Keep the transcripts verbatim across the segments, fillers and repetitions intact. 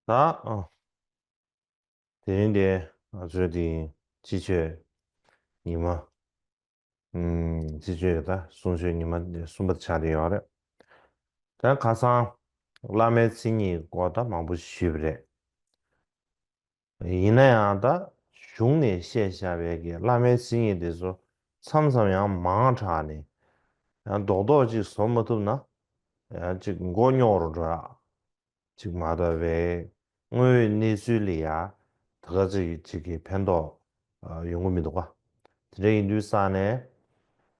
ད་ཨ། དེ་རིང་དེ་ང་ཚོའི་དེ་སྤྱི་ཆོས་ཉི་མ། ཨུམ། སྤྱི་ཆོས་ད་གསུང་ཆོས་ཉི་མ་གསུམ་པ་དེ་ཆགས་བསྡད་ཡོད་རེད། ད་ཁ་སང་བླ་མའི་མཚན་ཉིད་སྐོར་ད་མང་པོ་ཞུས་པ་རེད། ཡིན་ན་ཡང་ད་གཞུང་ནས་བཤད་བཞག་པའི་གི་བླ་མའི་མཚན་ཉིད་དེ་ཚོ་མཚམས་མཚམས་ཡང་མང་དྲགས་ནས་ཡང་རྡོག་རྡོག་ཅིག་བཟོ་མ་ཐུབ་ན་ཡང་ཅིག་མགོ་རྙོག་རུ་འགྲོ་ཡག་ཅིག་མ་གཏོགས་པའི་དངོས་ཡོད་གནས་ཚུལ་ལ་ཡ་ད་ག་ཅིག་ཅིག་གི་ཕན་ཐོགས་ཡོང་གི་མི་འདུག་ག། དེ་འདྲ་ཡིན་དུས་ཙང་ནས་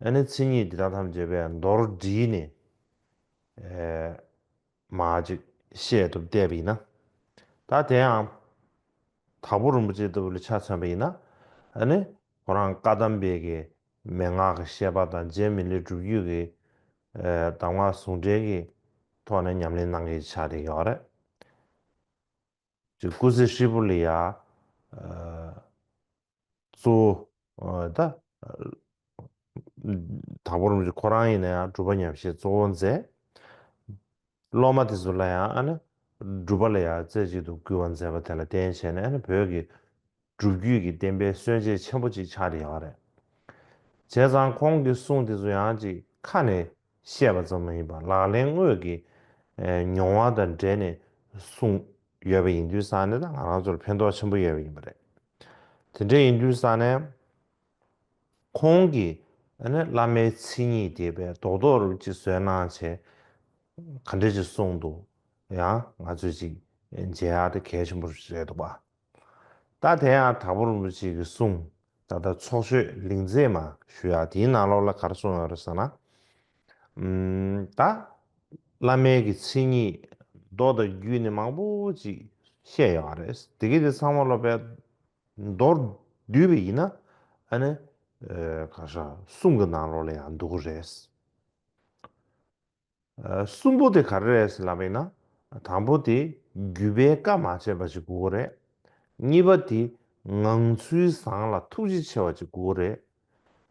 ཨ་ནི་མཚན་ཉིད་འདི་དག་ཐམས་ཅད་པའི་མདོར་བསྒྲིལ་ནས་ཨེ་མ་ཅིག་བཤད་ཐུབ་བསྡད་པ་ཡིན་ན། ད་དེ་ཡང་དྭགས་པོ་རིན་པོ་ཆེ་ལྟ་བུ་ལ་ཆ་མཚོན་པ་ཡིན་ན་ཨ་ནི་ཁོ་རང་བཀའ་གདམས་པའི་གི་མན་ངག་གི་བཤད་པ་དང་རྗེ་མི་ལའི་སྒྲུབ་བརྒྱུད་ཀྱི་ཨེ་གདམས་ངག་ཟུང་འབྲེལ་གྱི་ཐོག་ནས་ཉམས་ལེན་གནང་མཁན་ཆགས་བསྡད་ཡོད་རེད། ཅིག་སྐུ་ཚེ་ཧྲིལ་པོ་ལ་ཡ་ཨེ་གཙོ་བོ་ཨེ་ད་དྭགས་པོ་རིན་པོ་ཆེ་ཁོ་རང་ཡིན་ན་ཡང་སྒྲུབ་པ་ཉམས་བཞེས་གཙོ་བོ་མཛད། སློབ་མ་དེ་ཚོ་ལ་ཡང་ཨ་ནི་སྒྲུབ་པ་ལ་ཡང་རྩེ་གཅིག་ཏུ་བསྐུལ་བ་མཛད་པ་དེ་ལ་བརྟེན་བྱས་ནས་ཨ་ནི་བོད་ཀྱི་སྒྲུབ་བརྒྱུད་ཀྱི་བསྟན་པའི་སྲོལ་འབྱེད་ཆེན་པོ་ཅིག་ཆགས་བསྡད་ཡོད་རེད། བྱས་ཙང་ཁོང་གི་གསུང་དེ་ཚོ་ཡང་ཅིག་ཁ་ནས་བཤད་པ་ཙམ་མ་ཡིན་པར་ལག་ལེན་དངོས་ཀྱི་ཨེ་མྱོང་བ་དང་འབྲེལ་ནས་གསུངས་ཡོད་པ་ཡིན་དུས་ཙང་ནས་ད་ང་རང་ཚོར་ཕན་ཐོགས་ཆེན་པོ་ཡོད་པ་ཡིན་པ་རེད། དེ་འདྲ་ཡིན་དུས་ཙང་ནས་ཁོང་གིས་ཨ་ནི་བླ་མའི་མཚན་ཉིད་དེ་བས་རྡོག་རྡོག་རུ་ཅིག་བཟོས་གནང་བྱས་ག་འདྲ་ཅིག་གསུངས་འདུག་ཡང་ང་ཚོས་ཅིག་མཇལ་ཡག་དེ་གལ་ཆེན་པོ་རེད་འདུག་པ། ད་དེ་ཡང་དྭགས་པོ་རིན་པོ་ཆེ་གི་གསུང་ད་ལྟ་ཚོགས་ཆོས་ལིང་རྩེ་མ་ཞུ་ཡག་དེའི་ནང་ལོགས་ལ་ག་རེ་གསུངས་ཡོད་རེད་ཟེར་ན། ཨམ། ད་བླ་མའི་གི་མཚན་ཉིད་མདོ་དང་རྒྱུད་ནས་མང་པོ་ཅིག་བཤད་ཡོད་རེད། དེ་གི་དེ་ཚང་མ་ལོ་པའི་མདོར་བསྡུས་པ་ཡིན་ན་ཨ་ནི་ཨེ་ག་ཤ་གསུང་གི་ནང་ལོགས་ལ་ཡང་འདུ་གི་རེད། ཨ་གསུམ་པོ་དེ་ག་རེ་རེད་ཟེར་ལབ་པ་ཡིན་ན། དང་པོ་དེ་བརྒྱུད་པའི་བཀའ་མ་བཅད་པ་ཅིག་དགོས་ཀྱི་རེད། གཉིས་པ་དེ་ངང་ཚུལ་བཟང་ལ་ཐུགས་རྗེ་ཆེ་བ་ཅིག་དགོས་ཀྱི་རེད།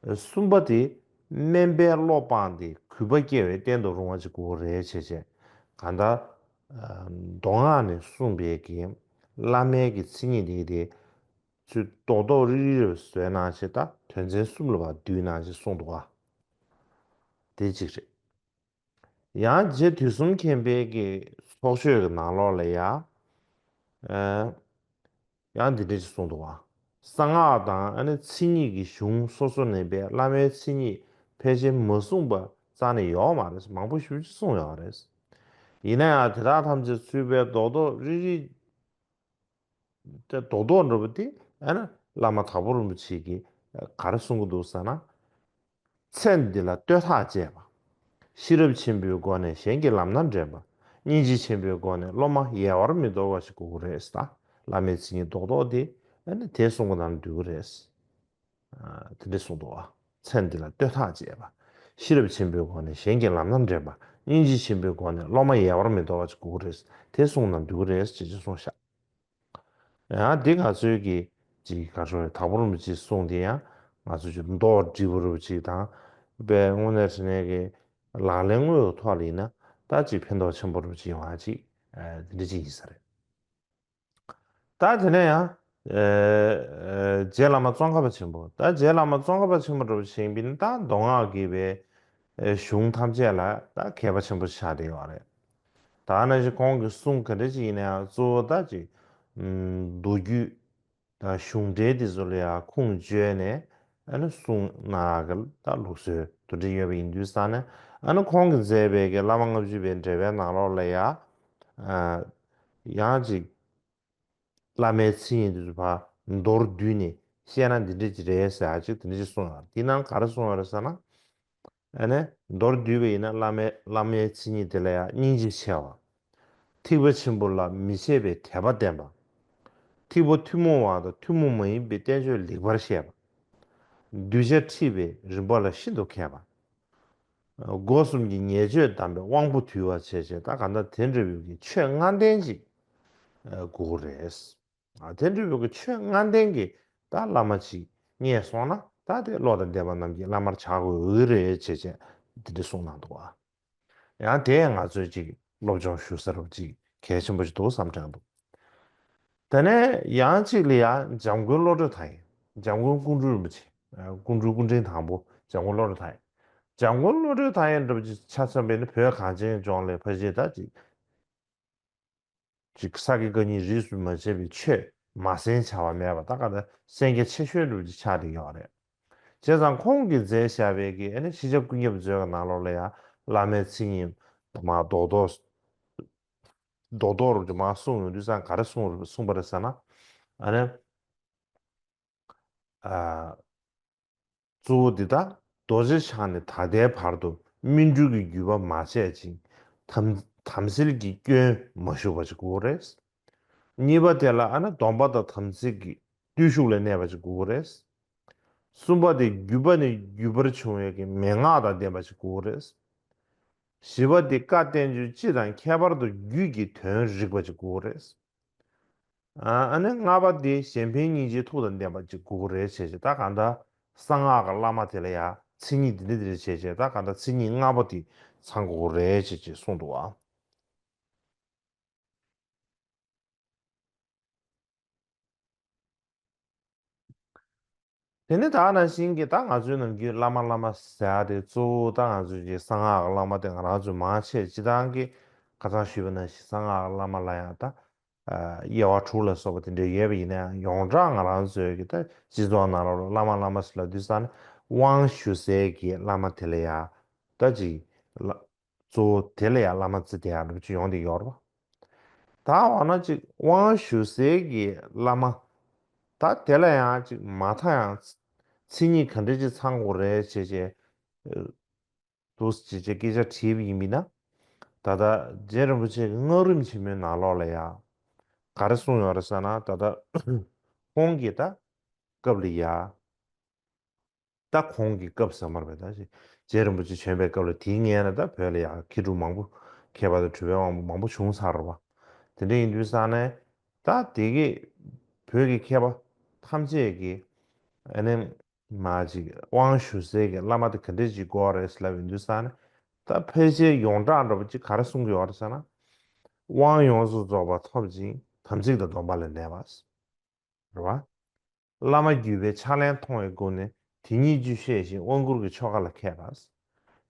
ཨ་གསུམ་པ་དེ་དམན་པའི་བློ་སྤངས་ཏེ་གུས་པ་སྐྱེ་བའི་རྟེན་དུ་རུང་བ་ཅིག་དགོས་ཀྱི་རེད་བྱས་བྱས། གང་ལྟར་ཨ་མདོ་སྔགས་ནས་གསུངས་པའི་གི་བླ་མའི་གི་མཚན་ཉིད་དེ་དེ་ཚུལ་རྡོག་རྡོག་རིལ་རིལ་བཟོས་གནང་བྱས་ད་དོན་ཚན་གསུམ་ལ་བ་བསྡུས་གནང་བྱས་གསུངས་འདུག་ག། དེ་གཅིག་རེད། ཡང་རྗེ་དུས་གསུམ་མཁྱེན་པའི་གི་ཚོགས་ཆོས་ཀྱི་ནང་ལོགས་ལ་ཡང་། ཨ་ཡང་འདི་འདྲ་ཞིག་གསུངས་འདུག་བ། གསང་སྔགས་དང་ཨ་ནི་མཚན་ཉིད་ཀྱི་གཞུང་སོ་སོ་ནས་པའི་བླ་མའི་མཚན་ཉིད་ཕལ་ཆེར་མ་གསུངས་པ་རྩ་ནས་ཡོད་མ་རེད། མང་པོ་ཞེ་པོ་ཅིག་གསུངས་ཡོད་རེད། ཡིན་ན་ཡང་དེ་དག་ཐམས་ཅད་ཚུད་པའི་རྡོག་རྡོག་རིལ་རིལ། དེ་རྡོག་རྡོག་འདྲ་པོ་དེ་ཨ་ནི་བླ་མ་དྭགས་པོ་རིན་པོ་ཆེ་གིས་ག་རེ་གསུང་གི་འདུག་ཟེར་ན། ཚེ་འདི་ལ་བསྟོད་ཐག་བཅད་པ། ཤེས་རབ་ཆེན་པོའི་སྒོ་ནས་གཞན་གྱི་ལམ་སྣ་འདྲེན་པ། སྙིང་རྗེ་ཆེན་པོའི་སྒོ་ནས་སློབ་མ་ཡལ་བར་མི་དོར་བ་ཞིག་དགོས་ཀྱི་རེད་ཟེར། བླ་མའི་མཚན་ཉིད་རྡོག་རྡོག་དེ་ཨ་ནི་དེ་གསུང་གི་ནང་འདུས་ཀྱི་རེད། ཨ་དེ་འདྲ་གསུངས་འདུག་བ། ཚེ་འདི་ལ་བསྟོད་ཐག་བཅད་པ། ཤེས་རབ་ཆེན་པོའི་སྒོ་ནས་གཞན་གྱི་ལམ་སྣ་འདྲེན་པ། སྙིང་རྗེ་ཆེན་པོའི་སྒོ་ནས་སློབ་མ་ཡལ་བར་མི་དོར་བ་ཞིག་དགོས་ཀྱི་རེད། དེ་གསུང་གི་ནང་འདུས་ཀྱི་རེད་ཅེས་ཅེས་གསུངས་ཤག། ཡང་འདི་ང་ཚོའི་གི་ཅིག་ག་རེ་ཟེར་དྭགས་པོ་རིན་པོ་ཆེའི་གསུང་དེ་ཡང་ང་ཚོ་ཅིག་མདོ་སྒྲིལ་བུ་རུ་ཅིག་དང་། དཔེ་དངོས་གནས་དྲང་གནས་ཀྱི་ལག་ལེན་དངོས་ཀྱི་ཐོག་ལ་ཡིན་ན་ད་ཅིག་ཕན་ཐོགས་ཆེན་པོ་རུ་ཅིག་ཡོང་བ་ཅིག་ཨ་དེ་འདྲ་ཅིག་ཡིན་ས་རེད། ད་དེ་ནས་ཡང་ཨ་ཨ་རྗེ་བླ་མ་ཙོང་ཁ་པ་ཆེན་པོ། ད་རྗེ་བླ་མ་ཙོང་ཁ་པ་ཆེན་པོ་འདྲ་པོ་ཞིག་ཡིན་པ་ཡིན་ན་ད་མདོ་སྔགས་ཀྱི་པའི་ཨ་གཞུང་ཐམས་ཅད་ལ་ད་མཁས་པ་ཆེན་པོ་ཆགས་བསྡད་ཡོད་རེད། ད་ནང་བཞིན་ཁོང་གི་གསུང་ག་འདྲ་ཅིག་ཡིན་ན་ཡང་གཙོ་བོ་ད་ཅིག་ཨམ་མདོ་རྒྱུད་དང་གཞུང་འགྲེལ་དེ་ཚོ་ལ་ཡང་ཁུངས་བཅོལ་ནས་ཨ་ནི་གསུང་གནང་ཡག་གི་ད་ལུགས་སྲོལ་དེ་འདྲ་ཡོད་པ་ཡིན་དུས་ཙང་ནས་ཨ་ནི་ཁོང་གིས་མཛད་པའི་གི་བླ་མ་ལྔ་བཅུ་པའི་འགྲེལ་པའི་ནང་ལོགས་ལ་ཡང་ཨ་ཡང་ཅིག་བླ་མའི་མཚན་ཉིད་དེ་ཚོ་ཕར་མདོར་བསྡུས་ནས་བཤད་ན་འདི་འདྲ་ཅིག་རེད་ཟེར་ཡག་ཅིག་དེ་འདྲ་ཅིག་གསུངས་ཡོད་རེད། དེའི་ནང་ག་རེ་གསུངས་ཡོད་རེད་ཟེར་ན། ཨ་ནི་མདོར་བསྡུས་པ་ཡིན་ན་བླ་མའི་བླ་མའི་མཚན་ཉིད་དེ་ལ་ཡང་སྙིང་རྗེ་ཆེ་བ། ཐེག་པ་ཆེན་པོ་ལ་མི་ཕྱེད་པའི་དད་པ་བརྟན་པ། ཐེག་པ་ཐུན་མོང་བ་དང་ཐུན་མོང་མ་ཡིན་པའི་བསྟན་བཅོས་ལེགས་པར་ཤེས་པ། གདུལ་བྱ་འཁྲིད་པའི་རིམ་པ་ལ་ཤིན་ཏུ་མཁས་པ། སྒོ་གསུམ་གྱི་ཉེས་སྤྱོད་བསྡམས་པའི་དབང་པོ་དུལ་བ་བྱས་བྱས་ད་ག་འདྲ་དེ་འདྲ་བའི་གི་ཆོས་ལྔ་ལྡན་ཅིག་དགོས་ཀྱི་རེད། ཨ་དེ་འདྲ་བའི་གི་ཆོས་ལྔ་ལྡན་གྱི་ད་བླ་མ་ཅིག་རྙེད་སོང་ན་ད་དེ་བློ་དང་ལྡན་པ་རྣམས་ཀྱི་བླ་མར་བྱ་དགོས་ཀྱི་རེད་བྱས་བྱས་དེ་འདྲ་གསུངས་གནང་འདུག་ཨ། ཡང་དེ་ང་ཚོས་ཅིག་སློབ་སྦྱོང་ཞུ་ས་རུ་ཅིག་གལ་ཆེན་པོ་ཞིག་འདུག་བསམ་དྲན་འདུག། དེ་ནས་ཡང་གཅིག་ལ་ཡང་འཇམ་མགོན་བློ་གྲོས་དང་ཡིན། འཇམ་མགོན་ཀོང་སྤྲུལ་རིན་པོ་ཆེ། ཨ། ཀོང་སྤྲུལ་སྐུ་ཕྲེང་དང་པོ་འཇམ་མགོན་བློ་གྲོས་དང་ཡིན། འཇམ་མགོན་བློ་གྲོས་དང་ཡིན་འདྲ་པོ་ཅིག་ཆ་མཚོན་པ་ཡིན་ན། བོད་གངས་ཅན་ལྗོངས་ལ་ཕལ་ཆེར་ད་ཅིག་ཅིག་ས་དགེ་བཀའ་རྙིང་རིས་སུ་མ་ཆད་པའི་ཆོས་མ་གསན་བྱ་བ་མེད་པ། ད་ག་ད་གསན་རྒྱ་ཆེ་ཤོས་འདྲ་པོ་ཅིག་ཆགས་བསྡད་ཡོད་རེད། བྱས་ཙང་ཁོང་གིས་མཛད་བཞག་པའི་གི་ཨ་ནི་ཤེས་བྱ་ཀུན་ཁྱབ་མཛོད་ཀྱི་ནང་ལོགས་ལ་ཡང་བླ་མའི་མཚན་ཉིད་མར་རྡོག་རྡོག་རྡོག་རྡོག་རུ་མར་གསུངས་ཡོང་དུས་ཙང་ག་རེ་གསུངས་གསུངས་པ་རེད་ཟེར་ན། ཨ་ནི། ཨ། གཙོ་བོ་འདི་དག་རྡོ་རྗེ་འཆང་ནས་ད་ལྟའི་བར་དུ་སྨིན་གྲོལ་གྱི་བརྒྱུད་པ་མ་ཆད་ཅིང་། དམ་དམ་ཚིག་གི་སྐྱོན་མ་ཞུགས་པ་ཅིག་དགོས་རེད། གཉིས་པ་དེ་ལ་ཨ་ནི་སྡོམ་པ་དང་དམ་ཚིག་གི་བརྟུལ་ཞུགས་ལ་གནས་པ་ཅིག་དགོས་རེད། གསུམ་པ་དེ་བརྒྱུད་པ་ནས་བརྒྱུད་པར་བྱུང་བའི་གི་མན་ངག་དང་ལྡན་པ་ཅིག་དགོས་རེད། བཞི་པ་དེ་བཀའ་བསྟན་བཅོས་སྤྱི་དང་ཁྱད་པར་དུ་རྒྱུད་ཀྱི་དོན་རིག་པ་ཅིག་དགོས་རེད། ཨ་ནི་ལྔ་པ་དེ་གཞན་ཕན་སྙིང་རྗེའི་ཐུགས་དང་ལྡན་པ་ཅིག་དགོས་རེད་བྱས་བྱས། ད་གང་ལྟར་གསང་སྔགས་ཀྱི་བླ་མ་དེ་ལ་ཡང་མཚན་ཉིད་འདི་འདྲ་འདི་འདྲ་བྱས་བྱས། ད་གང་ལྟར་མཚན་ཉིད་ལྔ་པོ་དེ་ཚང་དགོས་རེད་བྱས་བྱས་གསུངས་འདུག་ཨ། དེ་ནས་ད་ནང་བཞིན་གྱི་ད་ང་ཚོའི་ནམ་རྒྱུན་བླ་མ་བླ་མ་ཟེར་ཡ་དེ་གཙོ་བོ་ད་ང་ཚོའི་གི་གསང་སྔགས་ཀྱི་བླ་མ་དེ་ང་རང་ཚོས་མང་ཆེ་སྤྱིར་བཏང་གི་ཁ་སང་ཞུས་པ་ནང་བཞིན་གསང་སྔགས་ཀྱི་བླ་མ་ལ་ཡང་ད། ཨ། དབྱེ་བ་དྲུག་ལ་སོགས་པ་དེ་འདྲ་ཡོད་པ་ཡིན་ན་ཡང་། ཡོངས་གྲགས་ང་རང་ཚོའི་གི་ད་སྤྱི་ཚོགས་ནང་ལོགས་ལ་བླ་མ་བླ་མ་ཟེར་ལབ་དུས་ཙང་ནས་དབང་ཞུ་སའི་གི་བླ་མ་དེ་ལ་ཡང་ད་ཅིག་ལ་གཙོ་བོ་དེ་ལ་ཡང་བླ་མ་བརྩི་བསྡད་ཡག་འདྲ་པོ་ཅིག་ཡོང་བསྡད་ཡོད་རེད་པ། ད་འོ་ན་ཅིག་དབང་ཞུ་སའི་གི་བླ་མ་ད་དེ་ལ་ཡང་ཅིག་མ་མཐའ་ཡང་མཚན་ཉིད་ག་འདྲ་ཅིག་ཚང་དགོས་རེད་བྱས་བྱས། འདུག་ཅེས་བྱས་སྐད་ཆ་དྲིས་པ་ཡིན་པས་ན། ད་ལྟ་རྗེ་རིན་པོ་ཆེ་གི་སྔགས་རིམ་ཆེན་མོའི་ནང་ལོགས་ལ་ཡང་ག་རེ་གསུངས་ཡོད་རེད་ཟེར་ན། ད་ལྟ་ཁོང་གི་ད་སྐབས་ལ་ཡ། ད་ཁོང་གི་སྐབས་ཟེར་མ་རེད་པས། ད་རྗེ་རིན་པོ་ཆེ་བྱོན་པའི་སྐབས་ལ། དེའི་སྔོན་ལ་ད་བོད་ལ་ཡ་མཁས་གྲུབ་མང་པོ། མཁས་པ་དང་གྲུབ་པའི་དབང་པོ་མང་པོ་བྱུང་ཚར་རེད་པ། དེ་འདྲ་ཡིན་དུས་ཙང་ནས་ད་དེ་གི་བོད་ཀྱི་མཁས་པ་ཐམས་ཅད་ཀྱིས་ཨ་ནི། མ་ཅིག་དབང་ཞུ་སའི་གི་བླ་མ་དེ་ག་འདྲ་ཅིག་དགོས་རེད་ལབ་ཡོང་དུས་ཙང་ནས། ད་ཕལ་ཆེར་ཡོངས་གྲགས་འདྲ་པོ་ཅིག་ག་རེ་གསུང་གི་ཡོད་རེད་ཟེར་ན། དབང་ཡོངས་སུ་རྫོགས་པ་ཐོབ་ཅིང་དམ་ཚིག་དང་སྡོམ་པ་ལ་གནས་པ། རེད་བ། བླ་མ་བརྒྱུད་པའི་ཕྱག་ལེན་མཐོང་བའི་སྒོ་ནས་དེ་ཉིད་རྒྱུད་ཤེས་ཤིང་དབང་བསྐུར་གྱི་ཆོ་ག་ལ་མཁས་པ།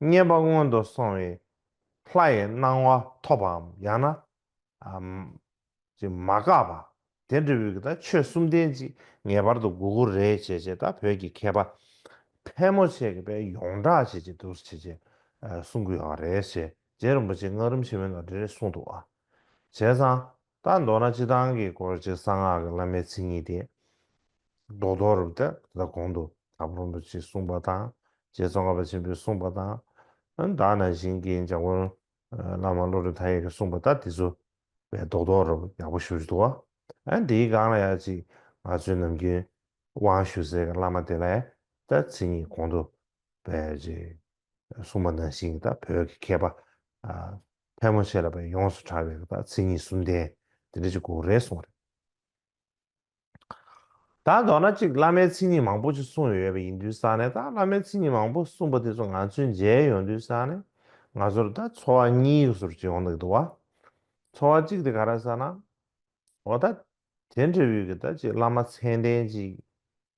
བསྙེན་པ་སྔོན་དུ་སོང་བའི་ལྷ་ཡི་སྣང་བ་ཐོབ་པའམ། ཡང་ན། ཨམ། ཅིག་མ་འགགས་པ། དེ་འདྲ་བའི་གི་ད་ཆོས་གསུམ་ལྡན་ཅིག་ངེས་པར་དུ་དགོས་ཀྱི་རེད་བྱས་བྱས། ད་བོད་ཀྱི་མཁས་པ་ཕལ་མོ་ཆེ་གིས་དཔེ་ཡོངས་གྲགས་བྱས་བྱས་འདུག་བྱས་བྱས། ཨ། གསུང་གི་ཡོད་རེད་ཅེས་རྗེ་རིན་པོ་ཆེ་སྔགས་རིམ་ཆེན་མོའི་ནང་དེ་འདྲ་གསུངས་འདུག་ཨ། བྱས་ཙང་ད་མདོར་ན་སྤྱིར་བཏང་གི་སྐོར་ཅིག་གསང་སྔགས་ཀྱི་བླ་མའི་མཚན་ཉིད་དེ་རྡོག་རྡོག་རུ་ད་ད་གོང་དུ་དྭགས་པོ་རིན་པོ་ཆེས་གསུངས་པ་དང་། རྗེ་ཙོང་ཁ་པ་ཆེན་པོས་གསུངས་པ་དང་། ད་ནང་བཞིན་གྱི་འཇམ་མགོན་བླ་མ་བློ་གྲོས་མཐའ་ཡས་ཀྱིས་གསུངས་པ་ད་དེ་ཚོ་བས་རྡོག་རྡོག་རུ་ཡག་པོ་ཞེ་པོ་ཅིག་འདུག་བ། ཨ། འདིའི་སྒང་ལ་ཡ་ཅིག་ང་ཚོའི་ནམ་རྒྱུན་དབང་ཞུ་སའི་གི་བླ་མ་དེ་ལ་ད་མཚན་ཉིད་གོང་དུ་བས་ཅིག་གསུངས་པ་ནང་བཞིན་གྱི་ད་བོད་ཀྱི་མཁས་པ། ཨ། ཕལ་མོ་ཆེ་ལ་བས་ཡོངས་སུ་གྲགས་པའི་ད་མཚན་ཉིད་གསུམ་ལྡན་དེ་འདྲ་ཅིག་དགོས་རེད་གསུངས་རེད། ད་མདོར་ན་ཅིག་བླ་མའི་མཚན་ཉིད་མང་པོ་ཅིག་གསུངས་ཡོད་པ་ཡིན་དུས་ཙང་ནས། ད་བླ་མའི་མཚན་ཉིད་མང་པོ་གསུངས་པ་དེ་ཚོ་ང་ཚོས་མཇལ་ཡོང་དུས་ཙང་ནས། ང་ཚོར་ད་ཚོར་བ་གཉིས་ཀྱི་ཟུར་ཅིག་ཡོང་བསྡད་འདུག་བ། ཚོར་བ་གཅིག་དེ་ག་རེ་ཟེར་ན། འོ་ད་དེ་འདྲ་བོའི་གི་ད་ཅིག་བླ་མ་མཚན་ལྡན་ཅིག་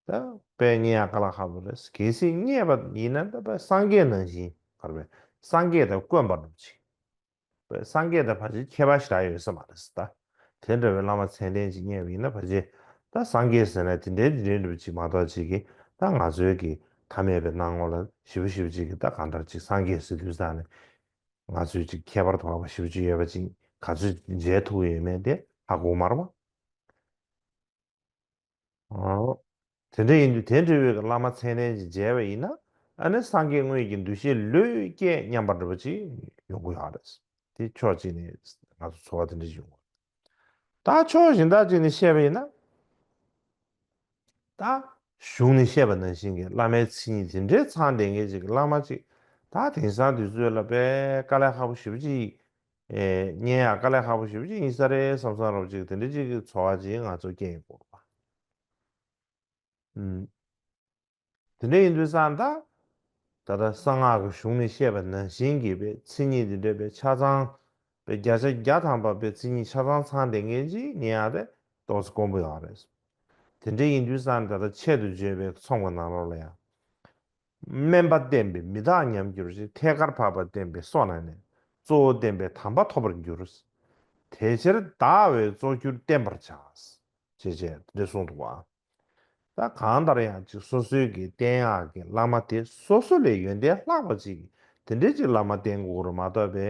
ད་དཔེ་རྙེད་ཡག་དཀའ་ལས་ཁག་པོ་རེད། གལ་སྲིད་རྙེད་པ་ཡིན་ན་ད་དཔེ་སངས་རྒྱས་ནང་བཞིན། ག་རེ་བས། སངས་རྒྱས་དང་དཀོན་པ་འདྲ་པོ་ཅིག། སངས་རྒྱས་དང་ཕལ་ཆེར་ཁྱད་པར་ཞེ་དྲག་ཡོད་ས་མ་རེད་ཟེར། ད་དེ་འདྲ་བའི་བླ་མ་མཚན་ལྡན་ཅིག་རྙེད་པ་ཡིན་ན། ཕལ་ཆེར་ད་སངས་རྒྱས་ཟེར་ན་དེ་འདྲའི་དེ་འདྲའི་འདྲ་པོ་ཅིག་མ་གཏོགས་ཅིག་གིས་ད་ང་ཚོའི་གི་ཐ་མལ་པའི་སྣང་ངོ་ལ་ཞེ་པོ་ཞེ་པོ་ཅིག་གིས། ད་གང་ལྟར་ཅིག་སངས་རྒྱས་ཟེར་དུས་ཙང་ནས་ང་ཚོས་ཅིག་ཁྱད་པར་དུ་འཕགས་པ་ཞེ་པོ་ཅིག་ཡོད་པ་ཅིག་ག་ཚོད་མཇལ་ཐུབ་ཡོད་མེད་དེ་ཧ་གོ་མ་རེད་པ། ཨོ། དེ་འདྲ་ཡིན་དུས་དེ་འདྲ་བའི་བླ་མ་མཚན་ལྡན་ཅིག་མཇལ་བ་ཡིན་ན། ཨ་ནི་སངས་རྒྱས་དངོས་ཀྱི་འདུ་ཤེས་ལོས་སྐྱེས་སྙམ་པ་འདྲ་པོ་ཅིག་ཡོང་གི་ཡོད་རེད། དེ་ཕྱོགས་གཅིག་ནས་ང་ཚོ་ཚོར་བ་དེ་འདྲ་ཅིག་ཡོང་གི་རེད། ད་ཕྱོགས་གཞན་དག་ཅིག་ནས་བཤད་པ་ཡིན་ན། ད་གཞུང་ནས་བཤད་པ་ནང་བཞིན་གྱི་བླ་མའི་མཚན་ཉིད་དེ་འདྲའི་ཚང་ལྡན་མཁན་ཅིག་གི་བླ་མ་ཅིག་ད་དེང་སང་དུས་ཚོད་ལ་དཔེ་དཀའ་ལས་ཁག་པོ་ཞེ་པོ་ཅིག། ཨེ། རྙེད་ཡག་དཀའ་ལས་ཁག་པོ་ཞེ་པོ་ཅིག་ཡིན་ས་རེད་བསམ་བསམ་འདྲ་པོ་ཅིག། དེ་འདྲ་ཅིག་གི་ཚོར་བ་ཅིག་ང་ཚོར་སྐྱེ་ཡོང་གི་རེད་པ། ཨུམ། དེ་འདྲ་ཡིན་དུས་ཙང་ད། ད་ལྟ་གསང་སྔགས་ཀྱི་གཞུང་ནས་བཤད་པ་ནང་བཞིན་གྱི་དཔེ་མཚན་ཉིད་དེ་འདྲ་དཔེ་ཆ་ཚང་། དཔེ་བརྒྱ་ཆ་བརྒྱ་ཐམ་པ་དཔེ་མཚན་ཉིད་ཆ་ཚང་ཚང་ལྡན་མཁན་ཅིག་རྙེད་ཡག་དེ་ ཏོག་ཙམ་དཀོན་པོ་ཡོད་རེད། དེ་འདྲ་ཡིན་དུས་ཙང་ད་ལྟ་ཆེད་དུ་བརྗོད་པའི་ཚོམས་ཀྱི་ནང་ལོགས་ལ་ཡང་། དམན་པ་བསྟན་པས་མི་རྟག་ཉམས་འགྱུར་ཞིང་། ཐད་ཀར་འཕགས་པ་བསྟན་པས་སོ་ན་གནས། གཙོ་བོ་བསྟན་པས་དམ་པ་ཐོབ་པར་འགྱུར། དེ་ཕྱིར་བདག་འོས་གཙོ་གྱུར་བསྟེན་པར་བྱ། ཞེས་བྱས་འདི་གསུངས་འདུག་པ། ད་གང་ལྟར་ཡང་ཅིག་སོ་སོའི་གི་བསྟེན་ཡག་གི་བླ་མ་དེ་སོ་སོ་ལས་ཡོན་ཏན་ལྷག་པ་ཅིག་དེ་འདྲའི་ཅིག་བླ་མ་བསྟེན་དགོས་རེད་མ་གཏོགས་པའི་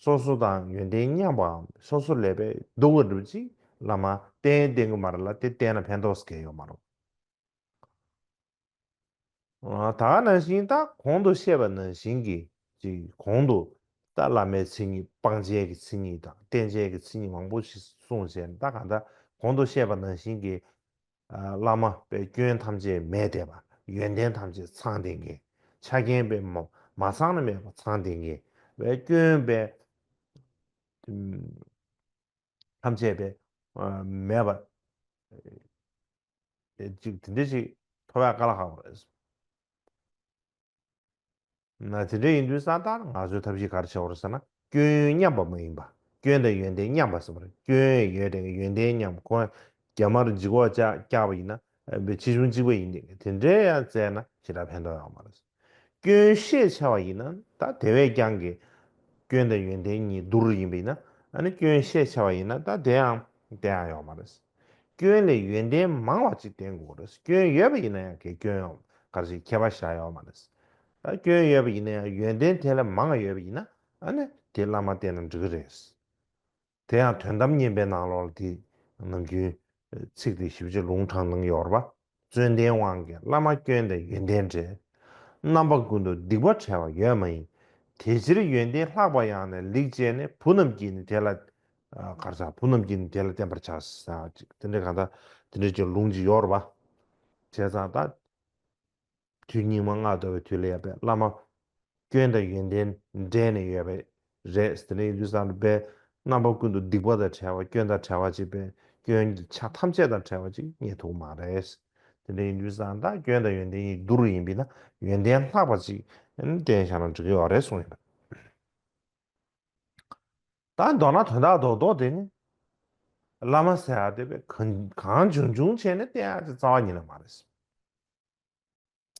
སོ་སོ་དང་ཡོན་ཏན་མཉམ་པའམ་སོ་སོ་ལས་པའི་སྡུག་པ་འདྲ་པོ་ཅིག་བླ་མ་བསྟེན་བསྟེན་གི་མ་རེད་ལ། དེ་བསྟེན་ན་ཕན་ཐོགས་གང་ཡང་ཡོད་མ་རེད། ད་ག་ནང་བཞིན་ད་གོང་དུ་བཤད་པ་ནང་བཞིན་གྱི་ཅིག་གོང་དུ་ད་བླ་མའི་མཚན་ཉིད་སྤང་བྱའི་གི་མཚན་ཉིད་དང་བསྟེན་བྱའི་གི་མཚན་ཉིད་མང་པོ་ཞིག་གསུངས་བྱས་ནས། ད་གང་ལྟར་གོང་དུ་བཤད་པ་ནང་བཞིན་གྱི་བླ་མ་པའི་སྐྱོན་ཐམས་ཅད་མེད་བསྡད་པ། ཡོན་ཏན་ཐམས་ཅད་ཚང་བསྡད་མཁན། ཆ་རྐྱེན་པའི་མ་མ་ཚང་ན་མེད་པ་ཚང་བསྡད་མཁན་པའི་སྐྱོན་པའི་ཐམས་ཅད་པའི་མེད་པ་ཅིག་དེ་འདྲ་ཞིག་ཐོབ་ཡག་དཀའ་ལས་ཁག་པོ་རེད། ན་དེ་འདྲ་ཡིན་དུས་ཙང་ད་ང་ཚོའི་ཐབས་ཤེས་ག་རེ་བྱེད་དགོས་རེད་ཟེར་ན། སྐྱོན་ཡོན་མཉམ་པ་མ་ཡིན་པ། སྐྱོན་དང་ཡོན་ཏན་མཉམ་པ་ཟེར་བ་རེད། སྐྱོན་ཡོད་དེ་ཡོན་ཏན་མཉམ། ཁོང་རྒྱ་དམར་ལྗིད་ཁོག་བཀྱག་བཀྱག་པ་ཡིན་ན་ཕྱི་བྱུང་གཅིག་པ་ཡིན་དེ་དེ་འདྲའི་ཡང་བཙལ་ན་ཞེ་དྲག་ཕན་ཐོགས་ཡོད་མ་རེད། སྐྱོན་ཤས་ཆེ་བ་ཡིན་ན་ད་དེ་བས་ཀྱང་གི་སྐྱོན་དང་ཡོན་ཏན་གཉིས་བསྡུར་ཡིན་པ་ཡིན་ན། ཨ་ནི་སྐྱོན་ཤས་ཆེ་བ་ཡིན་ན་ད་དེ་ཡང་བསྟེན་ཡག་ཡོད་མ་རེད། སྐྱོན་ལས་ཡོན་ཏན་མང་བ་ཅིག་བསྟེན་དགོས་རེད། སྐྱོན་ཡོད་པ་ཡིན་ན་ཡང་གི་སྐྱོན་ཡང་ག་རེ་ཞིག་ཁྱད་པར་བཞག་ཡོད་མ་རེད། ད་སྐྱོན་ཡོད་པ་ཡིན་ན་ཡང་ཡོན་ཏན་དེ་ལས་མང་བ་ཡོད་པ་ཡིན་ན། ཨ་ནི་དེ་བླ་མ་བསྟེན་ན་འགྲིག་གི་རེད། དེ་ཡང་དོན་དམ་བསྙེན་པའི་ནང་ལོགས་ལ་དེ་ནམ་རྒྱུན་ཚིག་དེ་ཞིབ་ཅིག་ལུང་དྲངས་གནང་ཡོད་རེད་པ། བརྩོན་ལྡན་དབང་གིས་བླ་མ་སྐྱོན་དང་ཡོན་ཏན་འབྲེལ། རྣམ་པ་ཀུན་ཏུ་སྡིག་པ་བྲལ་བ་ཡོད་མ་ཡིན། དེ་ཕྱིར་ཡོན་ཏན་ལྷག་པ་ཡང་ནས་ལེགས་སྤྱད་ནས། བུ་རྣམས་ཀྱིས་ནི་དེ་ལ། ཨ། གར་ས་བུ་རྣམས་ཀྱིས་ནི་དེ་ལ་བསྟེན་པར་བྱ། ཟེར་ཅིག་དེ་འདྲའི་གང་ལྟར་དེ་འདྲའི་ཅིག་ལུང་ཅིག་ཡོད་རེད་པ། བྱས་ཙང་ད། དུས་སྙིགས་མ་ལྔ་བདོ་བའི་དུས་ལ་ཡང་བླ་མ་སྐྱོན་དང་ཡོན་ཏན་འབྲེལ་ནས་ཡོད་པ་རེད། དེ་འདྲ་ཡིན་དུས་ཙང་པའི་རྣམ་པ་ཀུན་ཏུ་སྡིག་པ་དང་བྲལ་བ། སྐྱོན་དང་བྲལ་བ་ཅིག་པའི་སྐྱོན་གྱི་ཆ་ཐམས་ཅད་དང་བྲལ་བ་ཅིག་རྙེད་ཐུབ་མ་རེད། དེ་འདྲ་ཡིན་དུས་ཙང་ད་སྐྱོན་དང་ཡོན་ཏན་གཉིས་བསྡུར་ཡིན་པས་ན་ཡོན་ཏན་ལྷག་པ་ཅིག་བསྟེན་བཞག་ན་འགྲིག་གི་ཡོད་རེད་གསུངས་ཡོད་པ། ད་མདོར་ན་དོན་དག་རྡོག་རྡོག་དེ་ནི་བླ་མ་ཟེར་ཡ་དེ་བས་གང་བྱུང་བྱུང་བྱས་ནས་བསྟེན་ཡ་དེ་རྩ་བ་ཉིད་ནས་མ་རེད།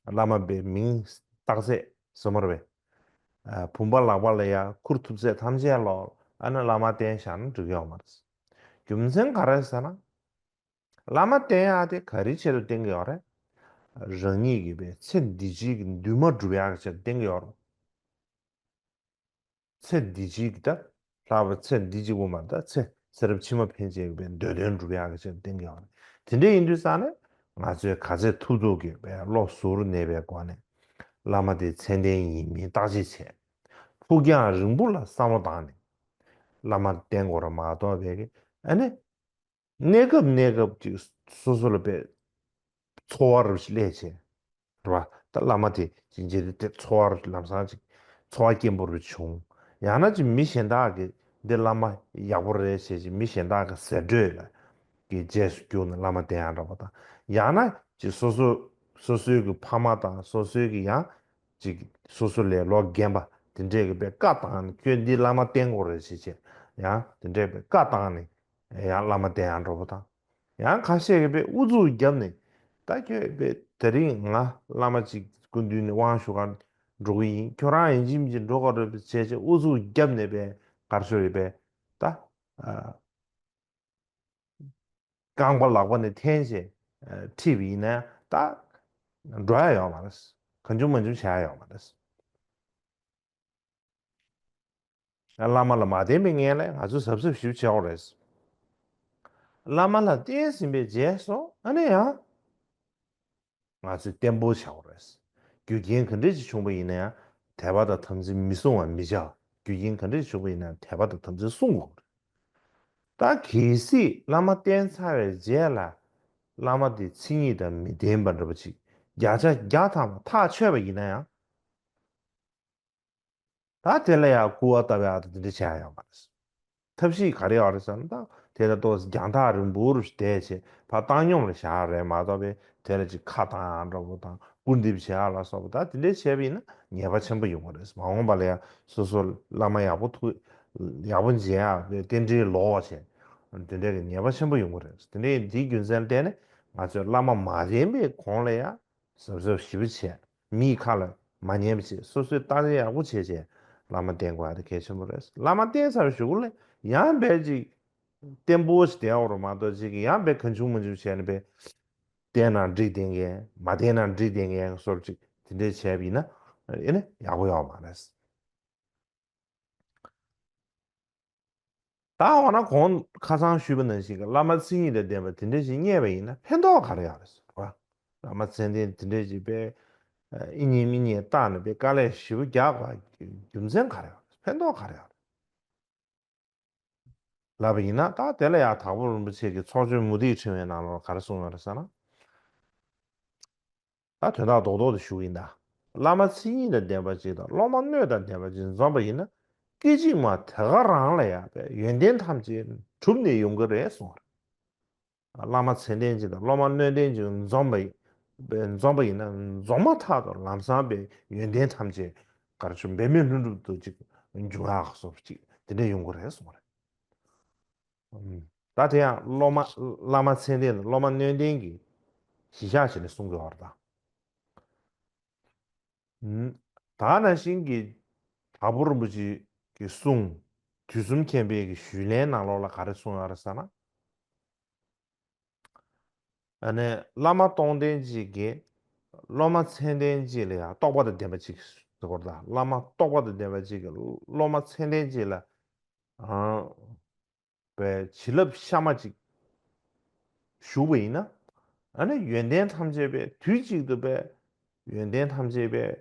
བླ་མ་པའི་མིང་བཏགས་ཚད་ཟེར་མ་རེད་པས། ཨ། བུམ་པ་ལག་པ་ལ་ཡ་ཁུར་ཐུབ་ཚད་ཐམས་ཅད་ལོག་ཨ་ནི་བླ་མ་བསྟེན་བཞག་ན་འགྲིག་གི་ཡོད་མ་རེད། རྒྱུ་མཚན་ག་རེ་ཟེར་ན། བླ་མ་བསྟེན་ཡག་དེ་ག་རེའི་ཆེད་དུ་བསྟེན་གི་ཡོད་རེད། རང་ཉིད་ཀྱི་པའི་ཚེ་འདི་ཕྱིའི་གི་འདུན་མ་སྒྲུབ་ཡག་གི་ཆེད་དུ་བསྟེན་གི་ཡོད་རེད། ཚེ་འདི་ཕྱིའི་གི་ད་ལྷག་པའི་ཚེ་འདི་གཅིག་པོ་མ་ད་ཚེ་ཚེ་རབས་ཕྱི་མ་ཕན་ཆད་ཀྱི་པའི་འདོད་དོན་སྒྲུབ་ཡག་གི་ཆེད་དུ་བསྟེན་གི་ཡོད་རེད། དེ་འདྲ་ཡིན་དུས་ཙང་ནས་ང་ཚོས་ག་ཚད་ཐུབ་ཐུབ་ཀྱི་པའི་བློ་གཟུར་གནས་པའི་སྒོ་ནས་བླ་མ་དེ་མཚན་ལྡན་ཡིན་མིན་བརྟག་དཔྱད་བྱས། ཕུགས་རྒྱང་རིང་པོ་ལ་བསམ་བློ་བཏང་ནས་བླ་མ་བསྟེན་དགོས་རེད་མ་གཏོགས་པའི་གི་ཨ་ནི། གནས་སྐབས་གནས་སྐབས་ཅིག་སོ་སོ་ལ་དཔེ་ཚོར་བ་རུ་ཞིག་སླེབས་བྱས། རེད་པ། ད་བླ་མ་དེ་ཅིག་མཇལ་དུས་དེ་ཚོར་བ་རུ་ལམ་སང་ཅིག་ཚོར་བ་སྐྱེན་པོ་རུ་བྱུང་། ཡང་ན་ཅིག་མི་གཞན་དག་གིས་འདི་བླ་མ་ཡག་པོ་རེད་ཟེར་ཅིག་མི་གཞན་དག་གི་ཟེར་སྒྲོས་ལ་གི་རྗེས་སུ་རྒྱུགས་ནས་བླ་མ་བསྟེན་ཡག་འདྲ་པོ་དང་། ཡང་ན་ཅིག་སོ་སོ་སོ་སོའི་གི་ཕ་མ་དང་སོ་སོའི་གི་ཡང་ཅིག་སོ་སོ་ལས་ལོ་རྒན་པ་དེ་འདྲས་ཀྱི་དཔེ་བཀའ་བཏང་ནས་ཁྱོད་འདི་བླ་མ་བསྟེན་དགོས་རེད་ཟེར་བྱས་ཡང་དེ་འདྲས་དཔེ་བཀའ་བཏང་ནས། ཡང་བླ་མ་བསྟེན་ཡག་འདྲ་པོ་དང་། ཡང་ཁ་ཤས་ཀྱིས་དཔེ་ཨུ་ཚུགས་བརྒྱབ་ནས་ད་ཁྱོད་དཔེ་དེ་རིང་ང་བླ་མ་ཅིག་སྐུ་མདུན་ནས་དབང་ཞུ་གར་འགྲོ་གི་ཡིན། ཁྱོད་རང་ཡིན་གཅིག་མིན་གཅིག་འགྲོ་ག་རེད་བྱས་བྱས་ཨུ་ཚུགས་བརྒྱབ་ནས་དཔེ་གར་ཤོར་རེད་པས། ད་ཨ། རྐང་པ་ལག་པ་ནས་འཐེན་བྱས་ཨ་ཁྲིད་པ་ཡིན་ན་ད་འགྲོ་ཡག་ཡོད་མ་རེད། གང་བྱུང་མང་བྱུང་བྱེད་ཡག་ཡོད་མ་རེད། བླ་མ་ལ་མ་བརྟེན་པའི་ངན་ལས་ང་ཚོས་གཟབ་གཟབ་ཞིབ་བྱེད་དགོས་རེད། བླ་མ་ལ་བརྟེན་ཟིན་པའི་རྗེས་སུ་ཨ་ནི་ཡང་ང་ཚོས་བརྟན་པོ་བྱེད་དགོས་རེད། རྒྱུ་རྐྱེན་ག་འདྲས་ཅིག་བྱུང་པ་ཡིན་ན་ཡང་དད་པ་དང་དམ་ཚིག་མི་བསྲུང་བར་མི་བྱ། རྒྱུ་རྐྱེན་ག་འདྲས་ཅིག་བྱུང་པ་ཡིན་ན་ཡང་དད་པ་དང་དམ་ཚིག་བསྲུང་དགོས་རེད། ད་གལ་སྲིད་བླ་མ་བསྟེན་ཚར་བའི་རྗེས་ལ་བླ་མ་དེ་མཚན་ཉིད་དང་མི་ལྡན་པ་འདྲ་པོ་ཅིག་བརྒྱ་ཆ་བརྒྱ་ཐམ་པ་ཐག་ཆོད་པ་ཡིན་ན་ཡང་། ད་དེ་ལ་ཡང་སྐུར་བ་བཏབ་ཡག་དང་དེ་འདྲ་བྱེད་ཡག་ཡོད་མ་རེད། ཐབས་ཤེས་ག་རེ་ཡོད་རེད་ཟེར་ན། ད་དེ་ལ་ཏོག་ཙམ་རྒྱང་ཐག་རིང་པོ་རུ་བསྡད་བྱས་ཕར་བཏང་སྙོམས་ལ་བཞག་རེད་མ་གཏོགས་པའི་དེ་ལ་ཅིག་ཁ་བཏང་ཡག་འདྲ་པོ་དང་སྐུར་འདེབས་བྱེད་ཡག་ལ་སོགས་པ་ད་དེ་འདྲ་བྱས་པ་ཡིན་ན་ཉེས་པ་ཆེན་པོ་ཡོང་གི་རེད། མ་འོངས་པ་ལ་ཡང་སོ་སོ་བླ་མ་ཡག་པོ་ཐུག་ཡག་པོ་མཇལ་ཡག་གི་རྟེན་འབྲེལ་ལོག་བྱས། དེ་འདྲའི་གི་ཉེས་པ་ཆེན་པོ་ཡོང་གི་རེད། དེ་འདྲའི་འདིའི་རྒྱུ་མཚན་ལ་བརྟེན་ནས་ང་ཚོས་བླ་མ་མ་ཡིན་པའི་གོང་ལ་ཡང་གཟབ་གཟབ་ཞིབ་པོ་བྱས། མིའི་ཁ་ལ་མ་ཉན་པ་བྱས། སོ་སོའི་བརྟག་དཔྱད་ཡག་པོ་བྱས་བྱས་བླ་མ་བསྟེན་དགོས་ཡ་དེ་གལ་ཆེན་པོ་རེད། བླ་མ་བསྟེན་ཚར་གཞུག་ལ་ཡང་བས་ཅིག་བརྟན་པོ་ཞིག་བསྡད་ཡོད་རེད་མ་གཏོགས། ཅིག་ཡང་བས་གང་བྱུང་མང་བྱུང་བྱས་ནས་བས་བསྟེན་ན་འགྲིག་བསྡད་མཁན། མ་བསྟེན་ན་འགྲིག་བསྡད་མཁན་སོགས་ཅིག་དེ་འདྲས་བྱས་པ་ཡིན་ན་ཨེ་ནི་ཡག་པོ་ཡོད་མ་རེད། ད་འོ་ན་གོང་ཁ་སང་ཞུས་པ་ནང་བཞིན་གྱི་བླ་མ་མཚན་ཉིད་དང་ལྡན་པ་དེ་འདྲ་ཞིག་རྙེད་པ་ཡིན་ན་ཕན་ཐོགས་ག་རེ་ཡོད་རེད་ཟེར་བ། བླ་མ་མཚན་ལྡན་དེ་འདྲ་ཞིག་དཔེ་ཨེ་རྙེད་མི་རྙེད་བརྟག་ནས་དཔེ་དཀའ་ལས་ཞེ་པོ་རྒྱག་དགོས་རྒྱུ་མཚན་ག་རེ་ཡོད་རེད། ཕན་ཐོགས་ག་རེ་ཡོད་རེད་ལབ་པ་ཡིན་ན། ད་དེ་ལ་ཡང་དྭགས་པོ་རིན་པོ་ཆེ་གི་ཚོགས་ཆོས་མུ་ཏིག་ཕྲེང་བའི་ནང་ལོགས་ག་རེ་གསུངས་ཡོད་རེད་ཟེར་ན། ད་དོན་དག་རྡོག་རྡོག་ཏུ་ཞུ་གི་ཡིན་ད། བླ་མ་མཚན་ཉིད་དང་ལྡན་པ་ཅིག་དང་སློབ་མ་སྣོད་དང་ལྡན་པ་ཅིག་འཛོམས་པ་ཡིན་ན། སྐད་ཅིག་མ་དེ་ག་རང་ལ་ཡང་ཡོན་ཏན་ཐམས་ཅད་གྲུབ་ནས་ཡོང་གི་རེད་གསུངས་པ་རེད། བླ་མ་མཚན་ལྡན་ཅིག་དང་སློབ་མ་སྣོད་ལྡན་ཅིག་འཛོམས་པ་ཡིན། འཛོམས་པ་ཡིན་ན་འཛོམས་མ་ཐག་ཏུ་ལམ་སང་པའི་ཡོན་ཏན་ཐམས་ཅད་ག་རེ་ཆུ་འབད་མེད་ལྷུན་གྲུབ་ཏུ་ཅིག་འབྱུང་ཡག་སོགས་ཅིག་དེ་འདྲ་ཡོང་གི་རེད་གསུངས་པ་རེད། ད་དེ་ཡང་སློབ་མ་བླ་མ་མཚན་ལྡན་དང་སློབ་མ་སྣོད་ལྡན་གྱི་གཞི་བཞག་བྱས་ནས་གསུང་གི་ཡོད་རེད་ད། ད་ནང་བཞིན་གྱི་དྭགས་པོ་རིན་པོ་ཆེ་གི་གསུང་། དུས་གསུམ་མཁྱེན་པའི་གི་ཞུས་ལན་ནང་ལོགས་ལ་ག་རེ་གསུངས་ཡོད་རེད་ཟེར་ན། ཨ་ནི་བླ་མ་སྟོང་ལྡན་གཅིག་གིས་སློབ་མ་མཚན་ལྡན་གཅིག་ལ་ཡང་རྟོགས་པ་དང་ལྡན་པ་གཅིག་ཟེར་གོ་རེད་ད། བླ་མ་རྟོགས་པ་དང་ལྡན་པ་གཅིག་གིས་སློབ་མ་མཚན་ལྡན་གཅིག་ལ་ཨང་པའི་བྱིན་རླབས་གཤའ་མ་གཅིག་ཞུགས་པ་ཡིན་ན། ཨ་ནི་ཡོན་ཏན་ཐམས་ཅད་པའི་དུས་གཅིག་ཏུ་པའི་ཡོན་ཏན་ཐམས་ཅད་པའི་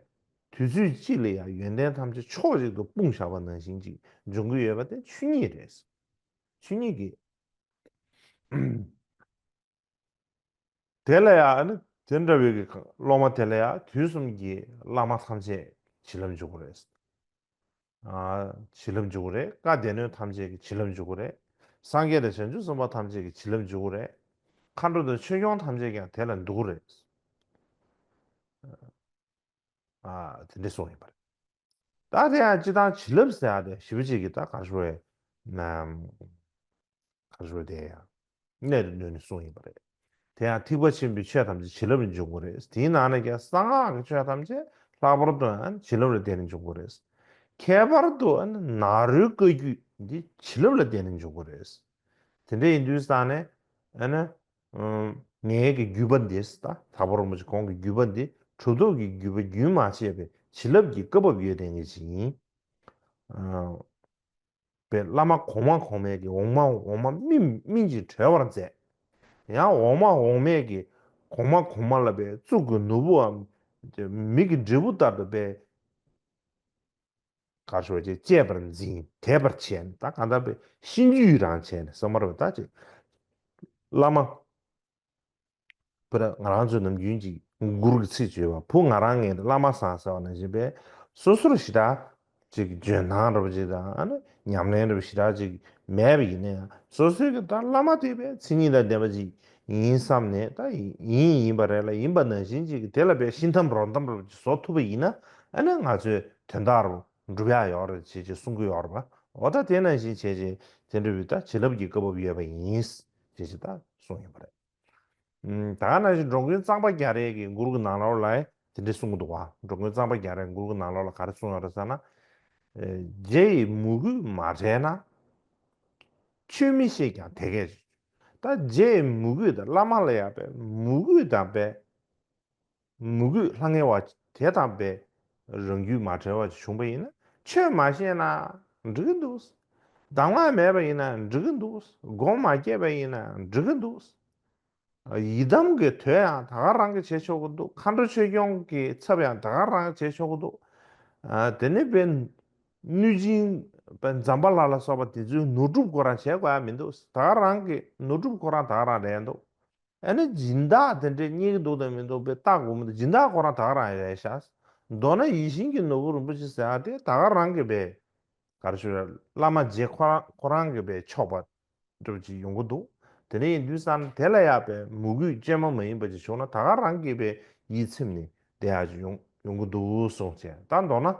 དུས་ཚོད་གཅིག་ལ་ཡང་ཡོན་ཏན་ཐམས་ཅད་ཕྱོགས་གཅིག་ཏུ་སྤུངས་བཞག་པ་ནང་བཞིན་གཅིག་འབྱུང་གི་ཡོད་པ་དེ་ཆོས་ཉིད་རེད། ཆོས་ཉིད་ཀྱི། དེ་ལ་ཡང་ཨ་ནི་དེ་འདྲ་བའི་གི་སློབ་མ་དེ་ལ་ཡང་དུས་གསུམ་གྱི་བླ་མ་ཐམས་ཅད་བྱིན་རླབས་འཇུག་གི་རེད། ཨ། བྱིན་རླབས་འཇུག་གི་རེད། བཀའ་སྡེ་སྣོད་ཐམས་ཅད་ཀྱི་བྱིན་རླབས་འཇུག་གི་རེད། སངས་རྒྱས་དང་བྱང་ཆུབ་སེམས་དཔའ་ཐམས་ཅད་ཀྱི་བྱིན་རླབས་འཇུག་གི་རེད། མཁའ་འགྲོ་དང་ཆོས་སྐྱོང་ཐམས་ཅད་ཀྱང་དེ་ལ་འདུ་གི་རེད། ཨ། དེ་འདྲ་གསུངས་ཡོད་པ་རེད། ད་དེ་ཡང་སྤྱི་བཏང་བྱིན་རླབས་ཟེར་ཡ་དེ་ཞེ་པོ་ཅིག་གི་ད་ག་རེ་ཞུ་དགོས་རེད། ནམ། ག་རེ་ཞུ་དགོས་རེད། དེ་ཡང་གནད་དུ་བསྣུན་ནས་གསུངས་ཡོད་པ་རེད། དེ་ཡང་ཐེག་པ་ཆེན་པོའི་ཆོས་ཐམས་ཅད་བྱིན་རླབས་ལས་འབྱུང་གི་རེད། དེའི་ནང་ནས་ཀྱང་གསང་སྔགས་ཀྱི་ཆོས་ཐམས་ཅད་ལྷག་པར་དུ་ཡང་བྱིན་རླབས་ལ་བརྟེན་ནས་འབྱུང་གི་རེད། ཁྱད་པར་དུ་ནཱ་རོའི་བཀའ་བརྒྱུད་འདི་བྱིན་རླབས་ལ་བརྟེན་ནས་འབྱུང་གི་རེད། དེ་འདྲ་ཡིན་དུས་ཙང་ནས་ཨ་ནི། ཨུམ། ངའི་གི་བརྒྱུད་པ་འདི་ད་དྭགས་པོ་རིན་པོ་ཆེ་ཁོང་གི་བརྒྱུད་པ་འདི་གྲུབ་ཐོབ་ཀྱི་བརྒྱུད་པ་རྒྱུན་མ་ཆད་པའི་བྱིན་རླབས་ཀྱི་བཀའ་བབས་ཡོད་ལྡན་གྱི་ཅིག་ཡིན། ཨ། པའི་བླ་མ་གོང་མ་གོང་མའི་གི་འོག་མ་འོག་མ་སྨིན་སྨིན་ཅིང་གྲོལ་བར་མཛད། ཡང་འོག་མ་འོག་མའི་གི་གོང་མ་གོང་མ་ལ་པའི་གཙུག་གི་ནོར་བུའམ་མིག་གི་འབྲས་བུ་ལྟར་དུ་པའི། ག་རེ་ཞུ་བ་ཅིག་བཅས་པར་འཛིན་དད་པར་བྱས་ནས་ད་གང་ལྟར་པའི་གཤིན་རྗེ་ཡི་རང་བྱས་ནས་བསམ་པར་བ་ད་ཅིག་བླ་མ། བུ་ར་ང་རང་ཚོ་ནམ་རྒྱུན་གྱི་མགུར་གྱི་ཚིག་བརྗོད་པ་བུ་ང་རང་ངའི་བླ་མ་བཟང་ཟེར་བ་ནང་བཞིན་པས་སོ་སོར་ཞེ་དྲག་ཅིག་འཇོན་ཐང་འདྲ་བ་ཅིག་དང་ཨ་ནི་ཉམས་ལེན་འདྲ་བ་ཞེ་དྲག་ཅིག་མེད་པ་ཡིན་ན་ཡང་སོ་སོའི་གི་ད་བླ་མ་དེ་བས་མཚན་ཉིད་དང་ལྡན་པ་ཅིག་ཡིན་བསམ་ནས་ད་ཡིན་ཡིན་པ་རེད་ལ་ཡིན་པ་ནང་བཞིན་ཅིག་གི་དེ་ལ་བས་ཤིང་ཐམ་རོ་ཐམ་འདྲ་བ་ཅིག་བཟོ་ཐུབ་པ་ཡིན་ན་ཨ་ནི་ང་ཚོའི་དོན་དག་རུ་འགྲུབ་ཡག་ཡོད་རེད་ཅེས་ཅིག་གསུང་གི་ཡོད་རེད་པ། འོ་ད་དེ་ནང་བཞིན་བྱས་ཅིག་དེ་འདྲ་བའི་ད་བྱིན་རླབས་ཀྱི་བཀའ་བབས་ཡོད་པ་ཡིན་ཅེས་ཅིག་ད་གསུངས་ཡོད་པ་རེད། ད་ག་ནང་བཞིན་འགྲོ་མགོན་གཙང་པ་རྒྱ་རས་ཀྱི་མགུར་གྱི་ནང་ལོགས་ལ་དེ་འདྲ་གསུང་གི་འདུག་བ། འགྲོ་མགོན་གཙང་པ་རྒྱ་རས་མགུར་གྱི་ནང་ལོགས་ལ་ག་རེ་གསུངས་ཡོད་རེད་ཟེར་ན། རྗེ་ཡི་མོས་གུས་མ་བྲལ་ན། ཆོས་མི་ཤེས་ཀྱང་དེ་སྐད། ད་རྗེ་ཡི་མོས་གུས་དང་བླ་མ་ལ་ཡང་པའི་མོས་གུས་དང་པའི་མོས་གུས་ལྷང་ངེ་བ་དེ་དང་པའི་རང་རྒྱུད་མ་བྲལ་བ་ཞིག་བྱུང་པ་ཡིན་ན་ཆོས་མ་ཤེས་ན་འགྲིག་གི་འདུག་གདམས་ངག་མེད་པ་ཡིན་ན་འགྲིག་གི་འདུག་སྒོམ་མ་སྐྱེས་པ་ཡིན་ན་འགྲིག་གི་འདུག་ཡི་དམ་གྱི་དོན་ཡང་ད་ག་རང་གིས་བྱེད་ཆོག་གི་འདུག་མཁའ་འགྲོ་ཆོས་སྐྱོང་གི་ཚབ་ཡང་ད་ག་རང་གིས་བྱེད་ཆོག་གི་འདུག་ཨ། དེ་ནས་པའི་གནོད་སྦྱིན་པའི་ཛམ་བྷ་ལ་ལ་སོགས་པ་དེ་ཚོའི་ནོར་སྒྲུབ་ཁོ་རང་བྱེད་དགོས་ཡ་མི་འདུག་ད་ག་རང་གི་ནོར་སྒྲུབ་ཁོ་རང་ད་ག་རང་རེད་འདུག་ཨ་ནི་སྦྱིན་བདག་དེ་འདྲས་རྙེད་ཀྱི་འདུག་དང་མི་འདུག་པའི་བལྟ་དགོས་མི་འདུག་སྦྱིན་བདག་ཁོ་རང་ད་ག་རང་རེད་ཤག་མདོར་ན་ཡིད་བཞིན་གྱི་ནོར་བུ་རིན་པོ་ཆེ་ཟེར་ཡ་དེ་ད་ག་རང་གི་པའི་ག་རེ་ཞུ་རེད། བླ་མ་རྗེ་ཁོ་རང་ཁོ་རང་གི་པའི་ཆོག་པ་འདྲ་པོ་ཅིག་ཡོང་གི་འདུག་དེ་འདྲ་ཡིན་དུས་ཙང་དེ་ལ་ཡ་པའི་མོས་གུས་བཅོས་མ་མ་ཡིན་པ་ཅིག་བྱུང་ན་ད་ག་རང་གི་པའི་ཡིད་ཚིམ་ནས་བསྡད་ཡ་ཅིག་ཡོང་ཡོང་གི་འདུག་གསུངས་བྱས། ད་མདོར་ན་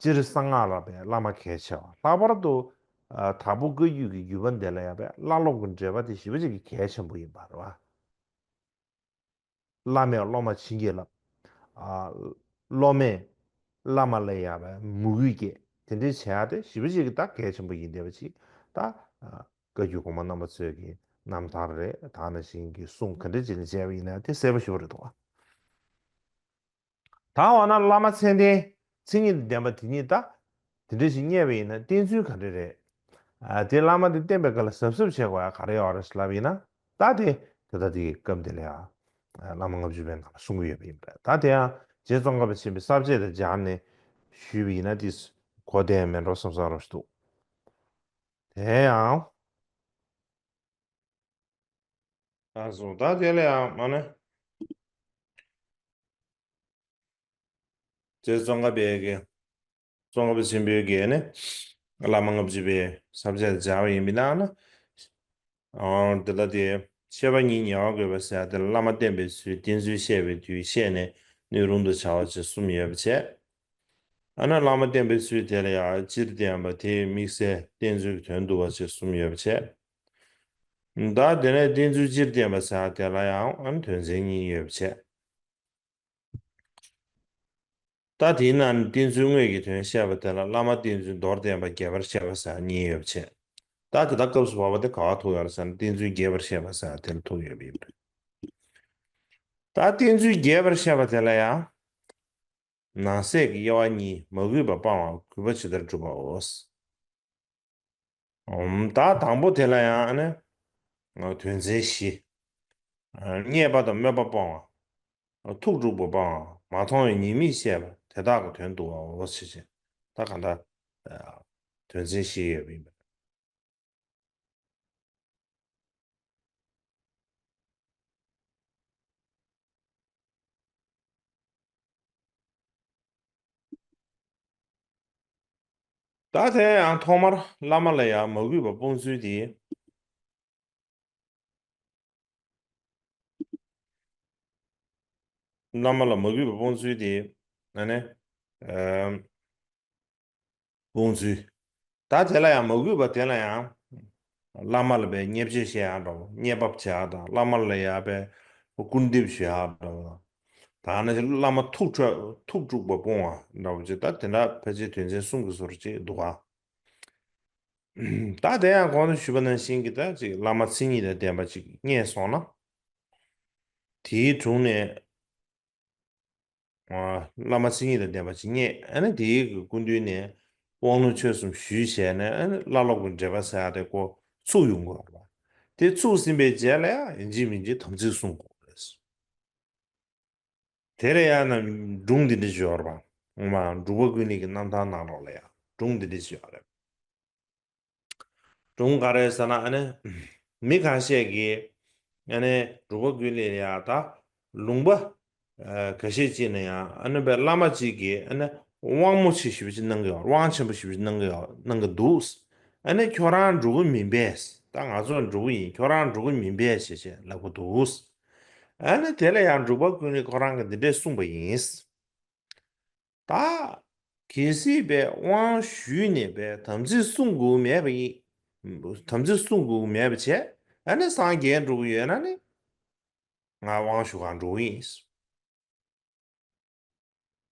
སྤྱིར་གསང་སྔགས་ལ་པའི་བླ་མ་གལ་ཆེ་བ། ལྷག་པར་དུ་ ཨ་དྭགས་པོ་བཀའ་བརྒྱུད་ཀྱི་བརྒྱུད་པ་འདི་ལ་ཡང་བསླབ་སློབ་ཀྱི་འབྲེལ་བ་དེ་ཞེ་པོ་ཅིག་གི་གལ་ཆེན་པོ་ཡིན་པ་རེད་བ། བླ་མས་སློབ་མ་བྱིན་གྱིས་བརླབས། ཨ་སློབ་མས་བླ་མ་ལ་ཡང་བསླབ་མོས་གུས་བསྐྱེད། དེ་འདྲའི་བྱེད་ཡ་དེ་ཞེ་པོ་ཅིག་གི་ད་གལ་ཆེན་པོ་ཡིན་བསྡད་པ་ཅིག་ད་ཨ་བཀའ་བརྒྱུད་གོང་མ་རྣམ་པ་ཚོའི་གི་རྣམ་ཐར་རེད། ད་ནང་བཞིན་གྱི་གསུང་ག་འདྲ་ཅིག་ནས་བྱས་པ་ཡིན་ན་དེ་གསལ་པོ་ཞེ་པོ་རེད་འདུག་བ། ད་འོ་ན་བླ་མ་མཚན་ལྡན་མཚན་ཉིད་དང་ལྡན་པ་དེ་ཉིད་ད་དེ་འདྲ་ཞིག་རྙེད་པ་ཡིན་ན་བསྟེན་ཚུལ་ག་འདྲ་རེད། ཨ་དེ་བླ་མ་དེ་བསྟེན་པའི་སྐབས་ལ་གཟབ་གཟབ་བྱེད་དགོས་ཡ་ག་རེ་ཡོད་རེད་ལབ་ཡིན་ན། ད་དེ་དེ་ལྟ་དེ་གི་སྐབས་འདི་ལ་ཡང་བླ་མ་ལྔ་བཅུ་པའི་ནང་ལ་གསུང་གི་ཡོད་པ་ཡིན་པ་རེད། ད་དེ་ཡང་རྗེ་ཙོང་ཁ་པ་ཆེན་པོས་ས་བཅད་དང་སྦྱར་ནས་ཞུས་པ་ཡིན་ན་དེ་གོ་བདེ་མེད་འགྲོ་བསམ་བསམ་རོགས་ཞིག་འདུག་དེ་ཡང་། ཨ་སོ་ད་དེ་ལ་ཡང་མ་ནི། རྗེ་ཙོང་ཁ་པའི་གི། ཙོང་ཁ་པ་ཆེན་པོའི་གི་ནི། བླ་མ་ལྔ་བཅུ་པའི་ས་བཅད་སྦྱར་བ་ཡིན་པའི་ནང་ན། ཨང་། དེ་ལ་དེ། བཤད་པ་ཉིད་ཉེ་བར་བཀོད་པ་ཟེར་ཡ་དེ་ལ་བླ་མ་བསྟེན་པའི་ཚུལ་བསྟེན་ཚུལ་བཤད་པའི་དུས་བཤད་ནས་སྣོད་རུང་དུ་བྱ་བ་བཅས་གསུམ་ཡོད་པ་བྱས། ཨ་ནི་བླ་མ་བསྟེན་པའི་ཚུལ་དེ་ལ་ཡང་སྤྱིར་བསྟན་པ་དེའི་དམིགས་བསལ་བསྟེན་ཚུལ་གྱི་དོན་བསྡུ་བ་བཅས་གསུམ་ཡོད་པ་བྱས། ད་དེ་ནས་བསྟེན་ཚུལ་སྤྱིར་བསྟན་པ་ཟེར་ཡ་དེ་ལ་ཡང་ཨ་ནི་དོན་ཚན་གཉིས་ཡོད་པ་བྱས། ད་དེའི་ནང་ནས་བསྟེན་ཚུལ་དངོས་ཀྱི་དོན་བཤད་པ་དེ་ལ་བླ་མ་བསྟེན་ཚུལ་མདོར་བསྟན་པ་རྒྱས་པར་བཤད་པ་ཟེར་གཉིས་ཡོད་པ་བྱས། ད་དེ་དག་སྐབས་སུ་བབ་པ་དེ་ག་བ་ཐུག་ཡོད་རེད་ཟེར་ན་བསྟེན་ཚུལ་རྒྱས་པར་བཤད་པ་ཟེར་དེ་ལ་ཐུག་ཡོད་པ་ཡིན་པ་རེད། ད་བསྟེན་ཚུལ་རྒྱས་པར་བཤད་པ་དེ་ལ་ཡང་། ནང་གསེས་ཀྱི་དབྱེ་བ་གཉིས། མ་གུས་པ་སྤང་བ། གུས་པ་ཇི་ལྟར་བསྒྲུབ་པའོ། ཨོམ། ད་དང་པོ་དེ་ལ་ཡང་ཨ་ནི། དོན་ཚན་བཞི། རྙེད་པ་དང་སྨོད་པ་སྤོང་བ། ཐུགས་དཀྲུགས་པ་སྤང་བ། མ་མཐོང་བའི་ཉེས་དམིགས་བཤད་པ། དེ་དག་གི་དོན་བསྡུ་བའོ་ཞེས་བྱས། ད་གང་ལྟར། དོན་ཚན་བཞི་ཡོད་པ་ཡིན་པ། ད་དེ་ཡང་ཐོག་མར་བླ་མ་ལ་ཡང་མ་གུས་པ་སྤོང་ཚུལ་དེ། བླ་མ་ལ་མ་གུས་པ་སྤོང་ཚུལ་དེ། ཨ་ནི། ཨམ། སྤོང་ཚུལ། ད་དེ་ལ་ཡང་མ་གུས་པ་དེ་ལ་ཡང་། བླ་མ་ལ་བའི་བརྙས་བཅོས་བཤད་ཡག་འདྲ་བོ། བརྙས་ཕབ་བྱེད་ཡག་དང་བླ་མ་ལ་ཡང་བའི་སྐུར་འདེབས་ཞུ་ཡག་འདྲ་བོ། ད་ནི་བླ་མ་ཐུགས་ཁྲོ་ཐུགས་དཀྲུགས་པ་སྤོང་བ་འདྲ་བོ་ཅིག་ད་དེ་འདྲ་ཕལ་ཆེར་དོན་ཚན་གསུམ་གྱི་བཟོ་འདྲ་ཅིག་འདུག་ག་ད་དེ་ཡང་གོང་དུ་ཞུས་པ་ནང་བཞིན་གྱི་ད་ཅིག་བླ་མ་མཚན་ཉིད་དང་ལྡན་པ་ཅིག་རྙེད་སོང་ན། དེའི་དྲུང་ནས། ཨ། བླ་མ་མཚན་ཉིད་དང་ལྡན་པ་ཅིག་རྙེད། ཨ་ནི་དེའི་གི་སྐུ་མདུན་ནས་དབང་ལུང་ཆོས་གསུམ་ཞུས་བྱས་ནས་ཨ་ནི་བླ་སློབ་ཀྱི་འབྲེལ་བ་ཟེར་ཡག་དེ་ཀོ་ཚུགས་ཡོང་དགོས་རེད་པ། དེ་ཚུགས་ཟིན་པའི་རྗེས་ལ་ཡང་ཡིན་གཅིག་མིན་གཅིག་དམ་ཚིག་བསྲུང་དགོས་རེད། དེ་ལ་ཡང་ན་སྒྲུང་འདི་འདྲ་ཅིག་ཡོད་རེད་པ། ངོ་མ་འབྲུག་པ་ཀུན་ལེགས་ཀྱི་རྣམ་ཐར་ནང་ལོགས་ལ་ཡང་སྒྲུང་འདི་འདྲ་ཅིག་ཡོད་རེད། སྒྲུང་ག་རེ་ཟེར་ན་ཨ་ནི། མི་ཁ་ཤས་ཀྱིས། ཨ་ནི་འབྲུག་པ་ཀུན་ལེགས་ལ་ཡང་ད། ལུང་པ། ཨ། ཁ་ཤས་ཅིག་ན་ཡང་ཨ་ནི་བའི་བླ་མ་གཅིག་གིས་ཨ་ནི་དབང་མོ་ཆེ་ཞེ་པོ་ཅིག་གནང་གི་ཡོད། དབང་ཆེན་པོ་ཞེ་པོ་ཅིག་གནང་གི་ཡོད། གནང་གི་འདུག་ཨ་ནི་ཁྱོད་རང་འབྲུག་པ་མིན་པས། ད་ང་ཚོ་འབྲུག་པ་ཡིན། ཁྱོད་རང་འབྲུག་པ་མིན་པས་ཞེས་བྱས་ལབ་ཀྱི་འདུག་ཨ་ནི་དེ་ལ་ཡང་འབྲུག་པ་ཀུན་ལེགས་ཁོ་རང་གིས་འདི་འདྲས་གསུངས་པ་ཡིན། ད། གལ་སྲིད་པའི་དབང་ཞུས་ནས་པའི་དམ་ཚིག་བསྲུང་དགོས་མེད་པ་ཡིན། དམ་ཚིག་བསྲུང་དགོས་མེད་པ་བྱས། ཨ་ནི་སངས་རྒྱས་འགྲོ་གི་ཡོད་ན་ནི། ང་དབང་ཞུ་གར་འགྲོ་གི་ཡིན།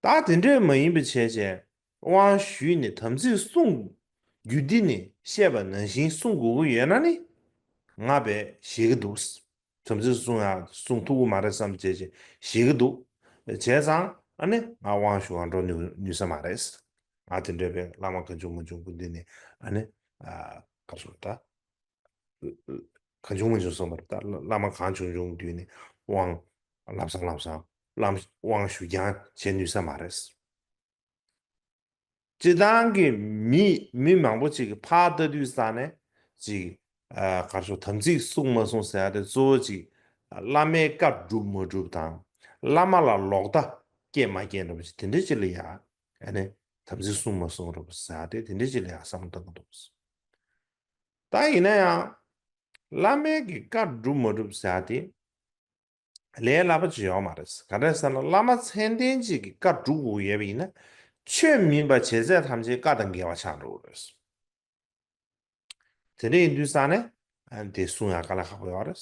ད་དེ་འདྲས་མ་ཡིན་པ་བྱས་བྱས། དབང་ཞུས་ནས་དམ་ཚིག་བསྲུང་། རྒྱུད་སྡེ་ནས་བཤད་པ་ནང་བཞིན་བསྲུང་དགོས་ཀྱི་ཡོད་ན་ནི། ང་བས་ཞེད་ཀྱི་འདུག་དམ་ཚིག་བསྲུང་ཡག་བསྲུང་ཐུབ་ཀྱི་མ་རེད་བསམ་བྱས་བྱས་ཞེད་ཀྱི་འདུག་བྱས་ཙང་ཨ་ནི་ང་དབང་ཞུ་གར་འགྲོ་ནུས་ནུས་ས་མ་རེད། ང་དེ་འདྲས་པའི་བླ་མ་གང་བྱུང་མང་བྱུང་སྐུ་མདུན་ནས་ཨ་ནི། ཨ། ག་རེ་ཟེར་ད། གང་བྱུང་མང་བྱུང་གསུངས་པ་རེད། ད་བླ་མ་གང་བྱུང་བྱུང་མདུན་ནས་དབང་། ལམ་སང་ལམ་སང་ལམ་དབང་ཞུ་རྐྱང་བྱེད་ནུས་ས་མ་རེད། སྤྱིར་བཏང་གི་མི་མི་མང་པོ་ཅིག་གིས་ཕར་ལྟ་དུས་ཙ་ནས་ཅིག་ཨ། ག་རེ་ཟེར། དམ་ཚིག་བསྲུང་མ་བསྲུང་ཟེར་ཡ་དེ་གཙོ་བོ་ཅིག་བླ་མའི་བཀའ་སྒྲུབ་མ་སྒྲུབ་དང་། བླ་མ་ལ་ལོག་ལྟ་སྐྱེས་མ་སྐྱེས་འདྲ་པོ་ཅིག་དེ་འདྲ་ཅིག་ལ་ཡ། ཨ་ནི་དམ་ཚིག་བསྲུང་མ་བསྲུང་འདྲ་པོ་ཟེར་ཡ་དེ་དེ་འདྲ་ཅིག་ལ་ཡ་བསམ་བློ་གཏོང་གི་འདུག་ད་ཡིན་ན་ཡང་། བླ་མའི་གི་བཀའ་སྒྲུབ་མ་སྒྲུབ་ཟེར་ཡ་དེ། ལས་སླ་པོ་ཅིག་ཡོད་མ་རེད། ག་རེ་ཟེར་ན་བླ་མ་མཚན་ལྡན་ཅིག་གིས་བཀའ་སྒྲུབ་དགོས་ཡོད་པ་ཡིན་ན། ཆོས་མིན་པ་བྱས་ཚད་ཐམས་ཅད་བཀའ་དང་འགལ་བ་ཆགས་འགྲོ་གི་རེད། དེ་འདྲ་ཡིན་དུས་ཙང་ནས་ཨ་དེ་གསུང་ཡག་དཀའ་ལས་ཁག་པོ་ཡོད་རེད།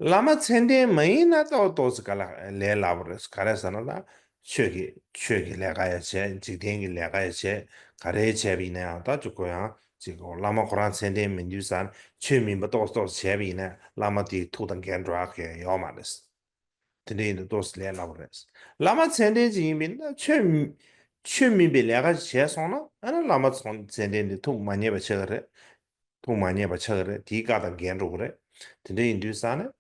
བླ་མ་མཚན་ལྡན་མ་ཡིན་ན་ཏོག་ཏོག་ཙི་དཀའ་ལས་ལས་སླ་པོ་རེད། ག་རེ་ཟེར་ན་ད་ཆོས་ཀྱི་ཆོས་ཀྱི་ལས་ཀ་ཡང་བྱས། འཇིག་རྟེན་གྱི་ལས་ཀ་ཡང་བྱས། ག་རེ་བྱས་པ་ཡིན་ན་ཡང་ད་ཅིག་ཁོ་ཡང་ཅིག་བླ་མ་ཁོ་རང་མཚན་ལྡན་མིན་དུས་ཙང་ཆོས་མིན་པ་ཏོག་ཏོག་བྱས་པ་ཡིན་ན་བླ་མ་དེའི་ཐུགས་དང་འགལ་འགྲོ་ཡག་གི་ཡོད་མ་རེད། དེ་འདྲ་ཡིན་དུས་ཏོག་ཙམ་ལས་སླ་པོ་རེད། བླ་མ་མཚན་ལྡན་ཅིག་ཡིན་པས་ན་ཆོས་མི- ཆོས་མིན་པའི་ལས་ཀ་ཅིག་བྱས་སོང་ན་ཨ་ནི་བླ་མ་ཚོ་མཚན་ལྡན་དེ་ཐུགས་མ་མཉེས་པ་ཆགས་ཀྱི་རེད། ཐུགས་མ་མཉེས་པ་ཆགས་ཀྱི་རེད། དེའི་བཀའ་དང་འགལ་འགྲོ་གི་རེད། དེ་འདྲ་ཡིན་དུས་ཙང་ནས་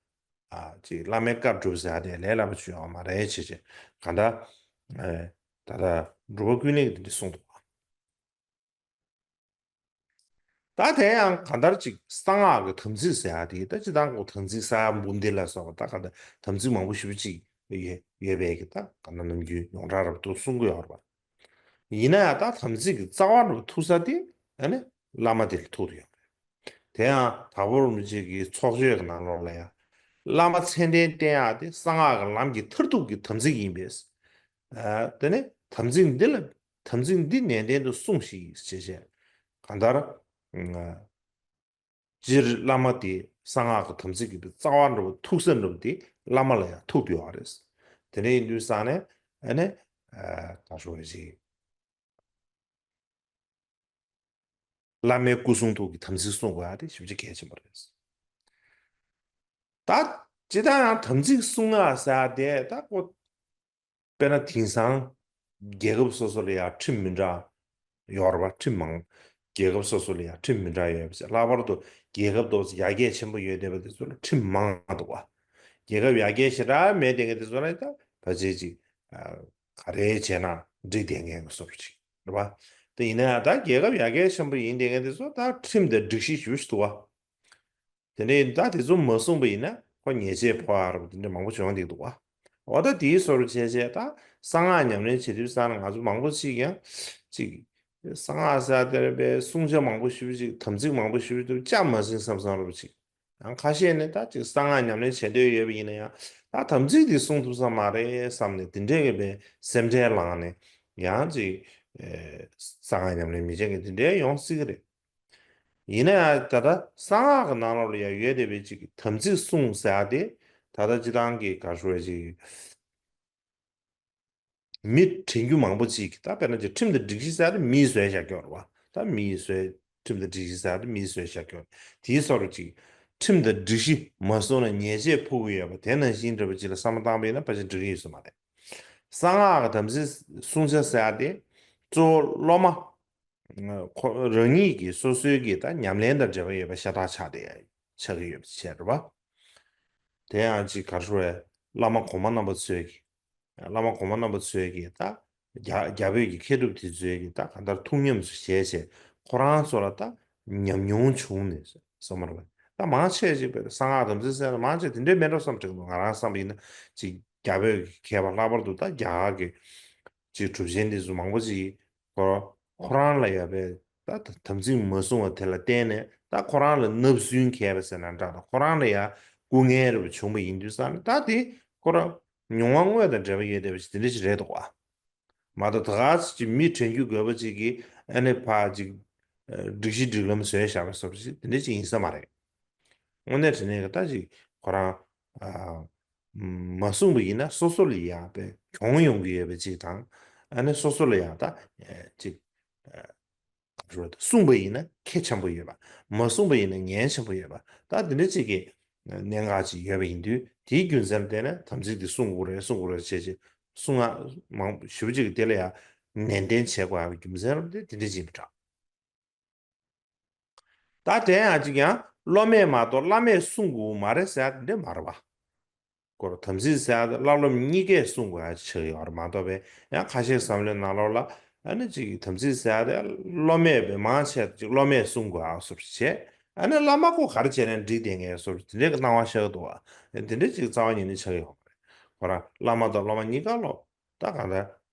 ཨ་ཅིག་བླ་མའི་བཀའ་སྒྲུབ་ཟེར་ཡ་དེ་ལས་སླ་པོ་ཅིག་ཡོད་མ་རེད་བྱས་བྱས། གང་ལྟར་ཨེ་ད་ལྟ་འགྲོ་བ་ཀུན་ལེགས་དེ་འདྲ་གསུངས་འདུག་ད་དེ་ཡང་གང་ལྟར་ཅིག་གསང་སྔགས་ཀྱི་དམ་ཚིག་ཟེར་ཡ་དེ་ད་སྤྱིར་བཏང་ཁོ་དམ་ཚིག་ས་ཡ་འབུམ་སྡེ་ལ་སོགས་པ་ད་གང་ལྟར་དམ་ཚིག་མང་པོ་ཞེ་པོ་ཅིག་ཡོད་ཡོད་པའི་གི་ད་གང་ལྟར་ནམ་རྒྱུན་ཡོངས་གྲགས་རབ་ཏུ་གསུང་གི་ཡོད་རེད་པ། ཡིན་ན་ཡང་ད་དམ་ཚིག་གི་རྩ་བ་རུ་ཐུག་ས་དེ་ཨ་ནི་བླ་མ་དེ་ལ་ཐུག་ཏུ་ཡོད་རེད། དེ་ཡང་དྭགས་པོ་རིན་པོ་ཆེ་གི་ཚོགས་ཆོས་ཀྱི་ནང་ལོགས་ལ་ཡང་བླ་མ་མཚན་ལྡན་བསྟེན་ཡག་དེ་གསང་སྔགས་ཀྱི་ལམ་གྱི་མཐར་ཐུག་གི་དམ་ཚིག་ཡིན་པས། ཨ་དེ་ནི་དམ་ཚིག་འདི་ལ་དམ་ཚིག་འདི་ནན་ཏན་དུ་སྲུངས་ཤིག་ཅེས་བཤད། གང་ལྟར། ཨ་སྤྱིར་བླ་མ་དེ་གསང་སྔགས་ཀྱི་དམ་ཚིག་གི་རྩ་བ་འགྲོ་བ་ཐུག་ས་འགྲོ་བ་དེ་བླ་མ་ལ་ཡང་ཐུག་ཏུ་ཡོད་རེད། དེ་འདྲ་ཡིན་དུས་ཙང་ནས་ཨ་ནི་ཨ་ག་ཞུ་བ་ཞིག་བླ་མའི་སྐུ་གསུང་ཐུགས་ཀྱི་དམ་ཚིག་སྲུང་དགོས་ཡ་དེ་ཞེ་པོ་ཅིག་གལ་ཆེན་པོ་རེད། ད་ཇི་ལྟར་ཡང་དམ་ཚིག་སྲུང་ཡ་ཟེར་ཡ་དེ་ད་ཁོ་དཔེར་ན་དེང་སང་རྒྱལ་ཁབ་སོ་སོ་ལ་ཡང་ཁྲིམས་མི་འདྲ་ཡོད་རེད་པ། ཁྲིམས་མང་། རྒྱལ་ཁབ་སོ་སོ་ལ་ཡང་ཁྲིམས་མི་འདྲ་ཡོད་པ་ཞིག་ལྷག་པར་དུ་རྒྱལ་ཁབ་ཏོག་ཙམ་ཡར་རྒྱས་ཆེན་པོ་ཡོད་བསྡད་པ་དེ་ཚོ་ལ་ཁྲིམས་མང་འདུག་པ། རྒྱལ་ཁབ་ཡར་རྒྱས་ཞེ་དྲག་མེད་བསྡད་མཁན་དེ་ཚོ་ལ་ད་ཕལ་ཆེར་ཅིག་ཨ་ག་རེ་བྱས་ན་འགྲིག་བསྡད་མཁན་གྱི་བཟོ་འདྲ་ཅིག་རེད་པ། དེ་ཡིན་ན་ཡང་ད་རྒྱལ་ཁབ་ཡར་རྒྱས་ཆེན་པོ་ཡིན་བསྡད་མཁན་དེ་ཚོ་ད་ཁྲིམས་དང་སྒྲིག་གཞི་ཞེ་པོ་ཅིག་འདུག་པ། དེ་འདྲ་ཡིན་ད་དེ་ཚོ་མ་སྲུངས་པ་ཡིན་ན་ཁོ་ཉེས་ཆད་ཕོག་ཡ་རབས་དེ་འདྲ་མང་པོ་བྱུང་བསྡད་འདུག་པ། འོ་ད་དེའི་བཟོ་འདྲ་བྱས་བྱས་ད་གསང་སྔགས་ཉམས་ལེན་བྱེད་དུས་ཙང་ནས་ང་ཚོ་མང་པོ་ཅིག་ཡང་ཅིག་གསང་སྔགས་ཟེར་དེ་རེད་པས། བསྲུང་བྱ་མང་པོ་ཞེ་པོ་ཅིག་དམ་ཚིག་མང་པོ་ཞེ་པོ་ཅིག་བཅའ་མ་ཟིན་བསམ་བསམ་རབས་ཅིག་ཡང་ཁ་ཤས་ནི་ད་ཅིག་གསང་སྔགས་ཉམས་ལེན་བྱེད་འདོད་ཡོད་པ་ཡིན་ན་ཡང་ད་དམ་ཚིག་དེ་སྲུང་ཐུབ་ས་མ་རེད་བསམ་ནས་དེ་འདྲའི་གི་པའི་སེམས་ཁྲལ་ལངས་ནས་ཡང་ཅིག་ཨེ་གསང་སྔགས་ཉམས་ལེན་མི་བྱེད་མཁན་དེ་འདྲའི་ཡོང་སྲིད་ཀྱི་རེད། ཡིན་ན་ཡང་ད་ལྟ་གསང་སྔགས་ཀྱི་ནང་ལོགས་ལ་ཡང་ཡོད་བསྡད་པའི་ཅིག་དམ་ཚིག་སྲུང་ཟེར་ཡ་དེ་ད་ལྟ་སྤྱིར་བཏང་གི་ག་རེ་ཞུ་དགོས་རེད་ཅིག་མི་དྲན་རྒྱུ་མང་པོ་ཅིག་ད་དཔེར་ན་ཅིག་ཁྲིམས་དང་སྒྲིག་གཞི་ཟེར་ཡ་དེ་མིས་བཟོས་བཞག་ཀྱོག་རེད་པ། ད་མིས་བཟོས་ཁྲིམས་དང་སྒྲིག་གཞི་ཟེར་ཡ་དེ་མིས་བཟོས་བཞག་ཀྱོག་དེའི་སོར་ཅིག་ཁྲིམས་དང་སྒྲིག་གཞི་མ་སྲུང་ན་ཉེས་ཆད་ཕོག་གི་ཡོད་པ་དེ་ནང་བཞིན་འདྲ་པོ་ཅིག་ལ་བསམ་བློ་བཏང་པ་ཡིན་ན་ཕལ་ཆེར་འགྲིག་གི་ཡོད་ས་མ་རེད། གསང་སྔགས་ཀྱི་དམ་ཚིག་སྲུང་བྱ་ཟེར་ཡ་དེ་གཙོ་བོ་སློབ་མ་ཁོ་རང་ཉིད་ཀྱིས་སོ་སོའི་གི་ད་ཉམས་ལེན་དང་འབྲེལ་བ་ཡོད་པ་ཤ་སྟག་ཆགས་བསྡད་ཡ་ཆགས་ཀྱི་ཡོད་པ་བྱས་རེད་པ། དེ་ཡང་ཅིག་ག་རེ་ཞུ་དགོས་རེད། བླ་མ་གོང་མ་རྣམ་པ་ཚོས་ཀྱི་བླ་མ་གོང་མ་རྣམ་པ་ཚོས་ཀྱིས་ད་རྒྱ་རྒྱ་བོད་ཀྱི་མཁས་གྲུབ་དེ་ཚོས་ཀྱིས་ད་གང་ལྟར་ཐུགས་ཉམས་སུ་བཞེས་བྱས་ཁོ་རང་ཚོ་ལ་ད་ཉམས་མྱོང་བྱུང་ནས་སོ་མ་རེད་པ། ད་མང་ཆེ་ཅིག་པའི་གསང་སྔགས་དམ་ཚིག་ཟེར་ན་མང་ཆེ་དེ་འདྲའི་མེད་འགྲོ་བསམ་དྲན་འདུག་ང་རང་བསམ་པ་ཡིན་ན་ཅིག་རྒྱ་བོད་ཀྱི་མཁས་པ་ལྷག་པར་དུ་ད་རྒྱ་གར་གྱི་ཅིག་གྲུབ་ཆེན་དེ་ཚོ་མང་པོ་ཅིག་ཁོ་ཁོ་རང་ལ་ཡོད་པའི་ད་དམ་ཚིག་མ་སྲུང་བ་དེ་ལ་བརྟེན་ནས་ད་ཁོ་རང་ལ་བརྣབ་སེམས་སྐྱེས་པ་ཟེར་ན་འདྲ། ད་ཁོ་རང་ལ་ཡང་སྐུ་ངལ་རེ་བྱུང་བ་ཡིན་དུས་ཙང་ནས་ད་དེ་ཁོ་རང་མྱོང་བ་དངོས་དང་འབྲེལ་བ་ཡོད་བསྡད་པ་ཞིག་དེ་འདྲ་ཞིག་རེད་འདུག་པ། མ་གཏོགས་ད་ག་ཅིག་མི་དྲན་རྒྱུ་དགོས་པ་ཅིག་གིས་ཨ་ནི་ཕར་ཅིག་སྒྲིག་གཞི་སྒྲིག་ལམ་བཟོས་བཞག་པ་སོགས་ཅིག་དེ་འདྲ་ཅིག་ཡིན་ས་མ་རེད། དངོས་གནས་དྲང་གནས་ཀྱི་ད་ཅིག་ཁོ་རང་ཨ་མ་གསུངས་པ་ཡིན་ན་སོ་སོ་ལ་ཡག་པའི་གྱོང་ཡོང་གི་ཡོད་པ་ཅིག་དང་། ཨ་ནི་སོ་སོ་ལ་ཡང་ད་ཅིག་གསུངས་པ་ཡིན་ན་ཁེ་ཆེན་པོ་ཡོད་པ། མ་གསུངས་པ་ཡིན་ན་ཉེན་ཆེན་པོ་ཡོད་པ། ད་འདི་འདྲ་ཅིག་གི་གནད་འགག་ཅིག་ཡོད་པ་ཡིན་དུས་དེའི་རྒྱུ་མཚན་ལ་བརྟེན་ནས་དམ་ཚིག་འདི་སྲུང་དགོས་རེད་སྲུང་དགོས་རེད་བྱས་བྱས་གསུང་ང་མང་ཞེ་པོ་ཅིག་གི་དེ་ལ་ཡང་ནན་ཏན་བྱེད་དགོས་ཡག་གི་རྒྱུ་མཚན་ལ་བརྟེན་དེ་འདྲ་ཅིག་ཡིན་པ་འདྲ། ད་དེ་ཡང་ཅིག་ཡང་སློབ་མས་མ་གཏོགས་བླ་མས་གསུང་དགོས་མ་རེད་ཟེར་ཡ་དེ་འདྲ་མ་རེད་པ། སྐོར་དམ་ཚིག་ཟེར་ཡ་དེ་བླ་སློབ་གཉིས་ཀས་གསུང་དགོས་ཡ་ཆགས་ཡོད་རེད་མ་གཏོགས་པའི་ཡང་ཁ་ཤས་བསམ་བློའི་ནང་ལོགས་ལ་ཨ་ནི་ཅིག་དམ་ཚིག་ཟེར་ཡ་དེ་སློབ་མས་པའི་མང་ཆེ་ཅིག་སློབ་མས་གསུང་དགོས་ཡ་སོགས་བྱས། ཨ་ནི་བླ་མ་ཁོ་ག་རེ་བྱས་ན་འགྲིག་བསྡད་མཁན་སོགས་དེ་འདྲའི་སྣང་བ་ཤར་འདུག་པ། དེ་འདྲ་ཅིག་རྩ་བ་ཉིད་ནས་ཆགས་ཡོད་རེད། ཁོ་རང་བླ་མ་དང་སློབ་མ་གཉིས་ཀ་ལོ་ད་གང་ལྟར་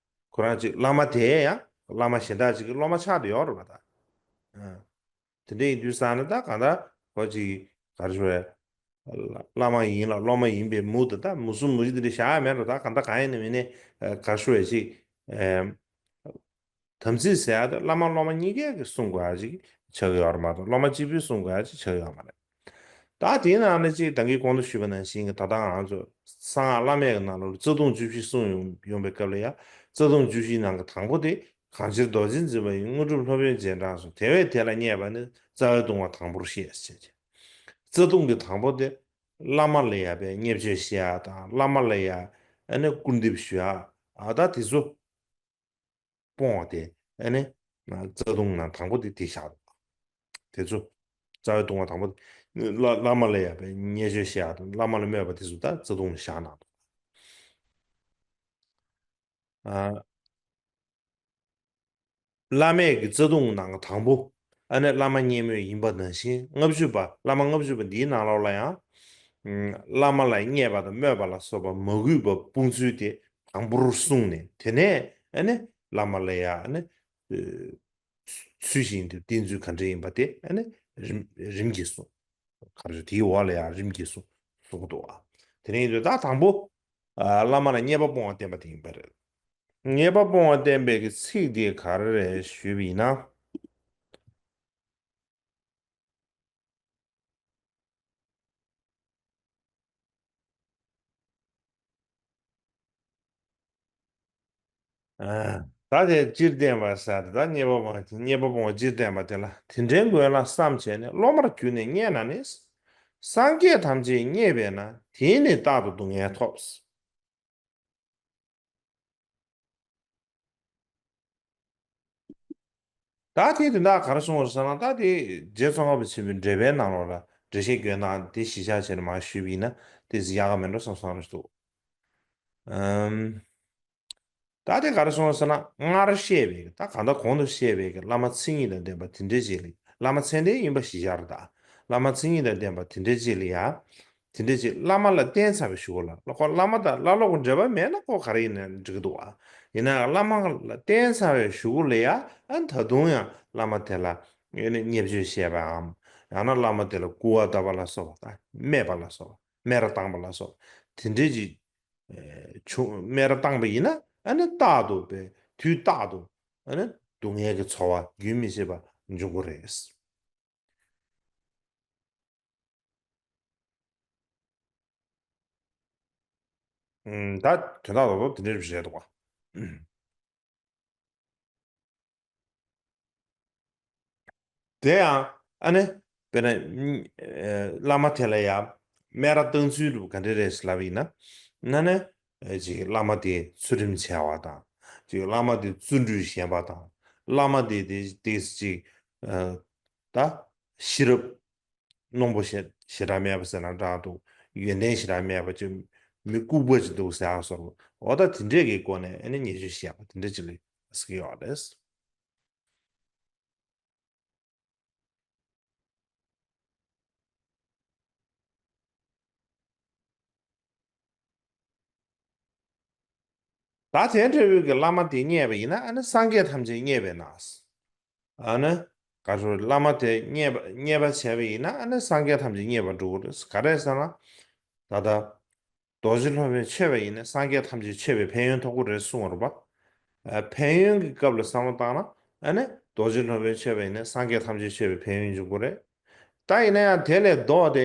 ཁོ་རང་ཅིག་བླ་མ་དེ་ཡང་བླ་མ་གཞན་དག་ཅིག་གི་སློབ་མ་ཆགས་བསྡད་ཡོད་རེད་པ་ད། ཨ། དེ་འདྲ་ཡིན་དུས་ཙང་ནས་ད་གང་ལྟར་ཁོ་ཅིག་ག་རེ་ཞུ་དགོས་རེད། བླ་མ་ཡིན་ལ་སློབ་མ་ཡིན་པའི་མུ་མཐུད་ད་མུ་གསུམ་མུ་བཞི་དེ་འདྲ་བཞག་ཡ་མེད་རེད། ད་གང་ལྟར་གང་ཡིན་ནའི་མིན་ནའི་ག་རེ་ཞུ་དགོས་རེད་ཅིག་ཨེ། དམ་ཚིག་ཟེར་ཡ་དེ་བླ་མ་སློབ་མ་གཉིས་ཀས་ཀྱི་སྲུང་དགོས་ཡ་ཅིག་ཆགས་ཀྱི་ཡོད་རེད་མ་གཏོགས། སློབ་མ་གཅིག་པུས་སྲུང་དགོས་ཡ་ཅིག་ཆགས་ཀྱི་ཡོད་མ་རེད། ད་དེའི་ནང་ནས་ཅིག་ད་གིན་གོང་དུ་ཞུས་པ་ནང་བཞིན་གྱི་ད་ལྟ་ང་ཚོ་གསང་སྔགས་བླ་མེད་ཀྱི་ནང་ལོགས་ལ་རྩ་ལྟུང་བཅུ་བཞི་གསུངས་ཡོང་ཡོང་པའི་སྐབས་ལ་ཡ། རྩ་ལྟུང་བཅུ་བཞིའི་ནང་གི་དང་པོ་དེ་གང་ཕྱིར་རྡོ་རྗེ་འཛིན་པ་ཡི། དངོས་གྲུབ་སློབ་དཔོན་རྗེས་འབྲངས་སོ། དེ་བས་དེ་ལ་བརྙས་པ་ནི། རྩ་བའི་ལྟུང་བ་དང་པོར་བཤད་ཅེས། རྩ་ལྟུང་གི་དང་པོ་དེ་བླ་མ་ལ་ཡ་བའི་བརྙས་བཅོས་བཤད་ཡ་དང་། བླ་མ་ལ་ཡ་ཨ་ནི་སྐུར་འདེབས་ཞུ་ཡ། ཨ་ད་དེ་ཚོ་སྤོང་བ་དེ་ཨ་ནི་རྩ་ལྟུང་ནང་དང་པོ་དེ་དེ་བཞག་འདུག་དེ་ཚོ་རྩ་བའི་ལྟུང་བ་དང་པོ་དེ་བླ་བླ་མ་ལ་ཡ་བའི་བརྙས་བཅོས་བཤད་ཡ་དང་། བླ་མ་ལ་སྨོད་པ་དེ་ཚོ་ད་རྩ་ལྟུང་ནང་བཞག་གནང་འདུག་ཨ། བླ་མེད་ཀྱི་རྩ་ལྟུང་ནང་དང་པོ་ཨ་ནི་བླ་མ་བརྙས་སྨོད་ཡིན་པ་ནང་བཞིན། ལྔ་བཅུ་པ། བླ་མ་ལྔ་བཅུ་པ་འདིའི་ནང་ལོགས་ལ་ཡང་། ཨམ། བླ་མ་ལ་བརྙས་པ་དང་སྨོད་པ་ལ་སོགས་པ་མ་གུས་པ་སྤོང་ཚུལ་དེ་དང་པོར་གསུངས་ནས། དེ་ནས་ཨ་ནི་བླ་མ་ལ་ཡ་ཨ་ནི། ཨ། ཚུལ་བཞིན་དུ་བསྟེན་ཚུལ་ག་འདྲ་ཡིན་པ་དེ་ཨ་ནི་རིམ་རིམ་གྱིས་གསུངས། ག་རེ། དེའི་འོག་ལ་ཡང་རིམ་གྱིས་གསུངས་གསུངས་འདུག་ཨ། དེ་ནས་ཡིན་དུས་ད་དང་པོ། ཨ། བླ་མ་ལ་བརྙས་པ་སྤོང་བ་བསྟན་པ་དེ་ཡིན་པ་རེད། བརྙས་པ་སྤོང་བ་བསྟན་པའི་གི་ཚིག་དེ་ག་རེ་རེད་ཞུས་པ་ཡིན་ན། ཨ། ད་དེ་སྤྱིར་བསྟན་པ་ཟེར་ཏེ། ད་བརྙས་པ་སྤོང་བ། བརྙས་པ་སྤོང་བ་སྤྱིར་བསྟན་པ་དེ་ལ། དེ་འདྲའི་མགོན་ལ་བསམ་བྱས་ནས། སློབ་མར་གྱུར་ནས་བརྙས་ན་ནི། སངས་རྒྱས་ཐམས་ཅད་བརྙས་པས་ན། དེས་ནི་རྟག་ཏུ་སྡུག་བསྔལ་ཐོབ། ད་དེ་དོན་དག་ག་རེ་གསུངས་པ་རེད་ཟེར་ན། ད་དེ་རྗེ་ཙོང་ཁ་པ་ཆེན་པོའི་འགྲེལ་པའི་ནང་ལོགས་ལ། འགྲེལ་བཤད་སྐྱོན་སྟངས་དེ་གཞི་བཞག་བྱས་ནས་མར་ཞུས་པ་ཡིན་ན་དེ་ཡག་ག་མེད་འགྲོ་བསམ་བསམ་རེད་འདུག་ཨམ། ད་དེ་ག་རེ་གསུངས་པ་ཟེར་ན། སྔར་བཤད་པའི། ད་གང་ལྟར་གོང་དུ་བཤད་པའི་གི་བླ་མ་མཚན་ཉིད་དང་ལྡན་པ་དེ་འདྲ་ཅིག་ལ། བླ་མ་མཚན་ལྡན་ཡིན་པ་གཞི་བཞག་རེད་ད། བླ་མ་མཚན་ཉིད་དང་ལྡན་པ་དེ་འདྲ་ཅིག་ལ་ཡ། དེ་འདྲ་ཅིག་བླ་མ་ལ་བསྟེན་ཚར་བའི་གཞུག་གུ་ལ། ཁོ་བླ་མ་དང་བླ་སློབ་ཀྱི་འབྲེལ་བ་མེད་ན་ཁོ་ག་རེ་ཡིན་ན་འགྲིག་གི་འདུག་ཨ། ཡིན་ན་ཡང་བླ་མ་ལ་བསྟེན་ཚར་བའི་གཞུག་གུ་ལ་ཡ། ཨ། ད་དུང་ཡང་བླ་མ་དེ་ལ་ཨ་ནི་བརྙས་བཅོས་བཤད་པའམ། ཡང་ན་བླ་མ་དེ་ལ་སྐུར་བ་བཏབ་པ་ལ་སོགས་པ་དང་། སྨད་པ་ལ་སོགས་པ། སྨད་ར་བཏང་པ་ལ་སོགས་དེ་འདྲའི་ཅིག་ཨེ། བྱུང་། སྨད་ར་བཏང་པ་ཡིན་ན་ཨ་ནི་རྟག་ཏུ་བས། དུས་རྟག་ཏུ་ཨ་ནི་སྡུག་བསྔལ་གྱི་ཚོར་བ་རྒྱུན་མི་ཆད་པ་འབྱུང་གི་རེད། ཨུམ། ད་དོན་དག་རྡོག་རྡོག་དེ་འདྲ་རེད་འདུག་པ། དེ་ཡང་ཨ་ནི་དཔེར་ན་ཨ་བླ་མ་དེ་ལ་ཡང་སྨད་ར་བཏང་ཚུལ་ལུགས་ག་འདྲ་རེད་ལབ་ཡིན་ན། ཨ་ནི་ཨ་ཅིག་བླ་མ་དེ་ཚུལ་ཁྲིམས་འཆལ་བ་དང་། ཅིག་བླ་མ་དེ་བརྩོན་འགྲུས་ཞན་པ་དང་། བླ་མ་དེ་དེ་དེ་ཅིག་ཨ་ད་ཤེས་རབ་རྣོན་པོ་ཞེ་ཞེ་དྲག་མེད་པ་ཟེར་ན་འདྲ་འདུག་ཡོན་ཏན་ཞེ་དྲག་མེད་པ་ཅིག་མི་ལྐུགས་པ་ཅིག་འདུག་ཟེར་ཡག་བཟོ་འདྲ། འོ་ད་དེ་འདྲས་ཀྱི་སྒོ་ནས་ཨ་ནི་བརྙས་བཅོས་བཤད་པ་དེ་འདྲ་ཅིག་ལ་ཟེར་གྱི་ཡོད་རེད། ད་དེ་འདྲ་བོའི་གི་བླ་མ་དེ་བརྙས་པ་ཡིན་ན་ཨ་ནི་སངས་རྒྱས་ཐམས་ཅད་བརྙས་པས་ན། ཨ་ནི་ག་ཚོད་བླ་མ་དེ་བརྙས་པ་བརྙས་པ་བྱས་པ་ཡིན་ན་ཨ་ནི་སངས་རྒྱས་ཐམས་ཅད་བརྙས་པར་འགྲོ་གི་རེད། ག་རེ་ཟེར་ན། ད་ལྟ་རྡོ་རྗེ་སློབ་དཔོན་མཆོད་པ་ཡིན་ན་སངས་རྒྱས་ཐམས་ཅད་མཆོད་པའི་ཕན་ཡོན་ཐོབ་ཀྱི་རེད་གསུངས་པ་རེད་པ། ཨ། ཕན་ཡོན་གྱི་སྐབས་ལ་བསམ་བློ་བཏང་ན་ཨ་ནི་རྡོ་རྗེ་སློབ་དཔོན་མཆོད་པ་ཡིན་ན་སངས་རྒྱས་ཐམས་ཅད་མཆོད་པའི་ཕན་ཡོན་འབྱུང་གི་རེད། ད་ཡིན་ན་ཡང་དེ་ལས་ལྡོག་སྟེ་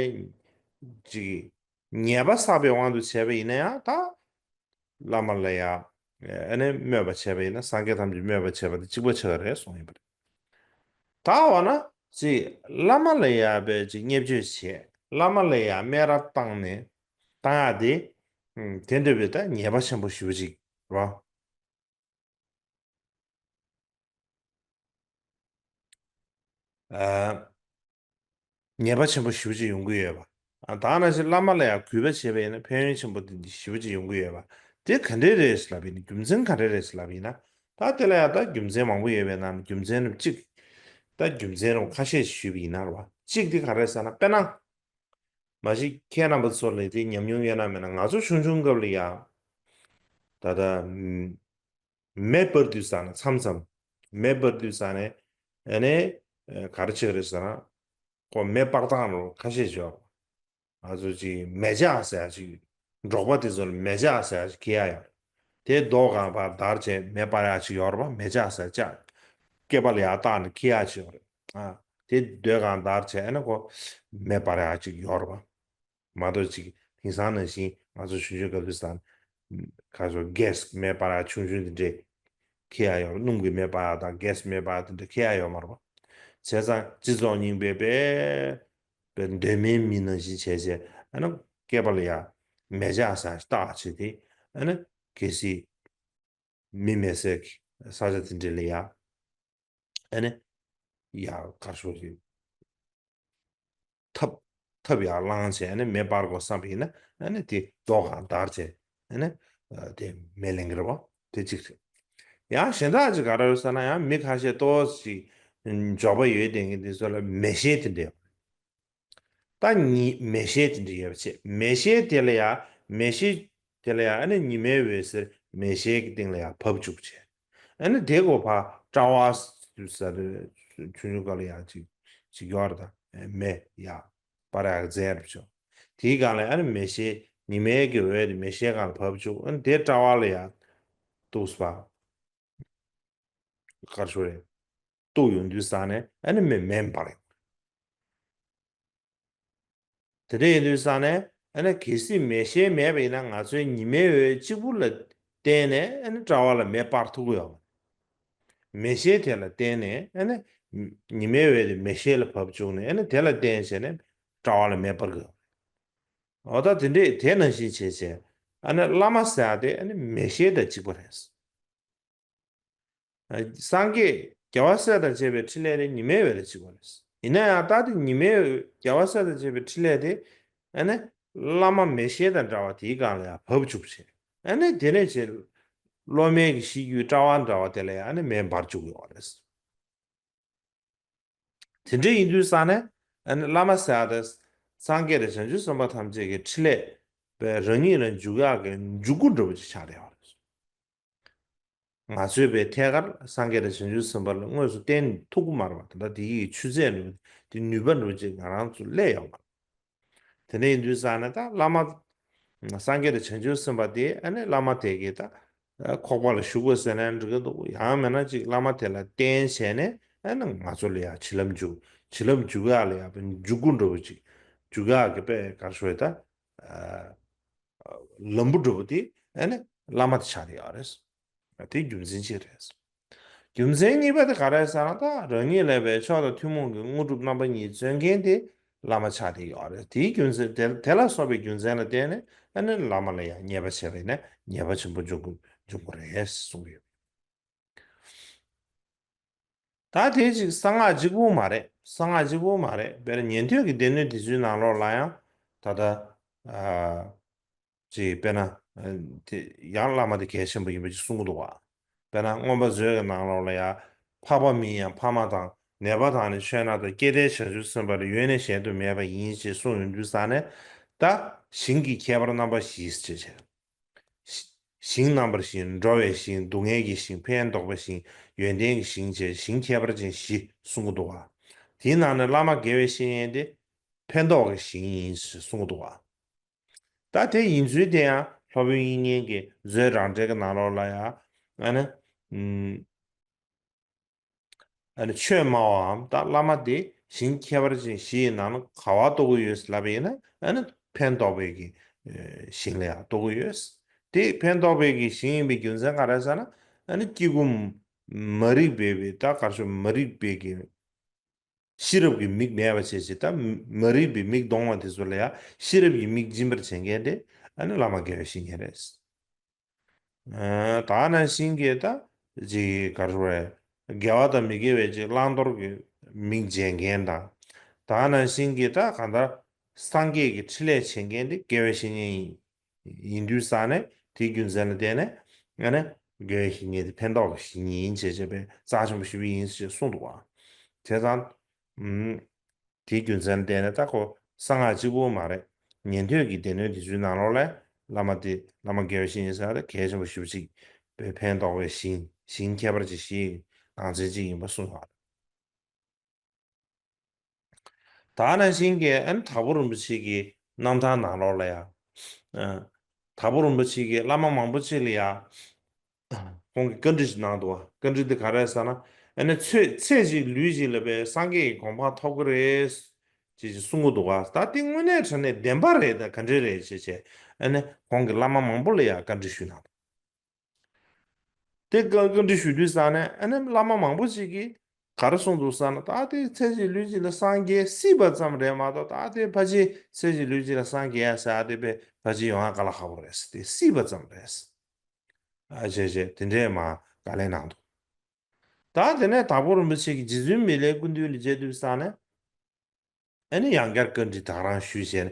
ཅིག་ཉེས་པ་བསགས་པའི་དབང་དུ་བྱས་པ་ཡིན་ན་ཡང་ད་བླ་མ་ལ་ཡང་ཨ་ནི་སྨོད་པ་བྱས་པ་ཡིན་ན། སངས་རྒྱས་ཐམས་ཅད་སྨོད་པ་བྱས་པ་དེ་གཅིག་པ་ཆགས་ཀྱི་རེད་གསུངས་ཡོད་པ་རེད། ད་འོ་ན་ཅིག་བླ་མ་ལ་ཡང་བས་ཅིག་བརྙས་བཅོས་བྱས། བླ་མ་ལ་ཡང་སྨད་ར་བཏང་ནས་བཏང་ཡག་དེ། ཨུམ། དེ་འདྲ་བའི་ད་ཉེས་པ་ཆེན་པོ་ཞེ་པོ་ཅིག་རེད་པ། ཨ། ཉེས་པ་ཆེན་པོ་ཞེ་པོ་ཅིག་ཡོང་གི་ཡོད་པ། ཨ། ད་ནང་བཞིན་བླ་མ་ལ་ཡང་གུས་པ་བྱས་པ་ཡིན་ན་ཕན་ཡོན་ཆེན་པོ་དེ་འདྲ་ཞེ་པོ་ཅིག་ཡོང་གི་ཡོད་པ། དེ་ག་འདྲས་རེད་ལབ་ཡིན་ན། རྒྱུ་མཚན་ག་རེ་རེད་ལབ་ཡིན་ན། ད་དེ་ལ་ཡང་ད་རྒྱུ་མཚན་མང་པོ་ཡོད་པའི་ནང་ནས་རྒྱུ་མཚན་རྣམས་གཅིག་ད་རྒྱུ་མཚན་རྣམས་ཁ་ཤས་ཤིག་ཞུས་པ་ཡིན་ན་རེད་པ། གཅིག་དེ་ག་རེ་ཟེར་ན། དཔེར་ན། མ་གཞི་ཁྱེད་རྣམ་པ་ཚོ་ལ་དེ་ཉམས་མྱོང་ཡོད་ན་མེད་ན། ང་ཚོ་ཆུང་ཆུང་སྐབས་ལ་ཡང་། ད་ལྟ་མེ་སྤར་དུས་ཙ་ནས། མཚམས་མཚམས་མེ་སྤར་དུས་ཙ་ནས་ཨ་ནི་ག་རེ་བྱེད་ཀྱི་རེད་ཟེར་ན། ཁོ་མེ་སྤར་སྟངས་རུ་ཁ་ཤས་ཡོད། ང་ཚོ་ཅིག་མེ་ལྕགས་ཟེར་ཡ་ཅིག་འབྲོག་པ་དེ་ཚོ་ལ་མེ་ལྕགས་ཟེར་ཡ་ཅིག་འཁྱེར་ཡ་ཡོད། དེ་རྡོ་སྒང་བར་བརྡར་བྱས་མེ་སྤར་ཡ་ཅིག་ཡོད་རེད་པ། མེ་ལྕགས་ཟེར་ལྕགས། སྐེད་པ་ལ་ཡར་བཏགས་ནས་འཁྱེར་ཡག་ཅིག་ཡོད་རེད། ཨ། དེ་འདོད་གང་ལྟར་བྱས་ཨ་ནི་ཁོ་མེ་སྤར་ཡག་ཅིག་ཡོད་རེད་པ། མ་གཏོགས་ཅིག་དེང་སང་ནང་བཞིན་ང་ཚོ་ཆུང་ཆུང་སྐབས་དུས་སང་ཁ་སོ་གེ་སི་མེ་སྤར་ཡག་ཆུང་ཆུང་དེ་འདྲས་འཁྱེར་ཡག་ཡོད་རེད། སྣུམ་གྱི་མེ་སྤར་ཡག་དང་གེ་སི་མེ་སྤར་ཡག་དེ་འདྲས་འཁྱེར་ཡག་ཡོད་མ་རེད་པ། བྱས་ཙང་སྤྱི་ཚོགས་རྙིང་པའི་པའི་པའི་གདོད་མའི་མི་ནང་བཞིན་བྱས་བྱས་ཨ་ནི་སྐེད་པ་ལ་ཡ་མེ་ལྕགས་ཟེར་ཡག་ཞིག་བཏགས་བྱས་ཏེ་ཨ་ནི་གལ་སྲིད་མི་མེད་སའི་ས་ཆ་དེ་འདྲས་ལ་ཡ་ཨ་ནི་ཡ་གར་ཤོར་ཞིག་ཐབ་ཐབ་ཡར་བླངས་བྱས་ཨ་ནི་མེ་སྤར་དགོས་བསམ་པ་ཡིན་ན་ཨ་ནི་དེ་རྡོ་གང་བརྡར་བྱས་ཨ་ནི་དེ་མེ་ལེན་གྱི་རེད་པ། དེ་གཅིག་རེད། ཡང་གཞན་དག་ཅིག་ག་རེ་ཡོད་ཟེར་ན་ཡང་མི་ཁ་ཤས་ཏོག་ཙམ་ཅིག་འབྱོར་པ་ཡོད་བསྡད་མཁན་དེ་ཚོ་ལ་མེ་ཤེལ་དེ་འདྲས་ཡོད། ད་ཉི་མེ་ཤེལ་དེ་འདྲ་ཡོད་པ་བྱས། མེ་ཤེལ་དེ་ལ་ཡང་མེ་ཤེལ་དེ་ལ་ཡང་ཨ་ནི་ཉི་མའི་འོད་ཟེར་མེ་ཤེལ་གྱི་སྟེང་ལ་ཡང་བབས་བཅུག་བྱས། ཨ་ནི་དེ་གོ་ཕ་ཀྲ་བ་ཟེར་ཆུང་ཆུང་སྐབས་ལ་ཡང་ཅིག་ཅིག་ཡོད་རེད། ད་མེ་ཡང་སྤར་ཡག་རྫས་རེད་བྱས། དེའི་སྒང་ལ་ཨ་ནི་མེ་ཤེལ་ཉི་མའི་གི་འོད་དེ་མེ་ཤེལ་སྒང་ལ་བབས་བཅུག་ཨ་ནི་དེ་ཀྲ་བ་ལ་ཡང་གཏུགས་པ། གར་ཤོར་རེད། གཏུགས་ཡོང་དུས་ཙང་ནས་ཨ་ནི་མེ་མེ་འབར་ཡོང་། དེ་འདྲ་ཡིན་དུས་ཙང་ནས་ཨ་ནི་གལ་སྲིད་མེ་ཤེལ་མེད་པ་ཡིན་ན་ང་ཚོའི་ཉི་མའི་འོད་གཅིག་པུ་ལ་བརྟེན་ནས་ཨ་ནི་ཀྲ་བ་ལ་མེ་སྤར་ཐུབ་ཀྱི་ཡོད་མ་རེད། མེ་ཤེལ་དེ་ལ་བརྟེན་ནས་ཨ་ནི་ཉི་མའི་འོད་དེ་མེ་ཤེལ་ལ་བབས་བཅུག་ནས་ཨ་ནི་དེ་ལ་བརྟེན་བྱས་ནས་ཀྲ་བ་ལ་མེ་སྤར་གྱི་ཡོད་མ་རེད། འོ་ད་དེ་འདྲས་དེ་ནང་བཞིན་བྱས་བྱས་ཨ་ནི་བླ་མ་ཟེར་ཡག་དེ་ཨ་ནི་མེ་ཤེལ་དང་གཅིག་པ་རེད། སངས་རྒྱས་རྒྱལ་བ་སྲས་དང་བཅས་པའི་འཕྲིན་ལས་དེ་ཉི་མའི་འོད་ལ་གཅིག་པ་རེད། ཡིན་ན་ཡང་ད་དེ་ཉི་མའི་འོད་རྒྱལ་བ་སྲས་དང་བཅས་པའི་འཕྲིན་ལས་དེ་ཨ་ནི་བླ་མ་མེ་ཤེལ་དང་འདྲ་བ་དེའི་སྒང་ལ་ཡང་བབས་བཅུག་བྱས། ཨ་ནི་དེ་ནས་བྱས་སློབ་མའི་གི་ཤེས་རྒྱུད་ཀྲ་བ་འདྲ་བ་དེ་ལ་ཡང་ཨ་ནི་མེ་འབར་བཅུག་ཡོད་རེད། དེ་འདྲ་ཡིན་དུས་ཙང་ནས་ཨ་ནི་བླ་མ་ཟེར་ཡག་དེ་སངས་རྒྱས་དང་བྱང་ཆུབ་སེམས་དཔའ་ཐམས་ཅད་ཀྱི་འཕྲིན་ལས་པའི་རང་ཉིད་ལ་འཇུག་ཡག་གི་འཇུག་སྒོ་འདྲ་པོ་ཅིག་ཆགས་བསྡད་ཡོད་རེད། ང་ཚོས་པའི་ཐད་ཀར་སངས་རྒྱས་དང་བྱང་ཆུབ་སེམས་དཔའ་ལ་དངོས་སུ་བསྟེན་ཐུབ་ཀྱི་མ་རེད་པ། ད་ལྟ་དེ་ཡི་ཆུ་ཚད་འདྲ་པོ་དེ་ནུས་པ་འདྲ་པོ་ཅིག་ང་རང་ཚོ་སླེབས་ཡོད་མ་རེད། དེ་འདྲ་ཡིན་དུས་ཙང་ནས་ད་བླ་མ་སངས་རྒྱས་དང་བྱང་ཆུབ་སེམས་དཔའ་དེ་ཨ་ནི་བླ་མ་དེ་གིས་ད་ཁོག་པ་ལ་བཞུགས་དགོས་ཟེར་ན་འགྲིག་གི་འདུག་ཡང་མིན་ན་ཅིག་བླ་མ་དེ་ལ་བརྟེན་བྱས་ནས་ཨ་ནི་ང་ཚོ་ལ་ཡང་བྱིན་རླབས་འཇུག་བྱིན་རླབས་འཇུག་ཡག་ལ་ཡང་འཇུག་སྒོ་འདྲ་པོ་ཅིག་འཇུག་ཡག་གི་དཔེ་ག་རེ་ཞུ་དགོས་ད། ལམ་བུ་འདྲ་པོ་དེ་ཨ་ནི་བླ་མ་དེ་ཆགས་བསྡད་ཡོད་རེད། དེ་རྒྱུ་མཚན་གཅིག་རེད། རྒྱུ་མཚན་གཉིས་པ་དེ་ག་རེ་ཟེར་ན་ད་རང་ཉིད་ལ་བའི་མཆོག་དང་ཐུན་མོང་གི་དངོས་གྲུབ་རྣམ་པ་གཉིས་སྩོལ་མཁན་དེ་བླ་མ་ཆགས་བསྡད་ཡོད་རེད། དེའི་རྒྱུ་མཚན་དེ་དེ་ལ་སོགས་པའི་རྒྱུ་མཚན་ལ་བརྟེན་ནས་ཨ་ནི་བླ་མ་ལ་ཡང་མཉེས་པ་བྱས་པ་ཡིན་ན་ཉེས་པ་ཆེན་པོ་འབྱུང་དགོས་འབྱུང་དགོས་རེད་གསུངས་ཡོད། ད་དེ་ཅིག་གསང་སྔགས་གཅིག་པུ་མ་རེད། གསང་སྔགས་གཅིག་པུ་མ་རེད། དཔེར་ན་ཉན་ཐོས་ཀྱི་སྡེ་སྣོད་དེ་ཚོའི་ནང་ལོགས་ལ་ཡང་ད་ལྟ་ཨ་ཅིག་དཔེར་ན་ཨ་དེ་ཡང་བླ་མ་དེ་གལ་ཆེན་པོ་ཡིན་པ་ཅིག་གསུང་གི་འདུག་བ། དཔེར་ན་མངོན་པ་མཛོད་ཀྱི་ནང་ལོགས་ལ་ཡང་འཕགས་པ་མིན་ཡང་འཕགས་མ་དང་ནད་པ་དང་ནི་ཆོས་སྣ་དང་། སྐྱེ་མཐའི་བྱང་ཆུབ་སེམས་དཔའ་ལ་ཡོད་ནི་གཞན་དུ་མེད་པ་ཡིན་ཞེས་གསུངས་ཡོང་དུས་ཙང་ནས་ད་ཞིང་གི་ཁྱད་པར་རྣམ་པ་བཞི་ཞེས་བྱ། ཞིང་རྣམ་པར་ཞི། འགྲོ་བའི་ཞིང་། སྡུག་བསྔལ་གྱི་ཞིང་། ཕན་འདོགས་པའི་ཞིང་། ཡོན་ཏན་གྱི་ཞིང་བཅས་ཞིང་ཁྱད་པར་ཅན་བཞི་གསུང་གི་འདུག་བ། དེའི་ནང་ནས་བླ་མ་དགེ་བའི་བཤེས་གཉེན་དེ་ཕན་འདོགས་ཀྱི་ཞིང་ཡིན་ཞེས་གསུང་གི་འདུག་བ། ད་དེ་ཡིན་ཚུལ་དེ་ཡང་སློབ་དཔོན་དབྱིག་གཉེན་གྱི་མཛོད་རང་འགྲེལ་གྱི་ནང་ལོགས་ལ་ཡང་ཨ་ནི་ཨ་ནི་ཆོས་སྨྲ་བའམ་ད་བླ་མ་དེ་ཞིང་ཁྱད་པར་ཅན་བཞི་ཡི་ནང་ན་ག་བ་གཏོགས་ཀྱི་ཡོད་ལབ་པ་ཡིན་ན་ཨ་ནི་ཕན་འདོགས་པའི་གི་ཞིང་ལ་ཡང་གཏོགས་ཀྱི་ཡོད། དེ་ཕན་འདོགས་པའི་གི་ཞིང་ཡིན་པའི་རྒྱུ་མཚན་ག་རེ་ཟེར་ན་ཨ་ནི་སྐྱེ་དགུ་མ་རིག་པའི་བའི་ད་ག་རེ་ཞུ་མ་རིག་པའི་གི་ཤེས་རབ་ཀྱི་མིག་མེད་པ་བྱས་ཅིག་ད་མ་རིག་པའི་མིག་གདོང་བ་དེ་ཚོ་ལ་ཡང་ཤེས་རབ་ཀྱི་མིག་སྦྱིན་པར་བྱེད་མཁན་དེ་ཨ་ནི་བླ་མ་དགེ་བའི་བཤེས་གཉེན་རེད། ཨ་ད་ནང་བཞིན་གྱི་ད་ཅིག་ག་རེ་རེད། དགེ་བ་དང་མི་དགེ་བའི་ཅིག་བླང་དོར་གྱི་མིག་འབྱེད་མཁན་དང་། ད་ནང་བཞིན་གྱི་ད་གང་ལྟར་སངས་རྒྱས་ཀྱི་འཕྲིན་ལས་བྱེད་མཁན་དེ་དགེ་བའི་བཤེས་གཉེན་ཡིན། ཡིན་དུས་ཙང་ནས་དེའི་རྒྱུ་མཚན་ལ་བརྟེན་ནས་ཨ་ནི་དགེ་བའི་བཤེས་གཉེན་དེ་ཕན་འདོགས་ཀྱི་བཤེས་གཉེན་ཡིན་བྱས་བྱས་པའི་རྩ་ཆེན་པོ་ཞེ་པོ་ཡིན་ཞེས་གསུངས་འདུག་བ། བྱས་ཙང་ཨུམ། དེའི་རྒྱུ་མཚན་ལ་བརྟེན་ནས་ད་ཁོ་གསང་སྔགས་གཅིག་པུ་མ་རེད། ཉན་ཐོས་ཀྱི་སྡེ་སྣོད་དེ་ཚོའི་ནང་ལོགས་ལ་བླ་མ་དེ་བླ་མ་དགེ་བའི་བཤེས་གཉེན་ཟེར་བ་དེ་གལ་ཆེན་པོ་ཞེ་པོ་ཅིག་པའི་ཕན་འདོགས་པའི་ཞིང་ཞིང་ཁྱད་པར་ཅན་བཞིའི་ནང་ཚན་གཅིག་ཡིན་པ་གསུངས་ཡོད་རེད། ད་ནང་བཞིན་གྱི་ཨ་ནི་དྭགས་པོ་རིན་པོ་ཆེ་གི་རྣམ་ཐར་ནང་ལོགས་ལ་ཡང་། ཨ། དྭགས་པོ་རིན་པོ་ཆེ་གིས་བླ་མ་མང་པོ་ཅིག་ལ་ཡང་། ཁོང་གིས་བཀའ་འདྲི་ཞིག་གནང་འདུག་བ། བཀའ་འདྲི་འདི་ག་རེ་རེད་ཟེར་ན། ཨ་ནི་ཚེ་ཚེ་གཅིག་ལུས་གཅིག་ལ་བའི་སངས་རྒྱས་ཀྱི་གོ་འཕང་ཐོབ་ཀྱི་རེད། ཅེས་ཅེས་གསུང་གི་འདུག་ག་ད་དེ་དངོས་གནས་དྲང་གནས་བདེན་པ་རེད། ད་ག་འདྲ་རེད་ཅེས་བྱས། ཨ་ནི་ཁོང་གི་བླ་མ་མང་པོ་ལ་ཡང་བཀའ་འདྲི་ཞུས་གནང་འདུག་དེ་བཀའ་བཀའ་འདྲི་ཞུ་དུས་ཙང་ནས། ཨ་ནི་བླ་མ་མང་པོ་ཅིག་གིས་ག་རེ་གསུངས་འདུག་ཟེར་ན། ད་དེ་ཚེ་གཅིག་ལུས་གཅིག་ལ་སངས་རྒྱས་སྲིད་པ་ཙམ་རེད་མ་གཏོགས། ད་དེ་ཕལ་ཆེར་ཚེ་གཅིག་ལུས་གཅིག་ལ་སངས་རྒྱས་ཡ་ཟེར་ཡ་དེ་དཔེ་ཕལ་ཆེར་ཡོང་ཡ་དཀའ་ལས་ཁག་པོ་རེད་ཟེར། དེ་སྲིད་པ་ཙམ་རེད་ཟེར། ཨ་བྱས་བྱས་དེ་འདྲས་མར་བཀའ་ལན་གནང་འདུག་ད་དེ་ནས་དྭགས་པོ་རིན་པོ་ཆེ་གིས་རྗེ་བཙུན་མི་ལའི་སྐུ་མདུན་ལ་མཇལ་དུས་ཙང་ནས། ཨ་ནི་ཡང་བསྐྱར་བཀའ་འདྲི་ད་ག་རང་ཞུས་བྱས་ནས། ད་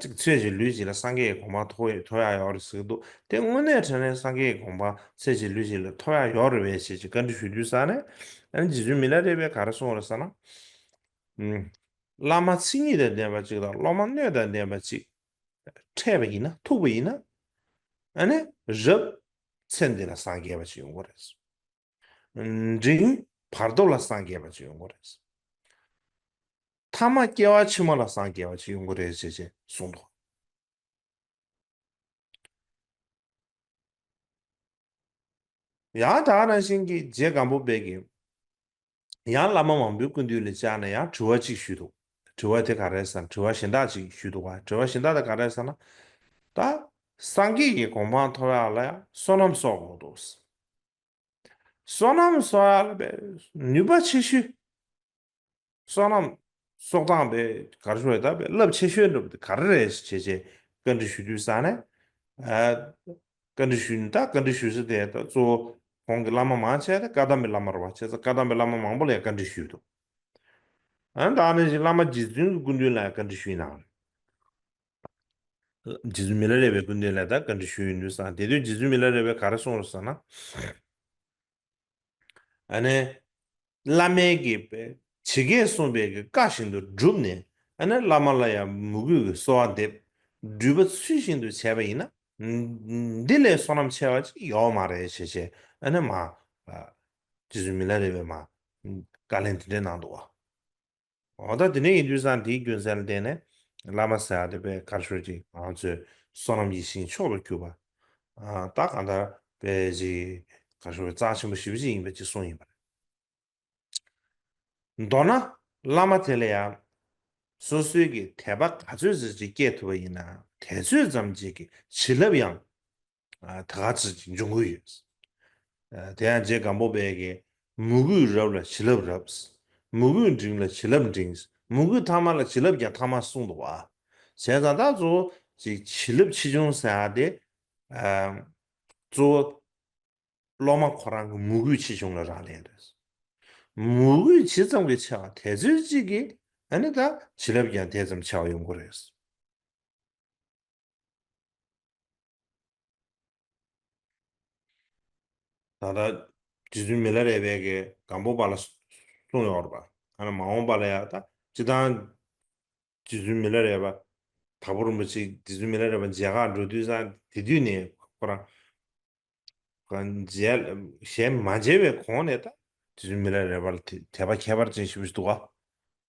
ཅིག་ཚེ་གཅིག་ལུས་གཅིག་ལ་སངས་རྒྱས་ཀྱི་གོ་འཕང་ཐོབ་ཐོབ་ཡ་ཡོད་རེད་ཟེར་གྱི་འདུག་དེ་དངོས་གནས་དྲང་གནས་སངས་རྒྱས་ཀྱི་གོ་འཕང་ཚེ་གཅིག་ལུས་གཅིག་ལ་ཐོབ་ཡ་ཡོད་རེད་པས་ཞེས་ཀྱི་བཀའ་འདྲི་ཞུ་དུས་ཙང་ནས། ཨ་ནི་རྗེ་བཙུན་མི་ལ་རས་པས་ག་རེ་གསུངས་རེད་ཟེར་ན། ཨུམ། བླ་མ་མཚན་ཉིད་དང་ལྡན་པ་གཅིག་དང་སློབ་མ་སྣོད་དང་ལྡན་པ་གཅིག་འཕྲད་པ་ཡིན་ན། ཐུག་པ་ཡིན་ན། ཨ་ནི་རབ་ཚེ་འདི་ལ་སངས་རྒྱས་པ་ཅིག་ཡོང་གི་རེད། འབྲིང་བར་དོ་ལ་སངས་རྒྱས་པ་ཅིག་ཡོང་གི་རེད། ཐ་མ་སྐྱེ་བ་ཕྱི་མ་ལ་སངས་རྒྱས་པ་ཅིག་ཡོང་གི་རེད་ཅེས་ཅེས་གསུངས་འདུག་ཡང་དེ་ནང་བཞིན་གྱི་རྗེ་སྒམ་པོ་པའི་གི་ཡང་བླ་མ་མང་པོའི་སྐུ་མདུན་ལ་བཅར་ནས་ཡང་དྲི་བ་གཅིག་ཞུས་འདུག་དྲི་བ་དེ་ག་རེ་ཟེར་ན། དྲི་བ་གཞན་དག་ཅིག་ཞུས་འདུག་ག་དྲི་བ་གཞན་དག་དེ་ག་རེ་ཟེར་ན། ད་སངས་རྒྱས་ཀྱི་གོ་འཕང་ཐོབ་ཡག་ལ་ཡང་བསོད་ནམས་གསོག་དགོས་འདུག་བསོད་ནམས་གསོག་ཡག་ལ་བས་ནུས་པ་ཆེ་ཤོས། བསོད་ནམས་གསོག་སྟངས་པའི་ག་རེ་ཞུ་རེད། ད་པའི་རླབས་ཆེ་ཤོས་འདྲ་པོ་དེ་ག་རེ་རེད་ཅེས་ཅེས་བཀའ་འདྲི་ཞུ་དུས་ཙང་ནས། ཨ། བཀའ་འདྲི་ཞུས་ནས། ད་བཀའ་འདྲི་ཞུ་ས་དེ་ད་གཙོ་བོ་ཁོང་གི་བླ་མ་མང་ཆེ་བ་དེ་བཀའ་གདམས་པའི་བླ་མ་རེད་པ། བྱས་ཙང་བཀའ་གདམས་པའི་བླ་མ་མང་པོ་ལ་ཡང་བཀའ་འདྲི་ཞུས་འདུག་ཨ་ནི་ད་ནི་བླ་མ་རྗེ་བཙུན་གྱི་སྐུ་མདུན་ལ་ཡང་བཀའ་འདྲི་ཞུས་གནང་རེད། རྗེ་བཙུན་མི་ལ་རས་པའི་སྐུ་མདུན་ལ་ད་བཀའ་འདྲི་ཞུས་ཡོང་དུས་ཙང་། དེ་དུས་རྗེ་བཙུན་མི་ལ་རས་པས་ག་རེ་གསུངས་རེད་ཟེར་ན། ཨ་ནི། བླ་མའི་གི་བྱེད་སྐལ་གསུངས་པའི་གི་བཀའ་བཞིན་དུ་བསྒྲུབས་ནས། ཨ་ནི་བླ་མ་ལ་ཡང་མོས་གུས་ཀྱི་གསོལ་བ་འདེབས། སྒྲུབ་པ་ཚུལ་བཞིན་དུ་བྱས་པ་ཡིན་ན། འདི་ལས་བསོད་ནམས་ཆེ་བ་ཅིག་ཡོད་མ་རེད་ཅེས་ཅེས། ཨ་ནི་མར་རྗེ་བཙུན་མི་ལ་རས་པས་མར་བཀའ་ལན་དེ་འདྲ་གནང་འདུག་བ། འོ་ད་དེ་འདྲ་ཡིན་དུས་ཙང་། དེའི་རྒྱུ་མཚན་ལ་བརྟེན་ནས་བླ་མ་ཟེར་ཡག་དེ་དཔེ་ག་རེ་ཞུ་རེད། ཅིག་ང་ཚོའི་བསོད་ནམས་ཀྱི་ཞིང་མཆོག་ཏུ་གྱུར་པ། ཨ། ད་གང་ལྟར་དཔེ་ཅིག་ག་རེ་ཞུ་རེད། རྩ་ཆེན་པོ་ཞེ་པོ་ཅིག་ཡིན་པ་ཅིག་གསུངས་ཡིན་པ་རེད། མདོར་ན་བླ་མ་དེ་ལ་ཡང་སོ་སོའི་གི་དད་པ་ག་ཚོད་ཙམ་ཅིག་སྐྱེས་ཐུབ་པ་ཡིན་ན། དེ་ཚོད་ཙམ་ཅིག་གི་བྱིན་རླབས་ཡང་ཨ། ད་ག་ཚོད་ཅིག་འབྱུང་གི་ཡོད། ཨ། དེ་ཡང་རྗེ་སྒམ་པོ་པས་གི། མོས་གུས་རབ་ལ་བྱིན་རླབས་རབ། མོས་གུས་འབྲིང་ལ་བྱིན་རླབས་འབྲིང་། མོས་གུས་ཐ་མ་ལ་བྱིན་རླབས་ཀྱང་ཐ་མ་གསུངས་འདུག་བ། བྱས་ཙང་ད་གཙོ་བོ་ཅིག་བྱིན་རླབས་ཆེ་ཆུང་ཟེར་ཡག་དེ། ཨ། གཙོ་བོ་སློབ་མ་ཁོ་རང་གི་མོས་གུས་ཆེ་ཆུང་ལ་རག་ལས་རེད། མོས་གུས་ཇི་ཙམ་གྱིས་ཆེ་བ་དེ་ཚོད་ཅིག་གིས། ཨ་ནི་ད་བྱིན་རླབས་ཀྱང་དེ་ཙམ་ཆེ་བ་ཡོང་གི་རེད། ད་ལྟ་རྗེ་བཙུན་མི་ལ་རས་པས་གི་སྒམ་པོ་པ་ལ་གསུངས་ཡོད་རེད་པ། ཨ་ནི་མ་འོངས་པ་ལ་ཡང་ད་སྤྱིར་བཏང་རྗེ་བཙུན་མི་ལ་རས་པ། དྭགས་པོ་རིན་པོ་ཆེ་རྗེ་བཙུན་མི་ལ་རས་པ་མཇལ་ཁ་འགྲོ་དུས་ཙང་། དེ་དུས་ནས་ཁོ་རང་མཇལ། ཞལ་མ་མཇལ་བའི་གོང་ནས་ད་རྗེ་བཙུན་མི་ལ་རས་པ་ལ་དད་དད་པ་ཁྱད་པར་ཅན་ཞེ་པོ་ཞིག་འདུག་ག་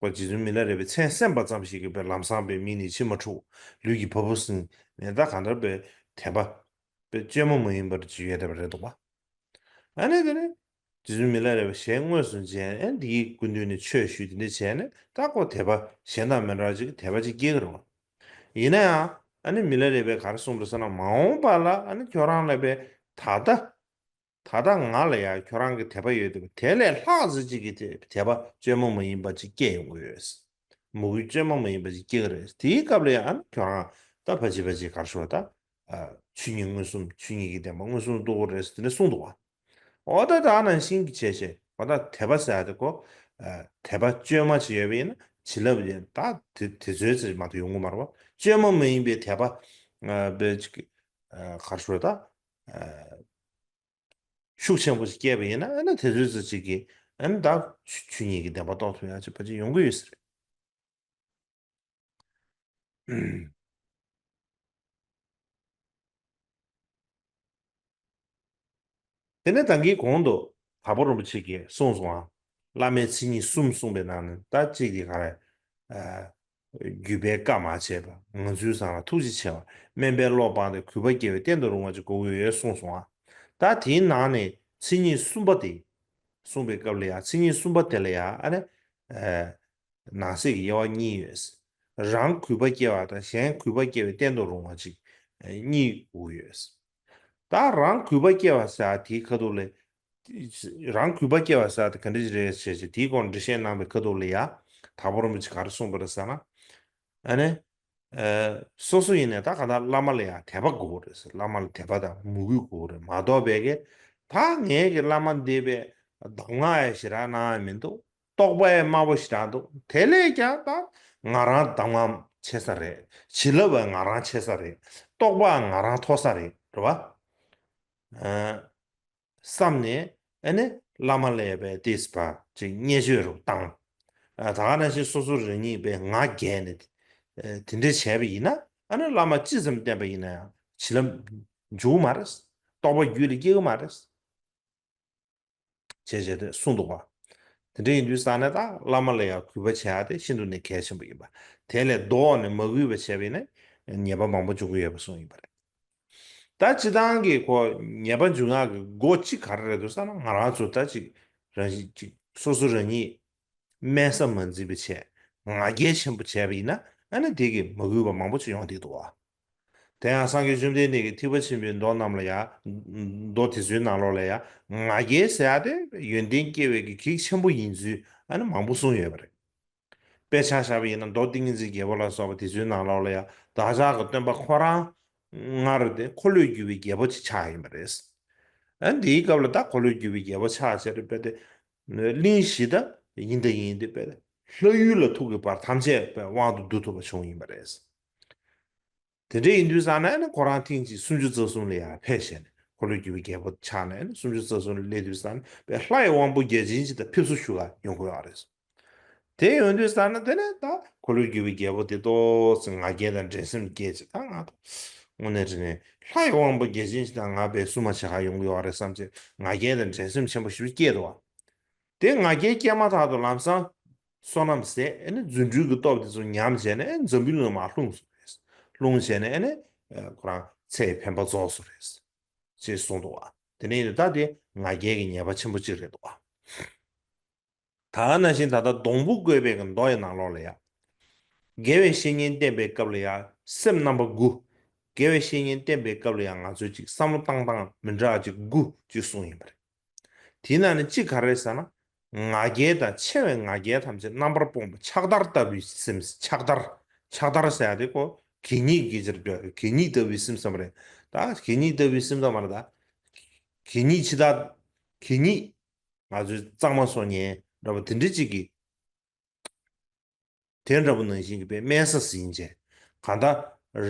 ཁོ་རྗེ་བཙུན་མི་ལ་རས་པའི་མཚན་གསན་པ་ཙམ་ཞིག་གིས་དཔེ་ལམ་སང་དཔེ་མིག་ནས་མཆི་མ་འཁྲུགས། ལུས་ཀྱི་བ་སྤུ་ཟིང་ནས། ད་གང་ལྟར་དཔེ་དད་པ་དཔེ་བཅོས་མ་མ་ཡིན་པར་ཅིག་ཡོད་བསྡད་པ་རེད་འདུག་ག་ཨ་ནི་དེ་ནས་རྗེ་བཙུན་མི་ལ་རས་པའི་ཞལ་དངོས་སུ་མཇལ། ཨ་ནི་དེའི་སྐུ་མདུན་ནས་ཆོས་ཞུས། དེ་འདྲ་བྱས་ནས་ད་ཁོ་དད་པ་གཞན་དང་མི་འདྲ་བ་ཅིག་དད་པ་ཅིག་སྐྱེ་གི་རེད་པ། ཡིན་ན་ཡང་ཨ་ནི་མི་ལ་རས་པས་ག་རེ་གསུངས་པ་རེད་ཟེར་ན། མ་འོངས་པ་ལ་ཨ་ནི་ཁྱོད་རང་ལ་དཔེ་ད་ལྟ་ད་ལྟ་ང་ལ་ཡང་ཁྱོད་རང་གི་དད་པ་ཡོད་དེ། དེ་ལས་ལྷག་ཙམ་ཅིག་གི་དད་དད་པ་བཅོས་མ་མ་ཡིན་པ་ཅིག་སྐྱེ་ཡོང་གི་ཡོད། མོས་གུས་བཅོས་མ་མ་ཡིན་པ་ཅིག་སྐྱེ་གི་རེད། དེའི་སྐབས་ལ་ཡང་ཨ་ནི་ཁྱོད་རང་ད་ཕལ་ཆེར་ཕལ་ཆེར་ག་རེ་ཞུ་བ། ད་ཨ། ཆོས་ཉིད་མངོན་སུམ། ཆོས་ཉིད་ཀྱི་བདེན་པ་མངོན་སུམ་རྟོགས་ཀྱི་རེད་ཟེར་དེ་འདྲ་གསུངས་འདུག་ག་འོ་ད་ད་ནང་བཞིན་གྱི་བྱས་བྱས། འོ་ད་དད་པ་ཟེར་ཡ་དེ་ཁོ། ཨ། དད་པ་བཅོས་མ་ཅིག་ཡོད་པ་ཡིན་ན་བྱིན་རླབས་ཡང་ད་དེ་དེ་ཚོའི་ཚེ་མ་གཏོགས་ཡོང་གི་མ་རེད་པ། བཅོས་མ་མ་ཡིན་པའི་དད་པ། ཨ། དཔེ་ཅིག་ཨ། ག་རེ་ཞུ་དགོས་རེད། ད། ཨ། ཤུགས་ཆེན་པོ་ཞིག་སྐྱེས་པ་ཡིན་ན། ཨ་ནི་དེ་ཚོའི་ཚེ་ཅིག་གིས་ཨ་ནི་ད་ཆོས་ཆོས་ཉིད་ཀྱི་བདེན་པ་རྟོགས་ཐུབ་ཡ་ཅིག་ཕལ་ཆེར་ཡོང་གི་ཡོད་ས་རེད། དེ་ནས་ད་གིན་གོང་དུ་དྭགས་པོ་རིན་པོ་ཆེ་གིས་གསུངས་སོང་ཨ། བླ་མའི་མཚན་ཉིད་གསུམ་གསུངས་པའི་ནང་ནས་ད་གཅིག་དེ་ག་རེ། ཨ། བརྒྱུད་པའི་བཀའ་མ་བརྗེད་པ། ངང་ཚུལ་བཟང་ལ་ཐུགས་རྗེ་ཆེ་བ། དམན་པའི་བློ་སྤངས་ཏེ་གུས་པ་སྐྱེ་བའི་རྟེན་དུ་རུང་བ་ཅིག་དགོས་ཀྱི་ཡོད་གསུངས་སོང་ཨ། ད་དེའི་ནང་ནས་མཚན་ཉིད་གསུམ་པ་དེ། གསུངས་པའི་སྐབས་ལ་ཡང་མཚན་ཉིད་གསུམ་པ་དེ་ལ་ཡང་ཨ་ནི། ནང་གསེས་ཀྱི་དབྱེ་བ་གཉིས་ཡོད། རང་གུས་པ་སྐྱེ་བ་དང་གཞན་གུས་པ་སྐྱེ་བའི་བསྟན་དུ་རུང་བ་ཅིག་གཉིས་དགོས་ཡོད། ད་རང་གུས་པ་སྐྱེ་བ་ཟེར་དེའི་ཁ་ཐུག་ལ། རང་གུས་པ་སྐྱེ་བ་ཟེར་དེ་ག་འདྲ་ཞིག་རེད་ཟེར་བྱས་དེའི་སྐོར་འགྲེལ་བཤད་གནང་བའི་ཁ་ཐུག་ལ་ཡང་དྭགས་པོ་རིན་པོ་ཆེ་ག་རེ་གསུངས་པ་རེད་ཟེར་ན། ཨ་ནི། ཨ། སོ་སོ་ཡིན་ནའི་ད་ག་ད་བླ་མ་ལ་ཡང་དད་པ་དགོས་རེད་ཟེར། བླ་མ་ལ་དད་པ་དང་མོས་གུས་དགོས་རེད་མ་གཏོགས་པའི་གི་ད་ངའི་གི་བླ་མ་འདི་པའི་གདམས་ངག་ཡང་ཞེ་དྲག་གནང་ཡ་མི་འདུག་རྟོགས་པ་ཡང་དམའ་པོ་ཞེ་དྲག་འདུག་དེ་ལས་ཀྱང་ད་ང་རང་གདམས་ངག་ཆེ་ས་རེད། བྱིན་རླབས་ཡང་ང་རང་ཆེ་ས་རེད། རྟོགས་པའང་ང་རང་མཐོ་ས་རེད། རེད་བ། ཨ། བསམ་ནས་ཨ་ནི་བླ་མ་ལ་ཡང་དཔེ་ཏིས་པ་ཅིག་བརྙས་བཅོས་རུ་བཏང་། ཨ། ད་ག་ནང་བཞིན་སོ་སོ་རང་ཉིད་དཔེ་ང་རྒྱལ་ནས། ཨ། དེ་འདྲ་བྱས་པ་ཡིན་ན་ཨ་ནི་བླ་མ་ཅི་ཙམ་བསྟེན་པ་ཡིན་ན་ཡང་བྱིན་རླབས་འཇུག་མ་རེད། རྟོགས་པ་རྒྱུད་ལ་སྐྱེ་གི་མ་རེད། བྱས་བྱས་ཏེ་གསུངས་འདུག་པ། དེ་འདྲ་ཡིན་དུས་ཙང་ནས་ད་བླ་མ་ལ་ཡང་གུས་པ་བྱེད་ཡ་དེ་ཤིན་ཏུ་ནས་གལ་ཆེན་པོ་ཡིན་པ། དེ་ལས་ལྡོག་ནས་མ་གུས་པ་བྱས་པ་ཡིན་ན་ཉེས་པ་མང་པོ་འབྱུང་གི་ཡོད་པ་གསུངས་ཡིན་པ་རེད། ད་སྤྱི་བཏང་གི་ཁོ་ཉེས་པ་འབྱུང་ཡག་གི་སྒོ་གཅིག་ག་རེ་རེད་འདུག་ཟེར་ན་ང་རང་ཚོ་ད་ཅིག་རང་བཞིན་ཅིག་སོ་སོ་རང་ཉིད་དམན་ས་མ་འཛིན་པ་བྱས། ང་རྒྱལ་ཆེན་པོ་བྱས་པ་ཡིན་ན་ཨ་ནི་དེ་གི་མ་གུས་པ་མང་པོ་ཅིག་ཡོང་བསྡད་འདུག་བ། དེ་ཡང་སངས་རྒྱས་བཅོམ་ལྡན་འདས་ཀྱིས་ཐེག་པ་ཆེན་པོའི་མདོ་རྣམས་ལ་ཡང་། མདོ་དེ་ཚོའི་ནང་ལོགས་ལ་ཡང་ང་རྒྱལ་ཟེར་ཡ་དེ་ཡོན་ཏན་སྐྱེ་བའི་གི་གེགས་ཆེན་པོ་ཡིན་ཚུལ་ཨ་ནི་མང་པོ་གསུངས་ཡོད་པ་རེད། དཔེ་ཆ་བཞག་པ་ཡིན་ན་མདོ་ཏིང་ངེ་འཛིན་རྒྱལ་པོ་ལ་སོགས་པ་དེ་ཚོའི་ནང་ལོགས་ལ་ཡང་བདག་ཅག་གི་སྟོན་པ་ཁོ་རང་སྔར་དེ་འཁོར་ལོས་སྒྱུར་བའི་རྒྱལ་པོ་ཅིག་ཆགས་ཡིན་པ་རེད། ཨ། འདིའི་སྐབས་ལ་ད་འཁོར་ལོས་སྒྱུར་བའི་རྒྱལ་པོ་ཆགས་བྱས་ཏེ་དཔེ་དེ། གླིང་བཞི་དང་ཡིན་དང་ཡིན་ཏེ་དཔེ་དེ། ལྷ་ཡུལ་ལ་ཐུག་གི་བར་ཐམས་ཅད་དཔེ་དབང་དུ་བསྡུ་ཐུབ་པ་བྱུང་ཡིན་པ་རེད། དེ་འདྲ་ཡིན་དུས་ཙང་ནས་ནི་ཁོ་རང་ཐེངས་གཅིག་སུམ་ཅུ་རྩ་གསུམ་ལ་ཡང་ཕེབས་བྱས་ནས་འཁོར་ལོས་སྒྱུར་བའི་རྒྱལ་པོ་ཆགས་ནས་ནི་སུམ་ཅུ་རྩ་གསུམ་ལ་སླེབས་དུས་ཙང་ནས་དཔེ་ལྷ་ཡི་དབང་པོ་བརྒྱ་བྱིན་ཅིག་དང་ཕེབས་བསུ་ཞུ་ག་ཡོང་གི་ཡོད་རེད། དེ་ཡོང་དུས་ཙང་ནས་དེ་ནས་ད་འཁོར་ལོས་སྒྱུར་བའི་རྒྱལ་པོ་དེ་ཏོག་ཙམ་ང་རྒྱལ་དང་འགྲན་སེམས་སྐྱེས་ཅིག་ད་ང་དང་། དངོས་གནས་དྲང་གནས་ལྷ་ཡི་དབང་པོ་བརྒྱ་བྱིན་ཅིག་དང་ང་དཔེ་བསུ་མ་བྱེད་ག་ཡོང་གི་ཡོད་རེད་བསམ་བྱས་ང་རྒྱལ་དང་འགྲན་སེམས་ཆེན་པོ་ཞེ་པོ་སྐྱེས་འདུག་བ། དེ་ང་རྒྱལ་སྐྱེས་མ་ཐག་ཏུ་ལམ་སང་བསོད་ནམས་ཟད། ཨ་ནི་རྫུ་འཕྲུལ་གྱི་སྟོབས་དེ་ཚོ་ཉམས་བྱས་ནས་ཨ་ནི་འཛམ་བུའི་གླིང་ལ་མར་ལྷུང་སོང་རེད། ལྷུང་བྱས་ནས་ཨ་ནི་ཁོ་རང་ཚེ་ཡི་འཕེན་པ་རྫོགས་སོང་རེད། ཅེས་གསུངས་འདུག་བ། དེ་ནས་ད་དེ་ང་རྒྱལ་གྱི་ཉེས་པ་ཆེན་པོ་གཅིག་རེད་འདུག་བ། ད་ག་ནང་བཞིན་ད་ལྟ་སྡོང་པོ་བཀོད་པའི་གི་མདོ་ཡི་ནང་ལོགས་ལ་ཡང་། དགེ་བའི་བཤེས་གཉེན་བསྟེན་པའི་སྐབས་ལ་ཡང་སེམས་རྣམ་པ་དགུ། དགེ་བའི་བཤེས་གཉེན་བསྟེན་པའི་སྐབས་ལ་ཡང་ང་ཚོས་ཅིག་བསམ་བློ་བཏང་སྟངས་མི་འདྲ་བ་ཅིག་དགུ་ཅིག་གསུངས་ཡིན་པ་རེད། དེའི་ནང་ནས་གཅིག་ག་རེ་རེད་ཟེར་ན། ང་རྒྱལ་དང་ཆེ་བའི་ང་རྒྱལ་ཐམས་ཅད་རྣམ་པར་སྤངས་པ་ཕྱག་དར་ལྟ་བུའི་སེམས། ཕྱག་དར། ཕྱག་དར་ཟེར་ཡ་དེ་ཁོ་གད་སྙིགས་ཀྱི་ཕྱིར་བརྗོད། གད་སྙིགས་ལྟ་བུའི་སེམས་ཙམ་རེད། ད་གད་སྙིགས་ལྟ་བུའི་སེམས་ཙམ་མ་རེད་ད། གད་སྙིགས་ཕྱི་དར། གད་སྙིགས། ང་ཚོའི་གཙང་མ་བཟོ་མཁན་འདྲ་པོ་དེ་འདྲ་ཅིག་གིས། དེ་འདྲ་པོ་ནང་བཞིན་གྱི་དཔེ་དམན་ས་ཟིན་བྱས། གང་ལྟར་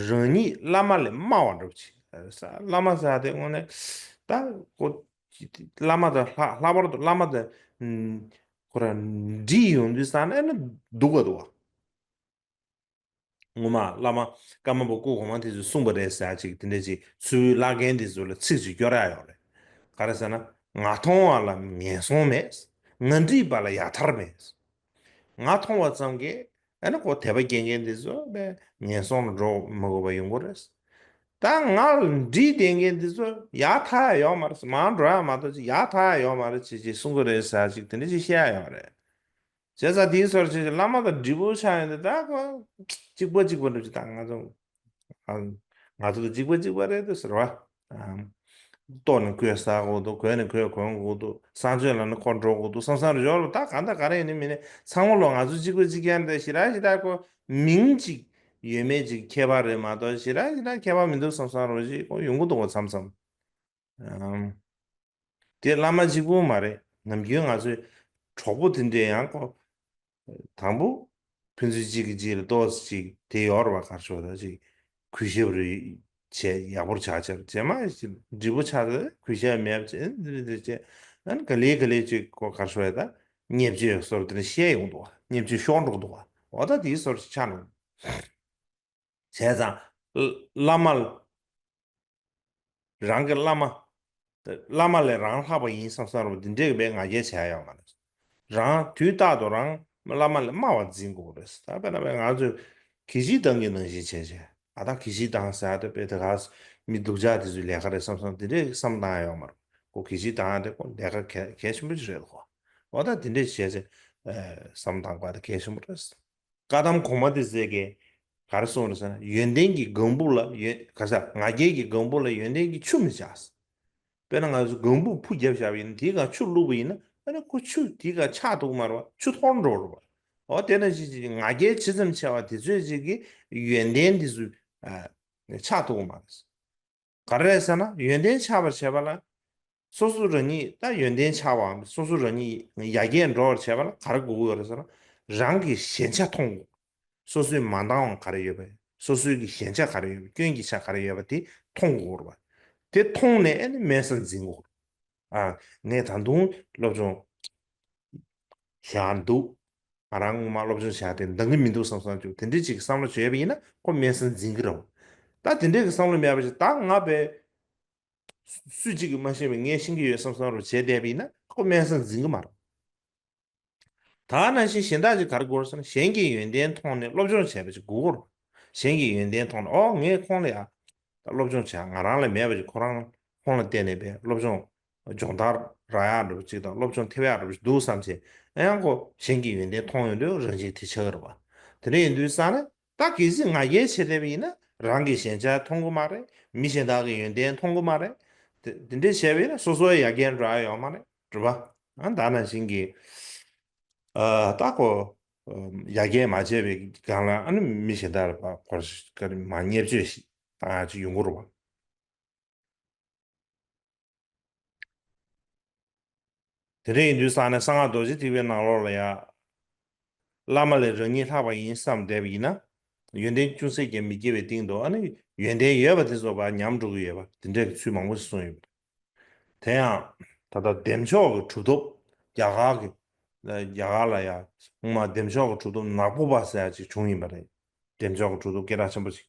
རང་ཉིད་བླ་མ་ལས་དམའ་བ་འདྲ་པོ་ཅིག་བླ་མ་ཟེར་དེ་དངོས་གནས་ད་ཁོ་བླ་མ་དང་ལྷག་ལྷག་པར་དུ་བླ་མ་དང་ཁོ་རང་འདྲིས་ཡོང་དུས་ཙང་ནས་ནི་སྡུག་ག་འདུག་བ། ངོ་མ་བླ་མ་ཀརྨ་པ་སྐུ་གོང་མ་དེ་ཚོས་གསུངས་པ་རེད་ཟེར་ཅིག་དེ་འདྲ་ཅིག་ཚུར་བླ་རྒན་དེ་ཚོ་ལ་ཚིག་ཅིག་སྐྱོར་ཡ་ཡོད་རེད། ག་རེ་ཟེར་ན། ང་མཐོང་བ་ལ་ངན་སོང་མེད། ང་འདྲིས་པ་ལ་ཡ་མཐར་མེད། ང་མཐོང་བ་ཙམ་གྱིས་ཨ་ནི་ཁོ་དད་པ་སྐྱེ་མཁན་དེ་ཚོ་དཔེ་ངན་སོང་ལ་འགྲོ་མི་དགོས་པ་ཡོང་གི་རེད། ད་ང་ལ་འདྲིས་བསྡད་མཁན་དེ་ཚོ་ཡར་ཐར་ཡ་ཡོད་མ་རེད། མར་འགྲོ་ཡ་མ་གཏོགས་ཅིག་ཡར་ཐར་ཡ་ཡོད་མ་རེད་ཅེས་ཅིག་གསུང་གི་རེད་ཟེར་ཅིག་དེ་འདྲ་ཅིག་བཤད་ཡ་ཡོད་རེད། བྱས་ཙང་དེའི་སོར་ཆེ་ཆེ་བླ་མ་དང་འབྲས་བུ་ཆགས་ཡོང་དུས་ད་ཁོ་གཅིག་པ་གཅིག་པ་འདྲ་ཅིག་ད་ང་ཚོ་ང་ཚོ་དང་གཅིག་པ་གཅིག་པ་རེད་འདུག་ཟེར་བ། ལྟོ་ནི་ཁོས་ཟ་དགོས་འདུག་གོས་ནི་ཁོས་གོན་དགོས་འདུག་གསང་སྤྱོད་ལ་ནི་ཁོ་འགྲོ་དགོས་འདུག་བསམ་བསམ་རེ་ཡོད་རེད། ད་གང་ལྟར་ག་རེ་ཡིན་ནི་མིན་ནི་ཚང་མ་ལོ་ང་ཚོ་གཅིག་པ་གཅིག་རྐྱང་རེད། ཞེ་དྲག་ཞེ་དྲག་ཁོ་མིང་གཅིག་ཡོད་མེད་ཅིག་ཁྱད་པར་རེད་མ་གཏོགས་ཞེ་དྲག་ཞེ་དྲག་ཁྱད་པར་མི་འདུག་བསམ་བསམ་རེ་ཅིག་ཁོ་ཡོང་གི་འདུག་གོ་མཚམས་མཚམས། དེ་བླ་མ་གཅིག་པུ་མ་རེད། ནམ་རྒྱུན་ང་ཚོའི་གྲོགས་པོ་དེ་འདྲས་ཡང་ཁོ། དང་པོ། ཕན་ཚུན་གཅིག་གིས་གཅིག་ལ་ཏོག་ཙམ་ཅིག་དེ་ཡོད་རེད་པ། ག་རེ་ཞུ་དགོས་ད་ཅིག་གུས་ཞབས་རེ་བྱས་ཡག་པོ་ཆགས་ཆགས་རྗེས་མ་ཞིག་འབྲས་བུ་ཆགས་ཏེ་གུས་ཞབས་མེད་པ་བྱས་འདི་འདྲ་བྱས། ཨ་ནི་ག་ལེ་ག་ལེ་ཅིག་ཁོ་ག་རེ་ཞུ་དགོས་ད་བརྙས་བཅོས་སོར་དེ་འདྲ་བཤད་ཡོང་འདུག་བ། བརྙས་བཅོས་ཤོར་འགྲོ་འདུག་བ། འོ་ད་དེའི་སོར་ཞིག་ཆགས་འགྲོ། བྱས་ཙང་། བླ་མ་ལ། རང་གི་བླ་མ། བླ་མ་ལས་རང་ལྷག་པ་ཡིན་བསམ་བསམ་རུ་འདི་འདྲའི་གི་བའི་ང་རྒྱལ་བྱས་ཡོད་མ་རེད། རང་དུས་རྟག་ཏུ་རང་བླ་མ་ལས་དམའ་བ་འཛིན་དགོས་རེད། ད་དཔེར་ན་བའི་ང་ཚོས་གི་ཞིག་བཏང་གི་ནང་བཞིན་བྱས་བྱས། ཨ་ད་གི་ཞིག་བཏང་ཟེར་ཏེ་དཔེ་དེ་ག་མི་སྡུག་ཅག་དེ་ཚོའི་ལས་ཀ་རེད་བསམ་བསམ་འདི་འདྲའི་བསམ་བཏང་ཡོད་མ་རེད། ཁོ་གི་ཞིག་བཏང་ཡ་དེ་ཁོ་ལས་ཀ་གལ་གལ་ཆེན་པོ་ཞིག་རེད་ཁོ། འོ་ད་དེ་འདྲས་བྱས་ཚེ་བསམ་བློ་བཏང་དགོས་པ་དེ་གལ་ཆེན་པོ་རེད། བཀའ་གདམས་གོང་མ་དེ་ཟེར་གི་ག་རེ་གསུངས་རེད་ཟེར་ན། ཡོན་ཏན་གྱི་ལྒང་བུ་ལ་ཡོན་ག་ས་ང་རྒྱལ་གྱི་ལྒང་བུ་ལ་ཡོན་ཏན་གྱི་ཆུ་མི་བཅག་དཔེར་ན་ང་ཚོ་ལྒང་བུ་ཕུ་བརྒྱབ་བཞག་པ་ཡིན་ན། དེའི་སྒང་ཆུ་བླུགས་པ་ཡིན་ན། ཨ་ནི་ཁོ་ཆུ་དེའི་སྒང་ཆག་ཐུབ་ཀྱི་མ་རེད་པ། ཆུ་འཐོར་འགྲོ་རེད་པ། འོ་དེ་ནང་བཞིན་ཅིག་ང་རྒྱལ་ཇི་ཙམ་ཆེ་བ་དེ་ཚོས་ཅིག་གི་ཡོན་ཏན་དེ་ཚོ་ཆག་ཐུབ་ཀྱི་མ་རེད། ག་རེ་རེད་ཟེར་ན། ཡོན་ཏན་ཆགས་པར་བྱེད་པ་ལ། སོ་སོ་རང་ཉིད་ད་ཡོན་ཏན་ཆགས་པའམ་སོ་སོ་རང་ཉིད་ཡར་རྒྱས་འགྲོ་བར་བྱེད་པ་ལ་ག་རེ་དགོས་ཀྱི་ཡོད་རེད་ཟེར་ན། རང་གི་ཞན་ཆ་མཐོང་དགོས། སོ་སོའི་མ་འདང་བ་ག་རེ་ཡོད་པ། སོ་སོའི་གི་ཞན་ཆ་ག་རེ་ཡོད་པ། སྐྱོན་གྱི་ཆ་ག་རེ་ཡོད་པ་དེ་མཐོང་དགོས་རེད་པ། དེ་མཐོང་ནས་ཨ་ནི་དམན་ས་འཛིན་དགོས་རེད། ཨ། ངས་ད་དུང་སློབ་སྦྱོང་བྱ་འདུག་ང་རང་ངོ་མ་སློབ་སྦྱོང་བྱ་དེ་འདང་གི་མི་འདུག་བསམ་བསམ་བྱུང་དེ་འདྲའི་ཅིག་བསམ་བློ་བྱས་པ་ཡིན་ན་ཁོ་དམན་ས་འཛིན་གི་རེད། ད་དེ་འདྲའི་གི་བསམ་བློ་མེད་པ་ཞིག་ད་ང་བས་སུ་གཅིག་གིས་མ་ཤེས་པ་ངས་ཤེས་ཀྱི་ཡོད་བསམ་བསམ་རུ་བྱས་བསྡད་པ་ཡིན་ན་ཁོ་དམན་ས་འཛིན་གི་མ་རེད། ད་ནང་བཞིན་གཞན་དག་ཅིག་ག་རེ་དགོས་རེད་ཟེར་ན། གཞན་གྱི་ཡོན་ཏན་མཐོང་ནས་སློབ་སྦྱོང་བྱས་པ་ཅིག་དགོས་ཀྱི་རེད། གཞན་གྱི་ཡོན་ཏན་མཐོང་ནས་ཨོ་ངས་ཁོང་ལ་ཡ་ད་སློབ་སྦྱོང་བྱས། ང་རང་ལ་མེད་པ་ཅིག་ཁོ་རང་ཁོང་ལ་བརྟེན་ནས་པའི་སློབ་སྦྱོང་སྦྱོང་བརྡར་རག་ཡག་འདྲ་པོ་ཅིག་དང་སློབ་སྦྱོང་ཐེབས་ཡག་འདྲ་པོ་ཅིག་འདུག་བསམ་བྱས། ཨ་ཡང་ཁོ་གཞན་གྱི་ཡོན་ཏན་མཐོང་ཡོང་དུས་རང་བཞིན་དེ་ཆགས་ཀྱི་རེད་པ། དེ་འདྲ་ཡིན་དུས་ཙང་ནས་ད་གལ་སྲིད་ང་རྒྱལ་བྱེད་བསྡད་པ་ཡིན་ན་རང་གི་ཞན་ཆ་མཐོང་གི་མ་རེད། མི་གཞན་དག་གི་ཡོན་ཏན་མཐོང་གི་མ་རེད། དེ་དེ་འདྲ་བྱས་པ་ཡིན་ན་སོ་སོའི་ཡར་རྒྱས་འགྲོ་ཡག་ཡོད་མ་རེད། རེད་པ། ཨ་ད་ནང་བཞིན་གྱི་ཨ་ད་ཁོ་ཡར་རྒྱས་མ་བྱས་པའི་སྒང་ལ་ཨ་ནི་མི་གཞན་དག་ལ་ཕར་ཁོ་རང་མ་བརྙས་བཅོས་ཤིག་བཏང་ཡག་ཅིག་ཡོང་གི་རེད་པ། དེ་འདྲ་ཡིན་དུས་ཙང་ནས་གསང་སྔགས་རྡོ་རྗེ་ཐེག་པའི་ནང་ལོགས་ལ་ཡ། བླ་མ་ལས་རང་ཉིད་ལྷག་པ་ཡིན་བསམ་བསྡད་པ་ཡིན་ན། ཡོན་ཏན་ཅུང་ཟད་ཀྱང་མི་སྐྱེ་བའི་སྟེང་དུ་ཨ་ནི་ཡོན་ཏན་ཡོད་པ་དེ་ཚོ་ཕར་ཉམས་འགྲོ་གི་ཡོད་པ་དེ་འདྲ་གི་ཚུལ་མང་པོ་ཞིག་གསུངས་ཡོད་པ། དེ་ཡང་ད་ལྟ་བདེ་མཆོག་གི་གྲུབ་ཐོབ་རྒྱ་གར་གྱི་རྒྱ་གར་ལ་ཡ་སྔོན་མ་བདེ་མཆོག་གི་གྲུབ་ཐོབ་ནག་པོ་པ་ཟེར་ཡག་ཅིག་བྱུང་ཡིན་པ་རེད། བདེ་མཆོག་གི་གྲུབ་ཐོབ་སྐད་གྲགས་ཆེན་པོ་ཞིག་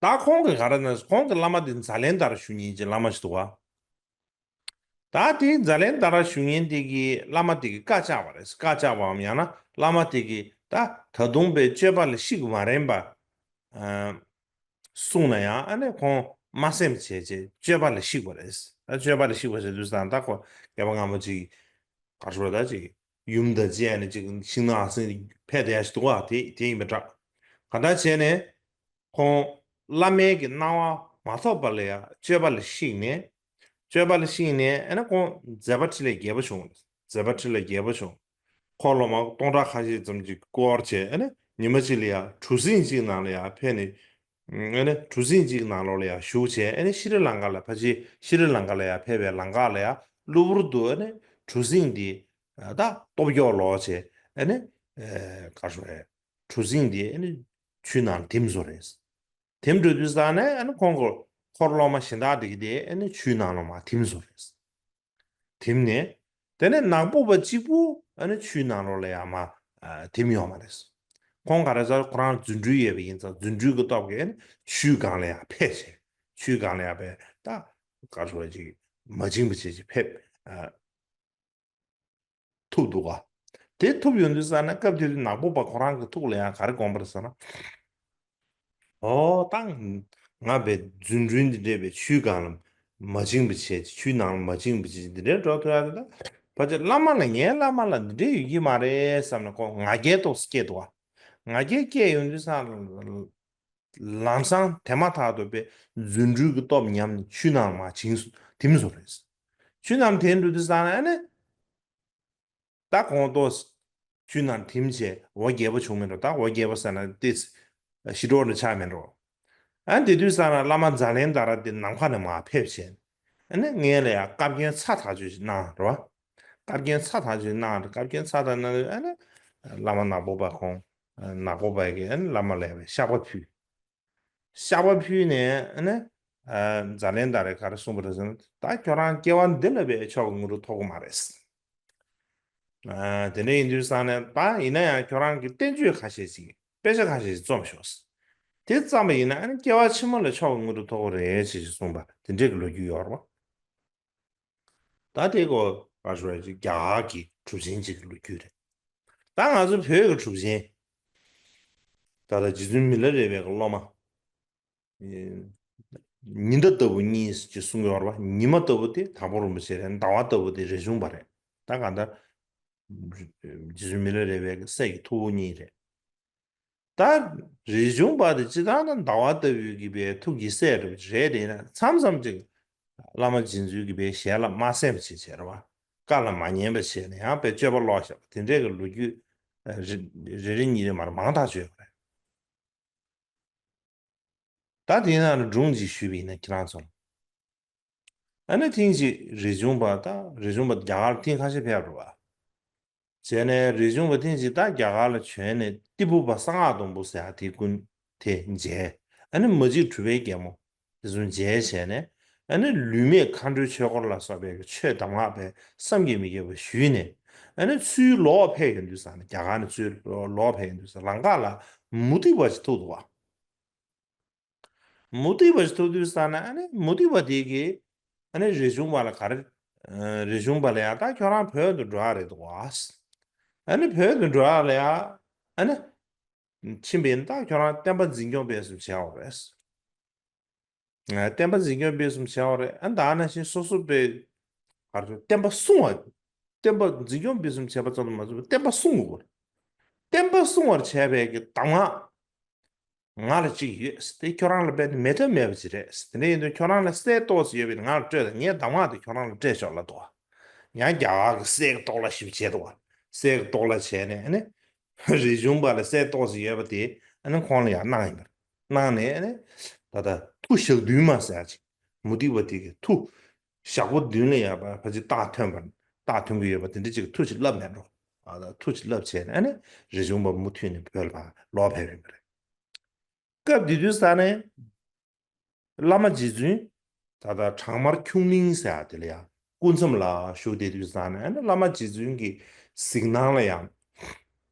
ད་ཁོང་གིས་ག་རེ་ན་ཁོང་གི་བླ་མ་དེ་ཛཱ་ལན་དྷ་ར་ཞུ་མཁན་གྱི་བླ་མ་ཞིག་འདུག་ག་ད་དེ་ཛཱ་ལན་དྷ་ར་ཞུ་མཁན་དེ་གི་བླ་མ་དེ་གིས་བཀའ་བཅག་པ་རེད། བཀའ་བཅག་པའམ་ཡང་ན་བླ་མ་དེ་གིས་ད་ད་དུང་པའི་སྤྱོད་པ་ལ་གཤེགས་མ་རན་པ་གསུངས་ན་ཡང་ཨ་ནི་ཁོང་མ་སེམས་བྱས་བྱས་སྤྱོད་པ་ལ་གཤེགས་པ་རེད། ད་སྤྱོད་པ་ལ་གཤེགས་པ་ཟེར་དུས་ཙང་ད་ཁོ་སྐྱེས་པ་སྔ་མ་ཅིག་ག་རེ་ཟེར་ད་ཅིག་ཡུམ་དང་བཅས་ནས་ཅིག་ཤིང་ནགས་ཨ་སེང་ཕེབས་བསྡད་ཡག་ཞིག་འདུག་ག་དེ་དེ་ཡིན་པ་འདྲ། གང་ལྟར་བྱས་ནས་ཁོང་བླ་མའི་གི་གནང་བ་མ་ཐོབ་པ་ལ་ཡང་སྤྱོད་པ་ལ་གཤེགས་ནས། སྤྱོད་པ་ལ་གཤེགས་ནས་ཨ་ནི་ཁོང་མཛད་པ་འཕྲིན་ལས་རྒྱས་པ་བྱུང་། མཛད་པ་འཕྲིན་ལས་རྒྱས་པ་བྱུང་། འཁོར་སློབ་མ་སྟོང་ཕྲག་ཁ་ཤས་ཙམ་ཅིག་བསྐོར་བྱས་ཨ་ནི་ཉི་མ་གཅིག་ལ་ཡང་གྲུ་གཟིངས་གཅིག་ནང་ལ་ཡང་ཕེབས་ནས། ཨ་ནི་གྲུ་གཟིངས་གཅིག་ནང་ལོགས་ལ་ཡང་བཞུགས་བྱས་ཨ་ནི་ཤྲི་ལང་ཀ་ལ་ཕལ་ཆེར་ཤྲི་ལང་ཀ་ལ་ཡང་ཕེབས་པའི་ལམ་ཁ་ལ་ཡང་གློ་བུར་དུ་ཨ་ནི་གྲུ་གཟིངས་འདི་ད་སྟོབས་སྐྱོ་ལོག་བྱས་ཨ་ནི་ག་རེ་ཟེར། གྲུ་གཟིངས་འདི་ཨ་ནི་ཆུའི་ནང་ལ་ཐིམ་སོང་རེད། ཐིམ་འགྲོ་དུས་ཙང་ནས་ཨ་ནི་ཁོང་གི་འཁོར་སློབ་མ་གཞན་དག་དེ་གི་དེ་ཨ་ནི་ཆུའི་ནང་ལ་མར་ཐིམ་སོང་རེད། ཐིམ་ནས་དེ་ནས་ནག་པོ་པ་གཅིག་པུ་ཨ་ནི་ཆུའི་ནང་ལོགས་ལ་ཡང་མར་ཐིམ་ཡོང་བ་རེད། ཁོང་ག་རེ་ཟེར་ཁོ་རང་རྫུ་འཕྲུལ་ཡོད་པ་ཡིན་ཙང་རྫུ་འཕྲུལ་གྱི་སྟོབས་ཀྱིས་ཨ་ནི་ཆུའི་སྒང་ལ་ཡང་ཕེབས་བྱས། ཆུའི་སྒང་ལ་ཡང་ཕེབས་ད་ག་རེ་ཟེར་བ་ཅིག་མ་བྱིང་བ་བྱས་ཅིག་ཕེབས། ཐུབ་འདུག་ག་དེ་ཐུབ་ཡོང་དུས་ཙང་ནས་སྐབས་དེ་དུས་ནག་པོ་པ་ཁོ་རང་གི་ཐུགས་ལ་ཡང་ག་རེ་དགོངས་པ་རེད་ཟེར་ན། ཨོ་ད་ང་བས་རྫུ་འཕྲུལ་འདི་འདྲས་པའི་ཆུའི་སྒང་ལ་མ་བྱིང་བ་བྱས་ཆུའི་ནང་ལ་མ་བྱིང་བ་བྱས་འདི་འདྲས་འགྲོ་ཐུབ་ཡ་རེད། ད་ཕལ་ཆེར་བླ་མ་ལ་ངའི་བླ་མ་ལ་འདི་འདྲས་ཡོད་ཀྱི་མ་རེད་བསམ་ནས་ཁོ་ང་རྒྱལ་ཏོག་ཙམ་སྐྱེས་འདུག་ག་ང་རྒྱལ་སྐྱེས་ཡོང་དུས་ཙང་ལམ་སང་དེ་མ་ཐག་ཏུ་པའི་རྫུ་འཕྲུལ་གྱི་སྟོབས་ཉམས་ནས་ཆུའི་ནང་ལ་མར་བྱིང་སོང་ཐིམ་སོང་རེད། ཆུའི་ནང་ཐིམ་འགྲོ་དུས་ཙང་ནས་ཨ་ནི། ད་ཁོང་ཏོག་ཙམ་ཆུའི་ནང་ཐིམ་བྱས་འོ་བརྒྱལ་པོ་བྱུང་མེད་འགྲོ། ད་འོ་བརྒྱལ་པོ་ཟེར་ན་ཏོག་ཙམ་ཞི་དྲོགས་འདྲ་ཆགས་མེད་འགྲོ། ཨ་དེ་དུས་ཙང་ན་བླ་མ་ཛཱ་ལན་དྷ་ར་དེ་ནམ་མཁའ་ནས་མར་ཕེབས་བྱས། ཨ་ནི་ངེད་ལ་ཡང་བཀའ་བཀྱོན་ཚ་ཐག་ཆོད་ཅིག་གནང་རེད་བ། བཀའ་བཀྱོན་ཚ་ཐག་ཆོད་གནང་རེད། བཀའ་བཀྱོན་ཚ་ཐག་གནང་རེད། ཨ་ནི་བླ་མ་ནག་པོ་པ་ཁོང་ནག་པོ་པ་གིས་ཨ་ནི་བླ་མ་ལ་ཡང་བཤགས་པ་ཕུལ། བཤགས་པ་ཕུལ་ནས་ཨ་ནི་ཛཱ་ལན་དྷ་རས་ག་རེ་གསུངས་པ་རེད་ཟེར་ན། ད་ཁྱོད་རང་སྐྱེ་བ་འདི་ལ་བས་མཆོག་གི་དངོས་གྲུབ་ཐོབ་ཀྱི་མ་རེད། དེ་འདྲ་ཡིན་དུས་ཙང་ནས་ད་ཡིན་ན་ཡང་ཁྱོད་རང་གི་བསྟན་བཅོས་ཁ་ཤས་ཤིག་དཔེ་ཆ་ཁ་ཤས་ཤིག་རྩོམ་ཤོག་དེ་བརྩམས་པ་ཡིན་ན་ཨ་ནི་སྐྱེ་བ་ཕྱི་མ་ལ་མཆོག་གི་དངོས་གྲུབ་ཐོབ་ཀྱི་རེད་ཅེས་གསུངས་པ་དེ་འདྲས་ཀྱི་ལོ་རྒྱུས་ཡོད་རེད་བ། ད་དེ་གོ་ག་ཞུ་ར་ཅིག་རྒྱ་གར་གྱི་གྲུབ་ཆེན་ཅིག་གི་ལོ་རྒྱུས་རེད། ད་ང་ཚོ་བོད་ཀྱི་གྲུབ་ཆེན་ད་ལྟ་རྗེ་བཙུན་མི་ལ་རས་པའི་སློབ་མ། ཉི་ཟླ་ལྟ་བུ་གཉིས་ཅེས་གསུང་གི་ཡོད་རེད་བ། ཉི་མ་ལྟ་བུ་དེ་དྭགས་པོ་རིན་པོ་ཆེ་རེད། ཟླ་བ་ལྟ་བུ་དེ་རས་ཆུང་པ་རེད། ད་གང་ལྟར་རྗེ་བཙུན་མི་ལ་རས་པའི་སྲས་ཀྱི་ཐུ་བོ་གཉིས་རེད། ད་རས་ཆུང་པ་དེ་ཅི་ལྟར་ན་ཟླ་བ་ལྟ་བུའི་གི་པའི་ཐུགས་ཀྱི་སྲས་རེད་རེད་དེ་ན་མཚམས་མཚམས་ཅིག་བླ་མ་རྗེ་བཙུན་གྱི་པའི་ཞལ་ལ་མ་གསན་པ་ཅིག་བྱས་རེད་བ། བཀའ་ལ་མ་ཉན་པ་བྱས་ནས་ཡང་པའི་སྤྱོད་པ་ལོག་བཞག་པ་དེ་འདྲའི་གི་ལོ་རྒྱུས་རེ་རེ་གཉིས་རེ་མར་མང་དག་བརྗོད་པ་རེད། ད་དེའི་ནང་ལ་སྒྲུང་ཅིག་ཞུས་པ་ཡིན་ན་ཁྱེད་རང་ཚོར། ཨ་ནི་ཐེངས་ཅིག་རས་ཆུང་པ་ད་རས་ཆུང་པ་རྒྱ་གར་ཐེངས་ཁ་ཤས་ཕེབས་རེད་བ། བྱས་ནས་རས་ཆུང་པ་ཐེངས་ཅིག་ད་རྒྱ་གར་ལ་བྱོན་ནས་ཏི་ཕུ་པ་གསང་སྔགས་སྡོང་པོ་ཟེར་ཡ་དེ་ཀུན་དེ་མཇལ། ཨ་ནི་མ་གཅིག་གྲུབ་པའི་རྒྱལ་མོ་དེ་ཚོ་མཇལ་བྱས་ནས་ཨ་ནི་ལུས་མེད་མཁའ་འགྲོའི་ཆོས་སྐོར་ལ་སོགས་པའི་ཆོས་གདམས་ངག་པའི་བསམ་གྱིས་མི་ཁྱབ་པ་ཞུས་ནས་ཨ་ནི་ཚུར་ལོག་ཕེབས་ཡོང་དུས་ཙང་ནས་རྒྱ་གར་ནས་ཚུར་ལོག་ཕེབས་ཡོང་དུས་ཙང་ལམ་ཁ་ལ་མུ་སྟེགས་པ་ཞིག་ཐུག་འདུག་བ། མུ་སྟེགས་པ་ཞིག་ཐུག་དུས་ཙང་ནས་ཨ་ནི་མུ་སྟེགས་པ་དེ་གིས་ཨ་ནི་རས་ཆུང་པ་ལ་ག་རེ། ཨ། རས་ཆུང་པ་ལ་ཡང་ད་ཁྱོད་རང་བོད་དུ་འགྲོ་ཡ་རེད་འདུག་བ། ཨ་ནི་བོད་དུ་འགྲོ་ཡ་ལ་ཡང་ཨ་ནི་ཕྱིན་པ་ཡིན་ད་ཁྱོད་རང་བསྟན་པ་འཛིན་སྐྱོང་སྤེལ་གསུམ་བྱས་པ་རེད། ཨ། བསྟན་པ་འཛིན་སྐྱོང་སྤེལ་གསུམ་བྱས་པ་རེད། ཨ། ད་ནང་བཞིན་སོ་སོ་པའི་ག་རེ་བསྟན་པ་སྲུང་བ། བསྟན་པ་འཛིན་སྐྱོང་སྤེལ་གསུམ་བྱས་པ་ཙམ་དུ་མ་ཟད་པར་བསྟན་པ་སྲུང་དགོས། བསྟན་པ་སྲུང་བར་བྱས་པའི་གི་གདམས་ངག་ང་ལ་གཅིག་ཡོད། དེ་ཁྱོད་རང་ལ་དཔེ་དེ་མེད་ཐབས་མེད་པ་ཅིག་རེད། དེ་འདྲ་ཡིན་དུས་ཁྱོད་རང་ལ་སྲས་ཏོག་ཙམ་ཡོད་པས་ང་ལ་སྤྲོད་དང་། ངའི་གདམས་ངག་དེ་ཁྱོད་རང་ལ་སྤྲད་ཆོག་ལབ་འདུག་བ། ཡང་རྒྱ་གར་གྱི་སྲས་ཀྱི་ལྟོ་ལ་ཞིབ་བྱས་འདུག་བ། སྲས་ཀྱི་ལྟོ་ལ་བྱས་ནས་ཨ་ནི། རས་ཆུང་པ་ལ་སྲས་ཏོག་ཙམ་ཡོད་པ་དེ་ཨ་ནི་ཁོང་ལ་ཡང་གནང་ཡིན་པ་རེད། གནང་ནས་ཨ་ནི། ད་ལྟ་མཐུ་ཞག་བདུན་མ་ཟེར་ཡ་ཅིག་མུ་སྟེགས་པ་དེ་གི་མཐུ་ཞག་པོ་བདུན་ལ་ཡང་ཕ་ཕ་ཅིག་རྟགས་ཐོན་པ། རྟགས་ཐོན་གྱི་ཡོད་པ་དེ་འདྲ་ཅིག་མཐུ་ཅིག་བསླབ་མེད་འགྲོ། ཨ། ད་མཐུ་ཅིག་བསླབ་བྱས་ནས་ཨ་ནི་རས་ཆུང་པ་མུ་མཐུད་ནས་བོད་ལ་ཕར་ལོག་ཕེབས་ཡོད་པ་རེད། སྐབས་དེ་དུས་ས་ནས་བླ་མ་རྗེ་བཙུན་ད་ལྟ་བྲག་དམར་ཁྱུང་གླིང་ཟེར་ཡ་དེ་ལ་ཡང་སྐུ་མཚམས་ལ་བཞུགས་བསྡད་དུས་ས་ནས་ཨ་ནི་བླ་མ་རྗེ་བཙུན་གྱི་གཟིགས་སྣང་ལ་ཡང་།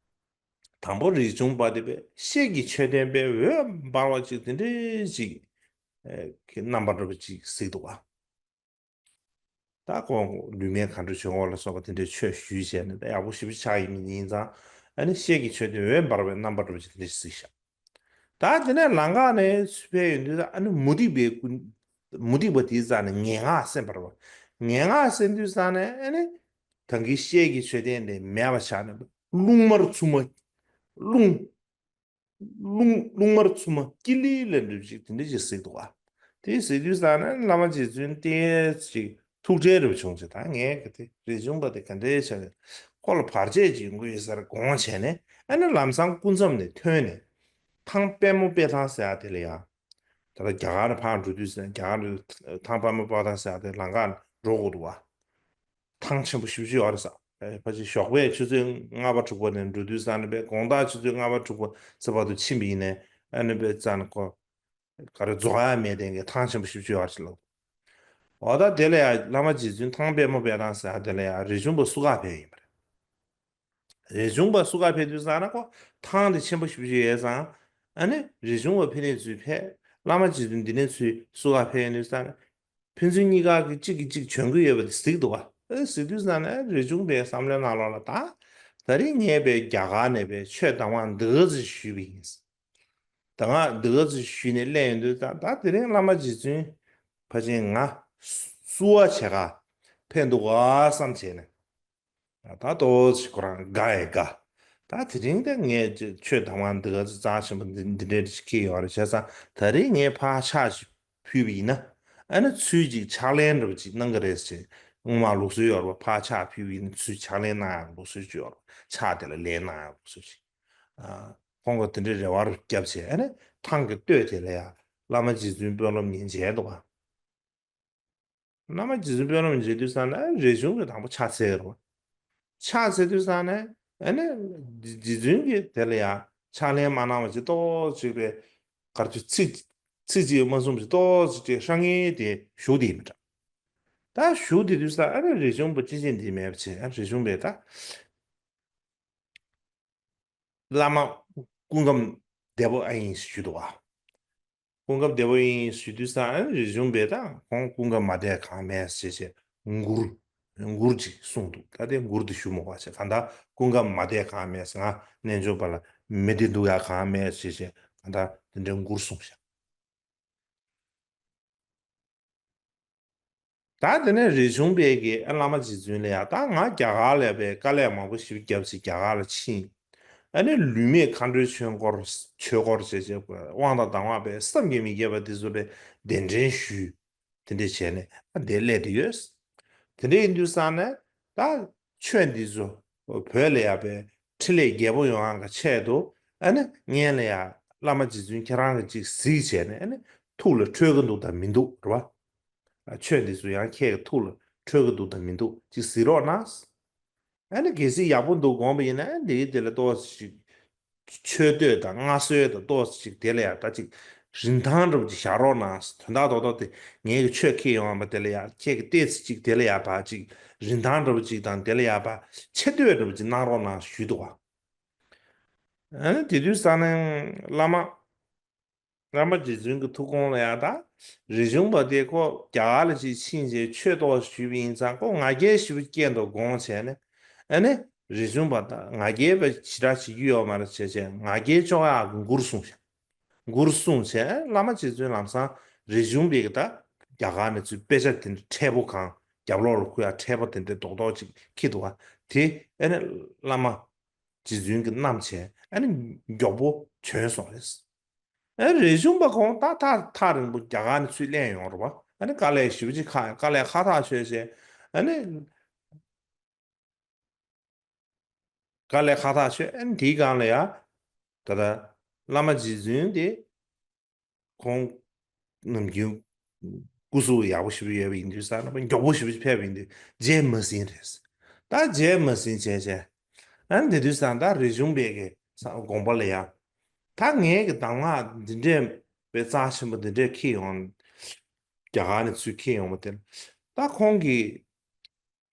དང་པོ་རས་ཆུང་པ་དེ་པས་ཤེལ་གྱི་མཆོད་རྟེན་པས་འོད་འབར་བ་ཅིག་དེ་འདྲའི་ཅིག་ཨེ། གི་རྣམ་པ་འདྲ་པོ་ཅིག་གཟིགས་འདུག་བ། ད་ཁོང་ལུས་མེད་མཁའ་འགྲོའི་ཆོས་སྐོར་ལ་སོགས་པ་དེ་འདྲའི་ཆོས་ཞུས་བྱས་ནས་ད་ཡག་པོ་ཞེ་པོ་ཆགས་ཡིན་མིན་ཡིན་ཙང་ཨ་ནི་ཤེལ་གྱི་མཆོད་རྟེན་འོད་འབར་བའི་རྣམ་པ་འདྲ་པོ་ཅིག་དེ་འདྲ་ཞིག་གཟིགས་ཤག་ད་དེ་ནས་ལམ་ཁ་ནས་ཚུར་ཕེབས་ཡོང་དུས་ཨ་ནི་མུ་སྟེགས་པའི་ཀུན། མུ་སྟེགས་པ་དེའི་རྩ་ནས་ངན་སྔགས་གསན་པ་རེད་བ། ངན་སྔགས་གསན་དུས་རྩ་ནས་ཨ་ནི་ད་གིན་ཤེལ་གྱི་མཆོད་རྟེན་དེ་མེད་པ་ཆགས་ནས་རླུང་དམར་འཚུབ་མ། རླུང་། རླུང་རླུང་དམར་འཚུབ་མ་ཀི་ལི་ལ་འགྲིབ་ཅིག་དེ་འདྲ་ཅིག་གཟིགས་འདུག་བ། དེ་གཟིགས་དུས་ཙ་ན་བླ་མ་རྗེ་བཙུན་ཏོག་ཙམ་ཅིག་ཐུགས་ཁྲལ་རེ་བྱུང་ཅིག་ད་ངས་ག་དེ་རས་ཆུང་པ་དེ་ག་འདྲའི་ཆ་ནས་ཁོ་ལ་བར་ཆད་ཅིག་ཡོང་གི་ཡོད་ས་རེད་དགོངས་བྱས་ནས་ཨ་ནི་ལམ་སང་སྐུ་མཚམས་ནས་ཐོན་ནས་ཐང་པད་མོ་པད་ཐང་ཟེར་ཡ་དེ་ལ་ཡང་། ད་ལྟ་རྒྱ་གར་ནས་ཕར་འགྲོ་དུས་ཟེར་རྒྱ་གར་ནས་ཐང་པད་མོ་པད་ཐང་ཟེར་ཡ་དེ་ལམ་ཁ་འགྲོ་དགོས་འདུག་བ། ཐང་ཆེན་པོ་ཞེ་པོ་ཅིག་ཡོད་རེད་ཟེར། ཨེ། ཕལ་ཆེར་ཞོགས་པའི་ཆུ་ཚོད་ལྔ་པ་དྲུག་པ་ནས་འགྲོ་དུས་ཙ་ན་པས་དགོང་དག་ཆུ་ཚོད་ལྔ་པ་དྲུག་པ་ཚེ་བར་དུ་ཕྱིན་པ་ཡིན་ནའི་ཨ་ནི་པས་ཙ་ན་ཁོ་ག་རེ་རྫོགས་ཡ་མེད་དེ་གི་ཐང་ཆེན་པོ་ཞེ་པོ་ཅིག་ཡོད་རེད་ཟེར་ལབ། འོ་ད་དེ་ལ་ཡང་བླ་མ་རྗེ་བཙུན་ཐང་པད་མོ་པད་ཐང་ཟེར་ཡ་དེ་ལ་ཡང་རས་ཆུང་པ་བསུ་ག་ཕེབས་ཡིན་པ་རེད། རས་ཆུང་པ་བསུ་ག་ཕེབས་དུས་ཙ་ན་ཁོ་ཐང་དེ་ཆེན་པོ་ཞེ་པོ་ཅིག་ཡོད་ཙང་ཨ་ནི་རས་ཆུང་པ་ཕེབས་ནས་ཚུར་ཕེབས། བླ་མ་རྗེ་བཙུན་འདི་ནས་ཚུར་བསུ་ག་ཕེབས་ཡོང་དུས་ཙ་ན། ཕན་ཚུན་གཉིས་ཀ་གི་གཅིག་གིས་གཅིག་བྱོན་གྱི་ཡོད་པ་དེ་གཟིགས་འདུག་བ། ཨེ། གཟིགས་དུས་ཙ་ན་རས་ཆུང་པའི་བསམ་བློའི་ནང་ལོགས་ལ་ད། ད་རེས་ངས་པའི་རྒྱ་གར་ནས་པའི་ཆོས་གདམས་ངག་འདི་ག་ཚོད་ཞུས་པ་ཡིན། ད་ང་འདི་ག་ཚོད་ཞུས་ནས་སླེབས་ཡོང་དུས་ད་ད་དེ་རིང་བླ་མ་རྗེ་བཙུན་ཕལ་ཆེར་ང་བསུ་བ་བྱེད་ག་ཕེབས་འདུག་ག་བསམ་བྱས་ནས། ད་ཏོག་ཙམ་ཁོ་རང་དགའ་ཡི་དགའ། ད་དེ་རིང་ད་ངས་ཆོས་གདམས་ངག་འདི་ག་ཚོད་རྩ་ཆེན་པོ་འདི་འདི་འདྲའི་ཅིག་ཁེལ་ཡོད་རེད་བྱས་ཙང་ད་རེས་ངས་ཕར་ཕྱག་ཅིག་ཕུལ་བ་ཡིན་ན། ཨ་ནི་ཚུར་ཅིག་ཕྱག་ལེན་འདྲ་པོ་ཅིག་གནང་གི་རེད་ཟེར། སྔོན་མ་ལུགས་སྲོལ་ཡོད་རེད་བ། ཕར་ཕྱག་ཕུལ་བ་ཡིན་ན་ཚུར་ཕྱག་ལེན་གནང་ཡག་ལུགས་སྲོལ་ཅིག་ཡོད་རེད། ཕྱག་དེ་ལ་ལན་གནང་ཡག་ལུགས་སྲོལ་ཅིག་ཨ། ཁོང་གིས་དེ་འདྲའི་རེ་བ་རུ་བརྒྱབ་བྱས་ཨ་ནི་ཐང་གི་སྟོད་དེ་ལ་ཡ་བླ་མ་རྗེ་བཙུན་དཔོན་སློབ་གཉིས་མཇལ་འདུག་ག་བླ་མ་རྗེ་བཙུན་དཔོན་སློབ་མཇལ་དུས་ཙ་ན་རས་ཆུང་གིས་དང་པོ་ཕྱག་འཚལ་གི་རེད་བ། ཕྱག་འཚལ་དུས་ཙ་ན་ཨ་ནི་རྗེ་བཙུན་གྱིས་དེ་ལ་ཡང་ཕྱག་ལེན་མ་གནང་བ་ཅིག་ཏོག་ཙམ་པའི་གར་ཆུ་ཚིག་ཚིག་གཅིག་མ་གསུངས་པ་ཅིག་ཏོག་ཙམ་ཅིག་ཧྲང་ངེ་དེ་བཞུགས་དེ་མི་འདྲ། ད་བཞུགས་དེ་དུས་ཙ་ཨ་ནི་རས་ཆུང་པ་ཅི་བྱེད་འདི་མེད་པ་བྱས་ཨ་རས་ཆུང་པས་ད། བླ་མ་སྐུ་ཁམས་བདེ་པོ་ཨེ་ཡིན་ཞུས་འདུག་བ། སྐུ་ཁམས་བདེ་པོ་ཡིན་ཞུ་དུས་ཙང་རས་ཆུང་པས་ད་ཁོང་སྐུ་ཁམས་མ་བདེ་གང་མེད་ཟེར་བྱས་མགུར་མགུར་ཅིག་གསུངས་འདུག་ད་དེ་མགུར་དེ་ཞུ་མི་དགོས་བྱས་གང་ལྟར་སྐུ་ཁམས་མ་བདེ་གང་མེད་ཟེར་ང་རྣལ་འབྱོར་པ་ལ་མི་བདེ་སྡུག་ཡག་གང་མེད་ཟེར་བྱས་གང་ལྟར་དེ་འདྲའི་མགུར་གསུངས་ཤག་ད་དེ་ནས་རིག་གཞུང་པས་ཀྱི་ཨ་བླ་མ་རྗེ་བཙུན་ལ་ཡ། ད་ང་རྒྱ་གར་ལ་བས་དཀའ་ལས་མང་པོ་ཞིག་བརྒྱབ་ཅིག་རྒྱ་གར་ལ་ཕྱིན། ཨ་ནི་ལུས་མེད་མཁའ་འགྲོའི་ཆོས་སྐོར་ཆོས་སྐོར་བྱས་བྱས་དབང་དང་གདམས་ངག་པས་བསམ་གྱིས་མི་ཁྱབ་པ་དེ་ཚོ་ལ་གདན་འདྲེན་ཞུས། དེ་འདྲས་བྱས་ནས་ཨ་འདིར་སླེབས་བསྡད་ཡོད། དེ་འདྲས་ཡིན་དུས་ཙང་ནས་ད་ཆོས་འདི་ཚོ་བོད་ལ་ཡ་བས་འཕྲིན་ལས་རྒྱས་པོ་ཡོང་ཡག་གི་ཆེད་དུ། ཨ་ནི་སྔོན་ལ་ཡ་བླ་མ་རྗེ་བཙུན་ཁྱེད་རང་གིས་ཅིག་གཟིགས་བྱས་ནས། ཨ་ནི་ཐུགས་ལ་འཕྲོད་ཀྱི་འདུག་དང་མི་འདུག་རེད་བ། ཆོས་འདི་ཚོ་ཡང་ཁྱེད་ཀྱི་ཐུགས་ལ་འཕྲོད་ཀྱི་འདུག་དང་མི་འདུག་ཅིག་གཟིགས་རོགས་གནང་། ཨ་ནི་གལ་སྲིད་ཡག་པོ་འདུག་དགོངས་པ་ཡིན་ན། ཨ་ནི་འདིའི་དེ་ལ་ཏོག་ཙམ་ཅིག་མཆོད་བསྟོད་དང་མངའ་གསོལ་དང་ཏོག་ཙམ་ཅིག་དེ་ལ་ཡ་ད་ཅིག་རིན་ཐང་འདྲ་པོ་ཅིག་བཞག་རོགས་གནང་། དོན་དག་རྡོག་རྡོག་དེ་ངའི་གི་ཆོས་ཁྱེར་ཡོང་བ་དེ་ལ་ཡ་ཁྱེད་ཀྱི་ཏོག་ཙམ་ཅིག་དེ་ལ་ཡ་ཕར་ཅིག་རིན་ཐང་འདྲ་པོ་ཅིག་དང་དེ་ལ་ཡ་ཕར་ཆེ་བསྟོད་འདྲ་པོ་ཅིག་གནང་རོགས་གནང་ཞུས་འདུག་བ། ཨ་ནི་དེ་དུས་ཙ་ན་བླ་མ། བླ་མ་རྗེ་བཙུན་གྱི་ཐུགས་དགོངས་ལ་ཡ་ད། རིག་གཞུང་པ་དེ་ཁོ་རྒྱ་གར་ལ་ཅིག་ཕྱིན་བྱས་ཆོས་ཏོག་ཞུས་པ་ཡིན་ཙང་། ཁོ་ང་རྒྱལ་ཞེ་པོ་སྐྱེས་འདུག་དགོངས་བྱས་ནས། ཨ་ནི་རིག་གཞུང་པ་ད་ང་རྒྱལ་བ་ཞེ་དྲག་བྱེད་རྒྱུ་ཡོད་མ་རེད་བྱས་བྱས་ང་རྒྱལ་གཅོག་ཡག་གི་མགུར་གསུངས་ཤག་མགུར་གསུངས་བྱས། བླ་མ་རྗེ་བཙུན་ལམ་སང་རིག་གཞུང་པའི་གི་ད་རྒྱ་གར་ནས་ཚུར་དཔེ་ཆ་དེ་འདྲ་ཕྲན་བུ་གང་རྒྱབ་ལོགས་ལ་ཁུར་ཡག་ཕྲན་བུ་དེ་འདྲ་རྡོག་རྡོག་ཅིག་འཁྱེར་འདུག་བ། དེ་ཨ་ནི་བླ་མ་རྗེ་བཙུན་གྱིས་བསྣམས་བྱས། ཨ་ནི་མགྱོགས་པོ་བྱོན་སོང་རེད། ཨ་རིག་གཞུང་པ་ཁོང་ད་ཐག་ཐག་རིང་པོ་རྒྱ་གར་ནས་ཚུར་སླེབས་ཡོང་རེད་བ། ཨ་ནི་དཀའ་ལས་ཞེ་པོ་ཅིག་ཁག་ཡོང་། དཀའ་ལས་ཁག་ཐག་ཆོད་བྱས། ཨ་ནི་དཀའ་ལས་ཁག་ཐག་ཆོད། ཨ་ནི་དེའི་སྒང་ལ་ཡ་ད་ལྟ་བླ་མ་རྗེ་བཙུན་དེ་ཁོང་ནམ་རྒྱུན་སྐུ་གཟུགས་ཡག་པོ་ཞེ་པོ་ཡོད་པ་ཡིན་དུས་ཙ་ན། མགྱོགས་པོ་ཞེ་པོ་ཅིག་ཕེབས་པ་ཡིན་དུས་རྗེས་མ་ཟིན་རེད། ད་རྗེས་མ་ཟིན་བྱས་བྱས། ཨ་ནི་དེ་དུས་ཙ་ན་ད་རིག་གཞུང་པའི་གི་དགོངས་པ་ལ་ཡ། ད་ངའི་གི་གདམས་ངག་འདི་འདྲས་དཔེ་རྩ་ཆེན་པོ་འདི་འདྲས་འཁྱེར་ཡོང་། རྒྱ་གར་ནས་ཚུར་འཁྱེར་ཡོང་བ་དེ་ལ། ད་ཁོང་གིས་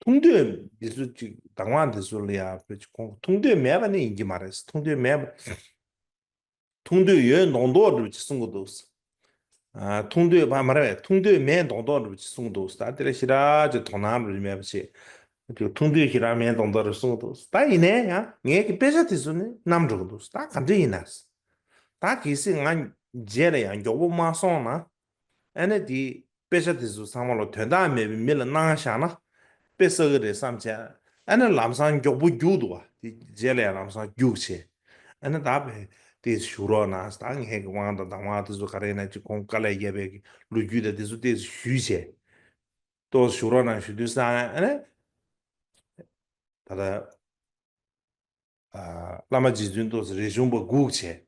ཐུང་དུས་འདི་ཚོ་ཅིག་གདམས་ངག་འདི་ཚོ་ལ་ཡ་ཁོང་ཐུང་དུས་མེད་པ་ནི་ཡིན་གྱི་མ་རེད། ཐུང་དུས་མེད་པ། ཐུང་དུས་ཡོད་མདོག་མདོག་འདྲ་པོ་ཅིག་གསུང་གི་འདུག་ཨ། ཐུང་དུས་ཕ་མ་རེད་པས། ཐུང་དུས་མེད་མདོག་མདོག་འདྲ་པོ་ཅིག་གསུང་གི་འདུག་ད་དེ་ལ་ཞེ་དྲག་ཅིག་དོ་སྣང་འདྲ་པོ་ཅིག་མེད་པ་བྱས། ཐུང་དུས་ཞེ་དྲག་མེད་མདོག་མདོག་འདྲ་པོ་གསུང་གི་འདུག་ད་ཡིན་ནའི་ཡང་ངའི་གི་དཔེ་ཆ་དེ་ཚོ་ནི་བསྣམས་འགྲོ་གི་འདུག་ད་ག་འདྲ་ཡིན་ན། ད་གལ་སྲིད་ང་རྗེས་ལ་ཡང་མགྱོགས་པོ་མ་སོང་ན། ཨ་ནི་དེ་དཔེ་ཆ་དེ་ཚོ་ཚང་མ་ལ་དོན་དག་མེད་པའི་མི་ལ་གནང་བཞག་ན་དཔེ་བསགས་ཀྱི་རེད་བསམ་བྱས། ཨ་ནི་ལམ་སང་མགྱོགས་པོ་རྒྱུགས་འདུག་བ། དེ་རྗེས་ལ་ཡང་ལམ་སང་རྒྱུགས་བྱས། ཨ་ནི་ད་བས་དེ་ཞུ་རོགས་གནང་། ད་ངས་ཀྱི་དབང་དང་གདམས་ངག་དེ་ཚོ་ག་རེ་ཡིན་ན་ཅིག་ཁོང་དཀའ་ལས་བརྒྱབ་པའི་གི་ལོ་རྒྱུས་དང་དེ་ཚོ་ཏོག་ཙམ་ཞུས་བྱས། ཏོག་ཙམ་ཞུ་རོགས་གནང་ཞུ་དུས་ཙང་། ཨ་ནི་ད་ལྟ་ཨ། བླ་མ་རྗེ་བཙུན་ཏོག་ཙམ་རིག་གཞུང་པ་སྒུག་བྱས།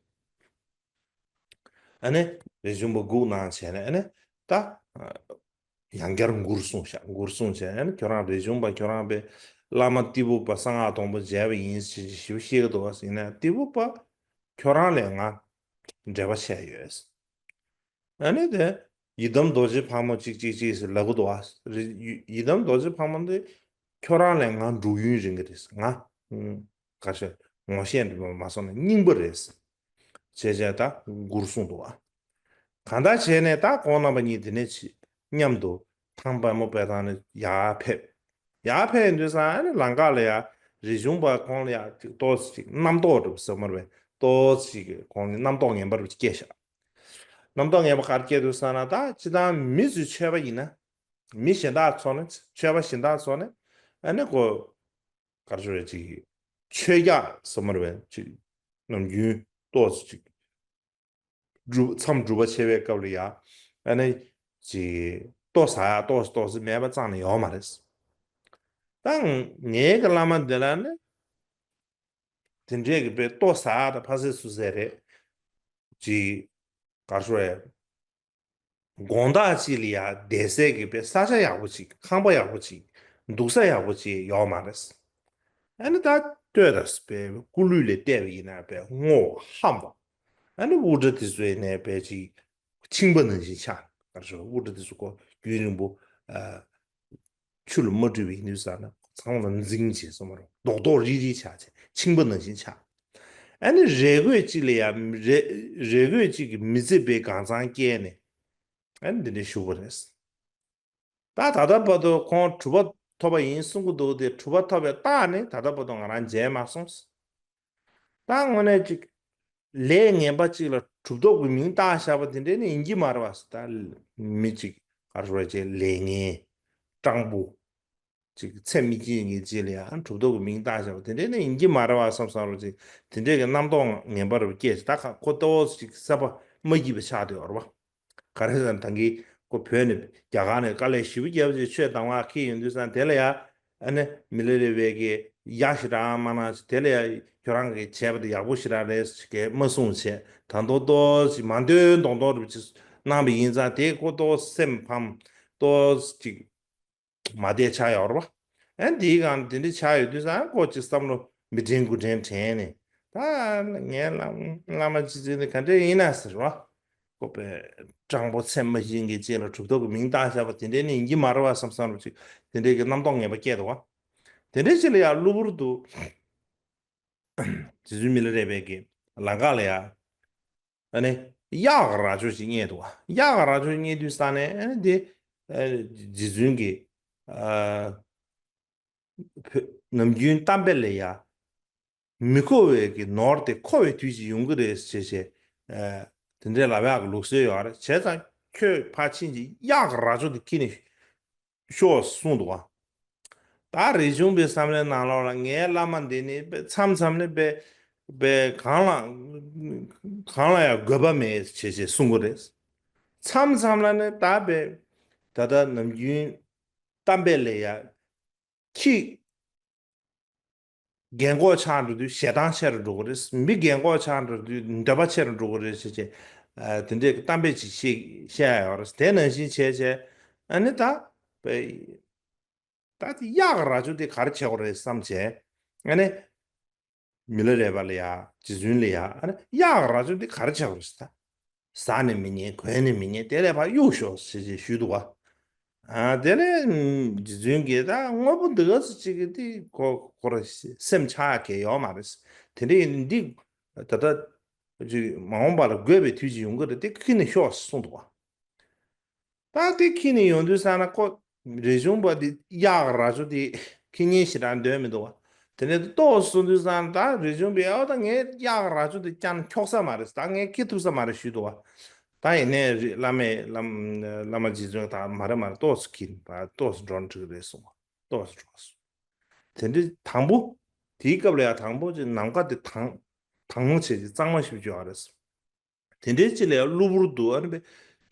ཨ་ནི་རིག་གཞུང་པ་སྒུག་གནང་བྱས་ནས། ཨ་ནི་ད་ཡང་བསྐྱར་མགུར་གསུངས་ཤག་མགུར་གསུངས་བྱས། ཨ་ནི་ཁྱོད་རང་རིག་གཞུང་པ་ཁྱོད་རང་པས་བླ་མ་ཏི་ཕུ་པ་གསང་སྔགས་སྡོང་པོ་མཇལ་བ་ཡིན་ཞེས་ཞེ་པོ་བཤད་ཀྱི་འདུག་བ། ཡིན་ན་ཏི་ཕུ་པ་ཁྱོད་རང་ལས་ང་འབྲེལ་བ་ཆད་ཡོད། ཨ་ནི་དེ་ཡི་དམ་རྡོ་རྗེ་ཕག་མོ་གཅིག་གཅིག་གཅིག་ཟེར་ལབ་གི་འདུག་ཨ། རི་ཡི་ཡི་དམ་རྡོ་རྗེ་ཕག་མོ་འདི་ཁྱོད་རང་ལས་ང་འབྲུག་ཡུན་རིང་གི་རེད། ང་ཨུམ་ག་ཤེད་ངོ་ཤེས་འདྲ་མ་སོང་ན་རྙིང་པ་རེད། བྱས་བྱས་ད་མགུར་གསུངས་འདུག་ཨ། གང་ལྟར་བྱས་ནས་ད་ཁོང་རྣམ་པ་གཉིས་དེ་ནས་ཕྱི་མཉམ་དུ་ཐང་པད་མོ་དཔལ་ཐང་ནས་ཡར་ཕེབས། ཡར་ཕེབས་ཡོང་དུས་ཙང་། ཨ་ནི་ལམ་ཁ་ལ་ཡ་རིག་གཞུང་པ་ཁོང་ལ་ཡ་ཅིག་ཏོག་ཙམ་ཅིག་རྣམ་རྟོག་འདྲ་པོ་ཟེར་མ་རེད་པས། ཏོག་ཙམ་ཅིག་ཁོང་ལ་རྣམ་རྟོག་ངན་པ་འདྲ་པོ་ཅིག་སྐྱེས་ཤག་རྣམ་རྟོག་ངན་པ་ག་རེ་སྐྱེས་འདུག་ཟེར་ན། ད་སྤྱིར་བཏང་མི་ཚོས་ཆོས་པ་ཡིན་ན། མི་གཞན་དག་ཚོ་ནི། ཆོས་པ་གཞན་དག་ཚོ་ནི། ཨ་ནི་ཁོ་ག་རེ་ཞུ་རེད། ཅིག་ཆོས་རྒྱག་ཟེར་མ་རེད་པས། ཅིག་ནམ་རྒྱུན་ཏོག་ཙམ་ཅིག་སྒྲུབ། མཚམས་སྒྲུབ་པ་བྱེད་པའི་སྐབས་ལ་ཡ། ཨ་ནི་ཅིག་ལྟོ་ཟ་ཡག་ཏོག་ཙམ་ཏོག་ཙམ་མེད་པ་རྩ་ནས་ཡོད་མ་རེད། ད་ངའི་གི་བླ་མ་འདི་ལ་ནི་དེ་འདྲས་ཀྱི་དཔེ་ལྟོ་ཟ་ཡག་དང་ཕ་སེ་སུ་སེ་རེད། ཅིག་ག་རེ་ཞུ་རེད། དགོང་དག་ཅིག་ལ་ཡ་བསྡད་སའི་གི་དཔེ་ས་ཆ་ཡག་པོ་ཅིག། ཁང་པ་ཡག་པོ་ཅིག། འདུག་ས་ཡག་པོ་ཅིག་ཡོད་མ་རེད། ཨ་ནི་ད་ལྟོས་དང་དཔེ་སྐུ་ལུས་ལ་བལྟས་པ་ཡིན་ན་དཔེ་སྔོ་ཧམ་པ། ཨ་ནི་དབུ་སྐྲ་དེ་ཚོ་ཡིན་ནའི་དཔེ་ཅིག་འཆིང་བ་ནང་བཞིན་ཆགས། ག་རེ་ཞུ། དབུ་སྐྲ་དེ་ཚོ་ཁོ་རྒྱུན་རིང་པོ་ཨ། ཆུ་ལ་མ་བཀྲུས་པ་ཡིན་དུས་ཙ་ན་ཚང་མ་ལ་འཛིང་བྱས་སོང་མ་རེད། རྡོག་རྡོག་རིལ་རིལ་ཆགས་བྱས་འཆིང་བ་ནང་བཞིན་ཆགས། ཨ་ནི་རས་གོས་གཅིག་ལ་ཡ་རས་རས་གོས་གཅིག་གིས་མི་ཚེ་དཔེ་གང་ཚང་བསྐྱལ་ནས། ཨ་ནི་འདི་འདྲ་བཞུགས་པ་རེད། ད་ད་ལྟ་བར་དུ་ཁོང་གྲུབ་པ་ཐོབ་པ་ཡིན་གསུང་གི་འདུག་སྟེ། གྲུབ་པ་ཐོབ་པའི་རྟགས་ནི་ད་ལྟ་བར་དུ་ང་རང་མཇལ་མ་སོང་། ད་དངོས་གནས་ཅིག་ལས་ངན་པ་ཅིག་ལ་གྲུབ་ཐོབ་ཀྱི་མིང་བཏགས་བཞག་པ་དེ་འདྲས་ནི་ཡིན་གྱི་མ་རེད་བ། ད་མི་ཅིག་ག་རེ་ཞུ་བ་ཅིག་ལས་ངན་ སྤྲང་པོ། ཅིག་ཚད་མི་ཅན་གྱི་ཅིག་ལ་ཡང་གྲུབ་ཐོབ་ཀྱི་མིང་བཏགས་བཞག་པ་དེ་འདྲས་ནི་ཡིན་གྱི་མ་རེད་བ་བསམ་བསམ་རུ་ཅིག་དེ་འདྲས་ཀྱི་རྣམ་རྟོག་ངན་པ་རུ་སྐྱེས་ཤིག་ད་ཁ་ཁོ་ཏོག་ཙམ་ཅིག་བསམ་པ་མ་སྐྱིད་པ་ཆགས་བསྡད་ཡོད་རེད་བ། ག་རེ་ཟེར་ན་ད་གིན་ཁོ་བོད་ནས་རྒྱ་གར་ནས་དཀའ་ལས་ཞེ་པོ་རྒྱབ་ཅིག་ཆོས་གདམས་ངག་ཁྱེར་ཡོང་དུས་ཙང་དེ་ལ་ཡང་ཨ་ནི་མི་ལ་རས་པའི་གི་ཡ་ཞེ་དྲག་མ་གནང་ཅིག་དེ་ལ་ཡང་ཁྱོད་རང་གིས་བྱས་པ་དེ་ཡག་པོ་ཞེ་དྲག་རེད་ཅིག་གས་མ་གསུངས་བྱས་ད་དུང་ཏོག་ཙམ་མ་འདོད་མདོག་མདོག་རུ་ཅིག་གནང་པ་ཡིན་ཙང་དེ་ཁོ་ཏོག་སེམས་ཕམ་ཏོག་ཙམ་ཅིག་མ་བདེ་ཆགས་ཡོད་རེད་བ། ཨ་འདིའི་སྒང་དེ་འདྲ་ཆགས་ཡོད་དུས་ཙང་ཁོ་ཅིག་བསམ་བློ་མི་དྲན་དགུ་དྲན་དྲན་ནས་ད་ངའི་བླ་བླ་མ་རྗེ་བཙུན་ནི་ག་འདྲ་ཡིན་ན་ཟེར་བ། ཁོ་པའི་སྤྲང་པོ་ཚད་མ་ཞིག་གི་ཅིག་ལ་གྲུབ་ཐོབ་ཀྱི་མིང་བཏགས་བཞག་པ་དེ་འདྲ་ནི་ཡིན་གྱི་མ་རེད་བ་བསམ་བསམ་རུ་ཅིག་དེ་འདྲའི་གི་རྣམ་རྟོག་ངན་པ་སྐྱེས་འདུག་བ། དེ་འདྲའི་ཅིག་ལ་ཡང་གློ་བུར་དུ་རྗེ་བཙུན་མི་ལ་རས་པའི་གི་ལམ་ཁ་ལ་ཡང་ཨ་ནི་གཡག་རྭ་ཅོ་ཞིག་རྙེད་འདུག་བ། གཡག་རྭ་ཅོ་རྙེད་དུས་ཙང་ནས་ཨ་ནི་དེ་ཨ་རྗེ་བཙུན་གྱི་ཨ་བོད་ནམ་རྒྱུན་གཏམ་དཔེ་ལ་ཡ་མི་མཁོ་བའི་གི་ནོར་དེ་མཁོ་བའི་དུས་ཤིག་ཡོང་གི་རེད་ཅེས་བྱས་ཨ་དེ་འདྲའི་ལབ་ཡག་གི་ལུགས་སྲོལ་ཡོད་རེད། བྱས་ཙང་ཁྱོད་ཕར་ཕྱིན་གྱི་གཡག་རྭ་ཅོ་དེ་ཁྱེར་ནས་ཤོག་གསུངས་འདུག་བ། ད་རིག་གཞུང་པའི་བསམ་བློའི་ནང་ལོགས་ལ་ངའི་བླ་མ་འདི་ནི་དཔེ་མཚམས་མཚམས་ནས་དཔེ་དཔེ་གང་ལ་གང་ལ་ཡང་དགོས་པ་མེད་ཅེས་ཅེས་གསུང་གི་རེད། མཚམས་མཚམས་ལ་ནི་ད་དཔེ་ད་ལྟ་ནམ་རྒྱུན་གཏམ་དཔེ་ལ་ཡང་ཁྱི་རྒན་གོག་ཆགས་འགྲོ་དུས་ཞེ་སྡང་ཆེ་རུ་འགྲོ་གི་རེད། མི་རྒན་གོག་ཆགས་འགྲོ་དུས་འདོད་པ་ཆེ་རུ་འགྲོ་གི་རེད་ཅེས་ཅེས་དེ་འདྲའི་གཏམ་དཔེ་ཅིག་བཤད་བཤད་ཡ་ཡོད་རེད། དེ་ནང་བཞིན་བྱས་བྱས་ཨ་ནི་ད་དཔེ། ད་དེ་གཡག་རྭ་ཅོ་དེ་ག་རེ་བྱེད་དགོས་རེད་བསམ་བྱས། ཨ་ནི། མི་ལ་རས་པ་ལ་ཡ། རྗེ་བཙུན་ལ་ཡ། ཨ་ནི་གཡག་རྭ་ཅོ་དེ་ག་རེ་བྱེད་དགོས་རེད་ཟེར་ད། ཟ་ནས་མི་ཉན་གོན་ནས་མི་ཉན་དེ་ལས་ཕར་གཡུག་ཤོག་ཟེར་ཅེས་ཞུས་འདུག་བ། ཨ་དེ་ལས་རྗེ་བཙུན་གྱིས་ད་དངོས་པོ་འདི་ག་ཚོད་ཅིག་གི་དེ་ཁོ་ཁོ་ར་སེམས་ཆགས་ཡ་གལ་ཡོད་མ་རེད། དེ་འདྲ་ཡིན་འདི་ད་ལྟ་ཅིག་མ་འོངས་པ་ལ་དགོས་པའི་དུས་ཅིག་ཡོང་གི་རེད། དེ་ཁྱེར་ནས་ཤོག་གསུངས་འདུག་བ། ད་དེ་ཁྱེར་ནས་ཡོང་དུས་ཙང་ན་ཁོ་རིག་གཞུང་པ་དེ་གཡག་རྭ་ཅོ་དེ་ཁྱེར་ཉན་ཞེ་དྲག་འདོད་མི་འདུག་བ། དེ་ནས་ཏོག་ཙམ་སོང་དུས་ཙང་ད་རིག་གཞུང་པས་ཨོ་ད་ངའི་གཡག་རྭ་ཅོ་དེ་ཀྱང་འཁྱོག་ས་མ་རེད། ད་ངས་ཁྱེར་ཐུབ་ས་མ་རེད་ཞུས་འདུག་བ། ད་ཡིན་ནའི་རི་བླ་མས་བླ་མ་བླ་མ་རྗེ་བཙུན་ད་མ་རེད་མ་རེད་ཏོག་ཙམ་ཁྱེར་ད་ཏོག་ཙམ་འགྲོ་འགྲིག་རེད་གསུངས་བ། ཏོག་ཙམ་འགྲོ་གསུངས། དེ་འདྲའི་དང་པོ་དེའི་སྐབས་ལ་ཡང་དང་པོ་ཅིག་ནམ་མཁའ་དེ་དྭངས་དྭངས་མོ་བྱས་ཅིག་གཙང་མ་ཞིག་བྱུང་བ་རེད། དེ་འདྲའི་ཅིག་ལ་ཡང་གློ་བུར་དུ་ཨ་ནི་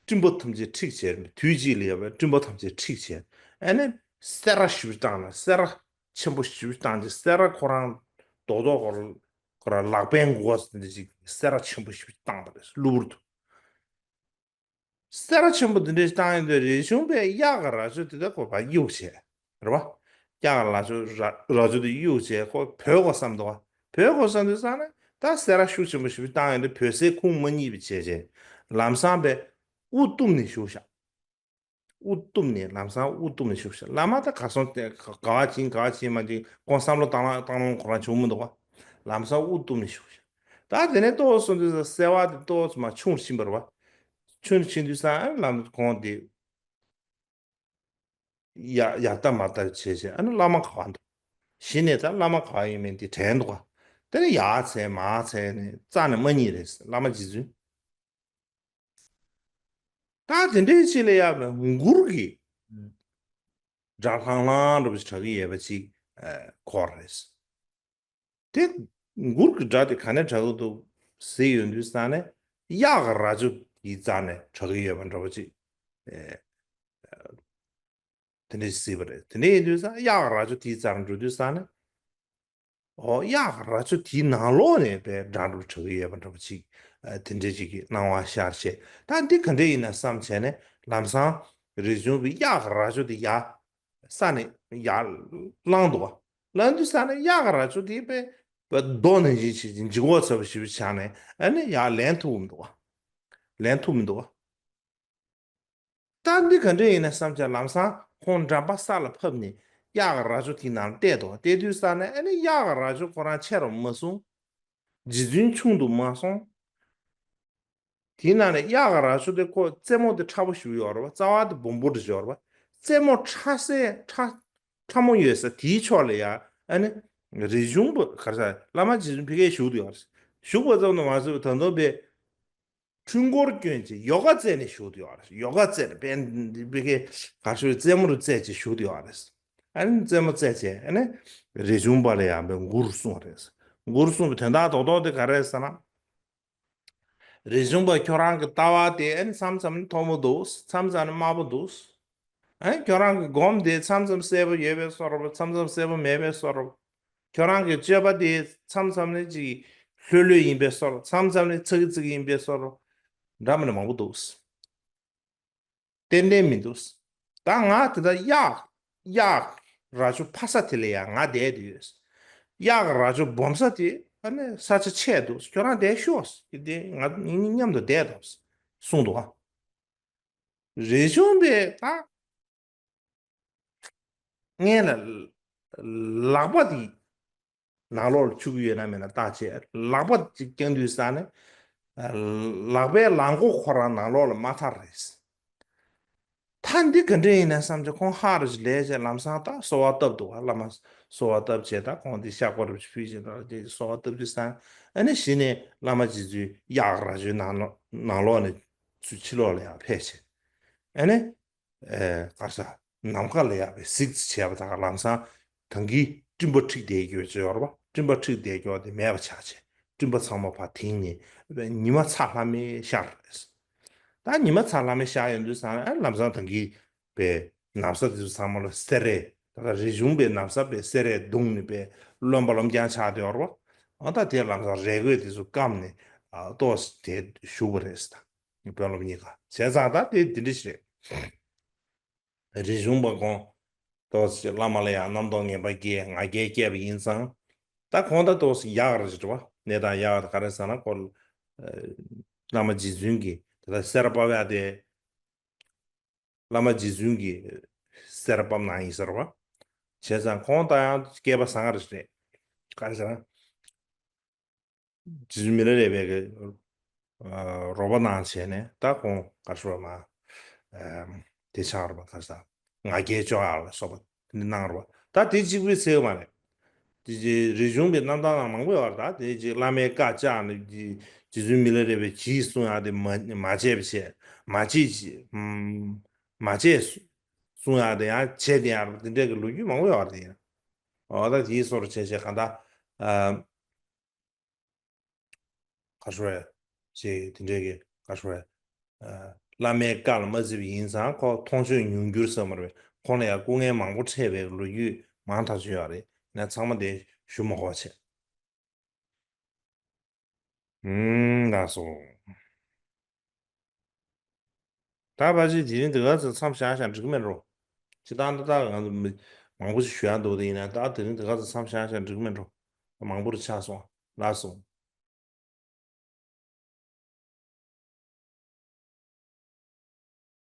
སྤྲིན་པ་ཐམས་ཅད་འཁྲིགས་བྱས་དུས་གཅིག་ལ་ཡང་སྤྲིན་པ་ཐམས་ཅད་འཁྲིགས་བྱས་ཨ་ནི་སེ་ར་ཞེ་པོ་བཏང་ལ་སེ་ར་ཆེན་པོ་ཞེ་པོ་བཏང་རྗེས་སེ་ར་ཁོ་རང་རྡོག་རྡོག་ཁོ་རང་ཁོ་རང་ལག་པས་འགོ་ཟེར་འདི་ཅིག་སེ་ར་ཆེན་པོ་ཞེ་པོ་བཏང་པ་རེད་གློ་བུར་དུ། སེ་ར་ཆེན་པོ་འདི་འདྲ་ཞིག་བཏང་ཡོང་དུས་རིག་གཞུང་པས་གཡག་གི་རྭ་ཅོ་དེ་དག་ཁོ་ཕར་གཡུག་བྱས། རེད་བ། གཡག་གི་རྭ་ཅོ་རྭ་རྭ་ཅོ་དེ་གཡུག་བྱས་ཁོ་བྲོས་དགོས་བསམ་འདུག་བ། བྲོས་དགོས་བསམ་དུས་ཙང་ནས་ད་སེ་ར་ཤུགས་ཆེན་པོ་ཞིག་བཏང་ཡོང་དུས་བྲོས་སའི་ཁུངས་མ་རྙེད་པ་བྱས་བྱས། ལམ་སང་པས་དབུ་བཏུམས་ནས་བཞུགས་ཤག་དབུ་བཏུམས་ནས་ལམ་སང་དབུ་བཏུམས་ནས་བཞུགས་ཤག་བླ་མ་ད་གར་སོང་སྟེ་ག་ག་བ་ཕྱིན་ག་བ་ཕྱིན་མ་ཕྱིན་ཁོང་བསམ་བློ་བཏང་ལ་བཏང་ལོང་ཁོ་རང་བྱུང་མི་འདུག་བ། ལམ་སང་དབུ་བཏུམས་ནས་བཞུགས་ཤག་ད་དེ་ནས་ཏོག་ཙམ་སོང་དུས་སེ་བ་དེ་ཏོག་ཙམ་མར་ཆུང་རུ་ཕྱིན་པ་རེད་བ། ཆུང་རུ་ཕྱིན་དུས་ཙང་ལམ་ཁོང་དེ་ཡ་ཡར་ལྟ་མར་ལྟ་བྱས་བྱས་ཨ་ནི་བླ་མ་ག་བ་འདུག་གཞི་ནས་ད་བླ་མ་ག་བ་ཡིན་མིན་དེ་དྲན་འདུག་ག་དེ་ནས་ཡར་འཚོལ་མར་འཚོལ་ནས་རྩ་ནས་མ་རྙེད་རེད། བླ་མ་རྗེ་བཙུན། ད་དེ་འདྲའི་ཅིག་ལ་ཡ་མགུར་གྱི་སྒྲ་ལྷང་ལྷང་འདྲ་པོ་ཞིག་གྲགས་ཀྱི་ཡོད་པ་ཅིག་གོ་རེད། དེ་མགུར་གྱི་སྒྲ་དེ་ག་ནས་གྲགས་ཀྱི་འདུག་ཟེར་ཡོང་དུས་ཙང་ནས་གཡག་གི་རྭ་ཅོ་དེའི་རྩ་ནས་གྲགས་ཀྱི་ཡོད་པ་འདྲ་པོ་ཅིག་ཨེ། དེ་འདྲ་ཞིག་གཟིགས་པ་རེད། དེ་འདྲ་ཡིན་དུས་ཙང་གཡག་རྭ་ཅོ་དེའི་རྩར་འགྲོ་དུས་ཙང་ནས། འོ་གཡག་རྭ་ཅོ་དེའི་ནང་ལོགས་ནས་པའི་སྒྲ་འདྲ་གྲགས་ཀྱི་ཡོད་པ་འདྲ་པོ་ཅིག་ཨ་དེ་འདྲ་ཅིག་གི་སྣང་བ་ཤར་བྱས། ད་འདི་ག་འདྲ་ཡིན་ན་བསམ་བྱས་ནས་ལམ་སང་རི་ཆུང་པའི་གཡག་རྭ་ཅོ་དེ་ཡར་ས་ནས་ཡར་བླངས་འདུག་བ། བླངས་དུས་ཙང་ནས་གཡག་རྭ་ཅོ་དེ་པའི་པའི་རྡོ་ནང་བཞིན་བྱས་ཅིང་ལྗིད་ཁོག་ཚ་པོ་ཞེ་པོ་ཆགས་ནས་ཨ་ནི་ཡར་ལེན་ཐུབ་མི་འདུག་བ། ལེན་ཐུབ་མི་འདུག་བ། ད་འདི་ག་འདྲ་ཡིན་ན་བསམ་བྱས་ལམ་སང་ཁོང་འགྲམ་པ་ས་ལ་ཕབ་ནས་གཡག་གི་རྭ་ཅོ་དེའི་ནང་བལྟས་འདུག་བལྟས་དུས་ཙང་ནས་ཨ་ནི་གཡག་གི་རྭ་ཅོ་ཁོ་རང་ཆེ་རུ་མ་སོང་། རྗེ་བཙུན་ཆུང་དུ་མ་སོང་། དེའི་ནང་ནས་གཡག་གི་རྭ་ཅོ་དེ་ཁོ་རྩེ་མོ་དེ་ཕྲ་པོ་ཞིག་ཡོད་རེད་བ། རྩ་བ་དེ་སྦོམ་པོ་འདྲ་ཞིག་ཡོད་རེད་བ། རྩེ་མོ་ཕྲ་སའི་ཕྲ་ཕྲ་མོ་ཡོད་ས་དེའི་ཕྱོགས་ལ་ཡ་ཨ་ནི་རིག་གཞུང་པ་ག་རེ་ཟ་བླ་མ་རྗེ་བཙུན་ཕ་གིར་བཞུགས་བསྡད་ཡོད་རེད། བཞུགས་པ་ཙམ་དུ་མ་ཟད་པའི་ད་དུང་པའི། འཕྲུལ་འཁོར་བསྐྱོན་བྱས་ཡོ་ག་རྩེ་ནས་བཞུགས་ཡོད་རེད། ཡོ་ག་རྩེ་ནས་པན་བི་ཀའི་ག་ཤོད་རྩེད་མོ་རུ་རྩེ་བྱས་བཞུགས་ཡོད་རེད། ཨ་ནི་རྩེད་མོ་རྩེ་བྱས་ཨ་ནི་རས་ཆུང་པ་ལ་ཡང་པའི་མགུར་གསུངས་རེད། མགུར་གསུངས་པའི་དོན་དག་རྡོག་རྡོག་དེ་ག་རེ་རེད་ཟེར་ན། རས་ཆུང་པ་ཁྱོད་རང་གི་ལྟ་བ་དེ་ཨ་ནི་མཚམས་མཚམས་ནི་མཐོ་པོ་འདུག་མཚམས་མཚམས་ནི་དམའ་པོ་འདུག་ཨ་ནི་ཁྱོད་རང་གི་སྒོམ་དེ་མཚམས་མཚམས་གསལ་པོ་ཡོད་པའི་བཟོ་འདྲ་མཚམས་མཚམས་གསལ་པོ་མེད་པའི་བཟོ་འདྲ། ཁྱོད་རང་གི་སྤྱོད་པ་དེ་མཚམས་མཚམས་ནི་ཅིག་ལྷོད་ལྷོད་ཡིན་པའི་བཟོ་འདྲ་མཚམས་མཚམས་ནི་ཚ་གི་ཚི་གི་ཡིན་པའི་བཟོ་འདྲ་འདྲ་མི་འདྲ་མང་པོ་འདུག་ཏན་ཏན་མི་འདུག་ད་ང་དེ་ལྟར་གཡག་གཡག་རྭ་ཅོ་ཕ་ས་དེ་ལ་ཡང་ང་བསྡད་དུ་ཡོད། གཡག་རྭ་ཅོ་སྦོམ་ས་དེ་ཨ་ནི་ས་ཆ་ཆད་འདུག་ཁྱོད་རང་བསྡད་ཤོག་དེ་ང་གཉིས་མཉམ་དུ་བསྡད་དང་གསུངས་འདུག་ཨ། རས་ཆུང་པས་ད་ངས་ལ་ལག་པ་དེ་ནང་ལོགས་ལ་ཆུ་གི་ཡོད་ན་མེད་ན་བརྟག་བྱས་ལག་པ་ཅིག་བརྐྱངས་དུས་ས་ནས་ལག་པའི་ལག་མགོ་ཁོ་རང་ནང་ལོགས་ལ་མ་ཐར་རེད། ད་འདི་ག་འདྲ་ཡིན་ན་བསམ་བྱས་ཁོང་ཧ་རུ་ཅིག་ལས་བྱས་ལམ་སང་ད་གསོལ་བ་བཏབ་འདུག་བ། བླ་མ་གསོལ་བ་བཏབ་བྱས་ད་ཁོང་འདི་ཤག་པ་རུ་ཅིག་ཕུལ་བྱས་ད་དེ་གསོལ་བ་བཏབ་དུས་ས་ཨ་ནི་གཞི་ནས་བླ་མ་རྗེ་བཙུན་གཡག་རྭ་ཅོའི་ནང་ལོགས་ནང་ལོགས་ནས་ཚུར་ཕྱི་ལོགས་ལ་ཡང་ཕེབས་བྱས་ཨ་ནི། ཨེ། ག་ས། ནམ་མཁའ་ལ་ཡར་བའི་གཟིགས་བྱས་པ་དང་ལམ་སང་དང་གི་སྤྲིན་པ་འཁྲིགས་བསྡད་ཡོད་ཅེས་ཡོད་རེད་པ། སྤྲིན་པ་འཁྲིགས་བསྡད་ཡོད་དེ་མེད་པ་ཆགས་བྱས་སྤྲིན་པ་ཚང་མ་ཕར་དེང་ནས་ཉི་མ་ཚ་ལྷ་མོའི་ཤར་རེད། ད་ཉི་མ་ཚ་ལྷ་མོའི་ཤར་ཡོང་དུས་ཙང་ཨ་ལམ་སང་དང་གི་པའི་ན་བཟའ་དེ་ཚོ་ཚང་མ་ལ་སེར་རས་ད་ལྟ་རས་ཆུང་པའི་ན་བཟའ་པའི་སེར་རས་བརྡུངས་ནས་པའི་རློན་པ་རློན་རྐྱང་ཆགས་བསྡད་ཡོད་རེད་པ། ཨ་ད་དེ་ལམ་སང་རས་གོས་དེ་ཚོ་བསྐམས་ནས་ཨ་ཏོག་ཙམ་དེ་བཞུགས་པ་རེད་ཟེར་ད། དཔོན་སློབ་གཉིས་ཀ་བྱས་ཙང་ད་དེ་འདི་འདྲ་ཞིག་རེད། རས་ཆུང་པ་ཁོང་ཏོག་ཙམ་བླ་མ་ལ་ཡང་རྣམ་རྟོག་ངན་པ་སྐྱེས་ང་རྒྱལ་སྐྱེས་པ་ཡིན་ཙང་ད་ཁོང་ད་ཏོག་ཙམ་ཡག་རེད་ཅེས་བ་གནས་སྟངས་ཡག་ག་རེ་ཟེར་ན་ཁོ་བླ་མ་རྗེ་བཙུན་གྱི་ད་ལྟ་སེར་པ་བས་དེ་བླ་མ་རྗེ་བཙུན་གྱི་སེར་པ་ནང་ཡིན་ཟེར་བ་བྱས་ཙང་ཁོང་ད་ཡང་སྐལ་པ་བཟང་རེད་རེད་ག་རེ་ཟེར་ན། རྗེ་བཙུན་མི་ལ་རས་པའི་གི་རོགས་པ་གནང་བྱས་ནས་ད་ཁོང་ག་རེ་ཟེར་བ་མ་དེ་ཆགས་རེད་པ་ག་རེ་ཟེར་ང་རྒྱལ་བཅོ་ཡག་ལ་སོགས་པ་དེ་འདྲ་གནང་རེད་པ། ད་དེ་གཅིག་པུའི་ཚད་མ་རེད། དེ་རྗེས་རས་ཆུང་པའི་རྣམ་ཐར་ནང་མང་པོ་ཡོད་རེད། ད་དེ་རྗེས་བླ་མའི་བཀའ་བཅག་ནས་རྗེ་བཙུན་མི་ལ་རས་པའི་གྱིས་གསུང་ཡག་དེ་མ་མ་བྱས་པ་བྱས་མ་བྱས་མ་བྱས་གསུང་ཡག་དེ་ཡང་བྱས་དེ་ཡང་རེད་པ། དེ་འདྲའི་གི་ལོ་རྒྱུས་མང་པོ་ཡོད་རེད། དེ་ཡིན་ཨོ་ད་དེའི་སོར་བྱས་བྱས་གང་ལྟར། ག་རེ་ཟེར་ཅེས་དེ་འདྲའི་གི་ག་རེ་ཟེར། བླ་མའི་བཀའ་ལ་མ་བརྩི་བ་ཡིན་ཙང་ཁོ་མཐོང་ཆོས་མྱོང་འགྱུར་ཟེར་མ་རེད་པས། ཁོང་ལ་ཡང་སྐུ་ངལ་མང་པོ་འཕྲད་པའི་ལོ་རྒྱུས་མང་ཐག་ཆོད་ཡོད་རེད། ཡིན་ན་ཚང་མ་དེ་ཞུ་མ་དགོས་པ་བྱས། ཨུམ་ལགས་སོ། ད་ཕལ་ཆེར་དེ་རིང་འདི་ག་ཚོད་མཚམས་བཞག་བཞག་འགྲིག་མེད་འགྲོ། སྤྱིར་བཏང་འདི་དག་ང་ཚོ་མི་མང་པོ་ཞིག་ཞུ་ཡག་འདུག་དེ་ཡིན་ན་ད་དེ་རིང་འདི་ག་ཚོད་མཚམས་བཞག་བཞག་འགྲིག་མེད་འགྲོ། མང་པོ་རུ་ཆགས་སོང་། ལགས་སོ།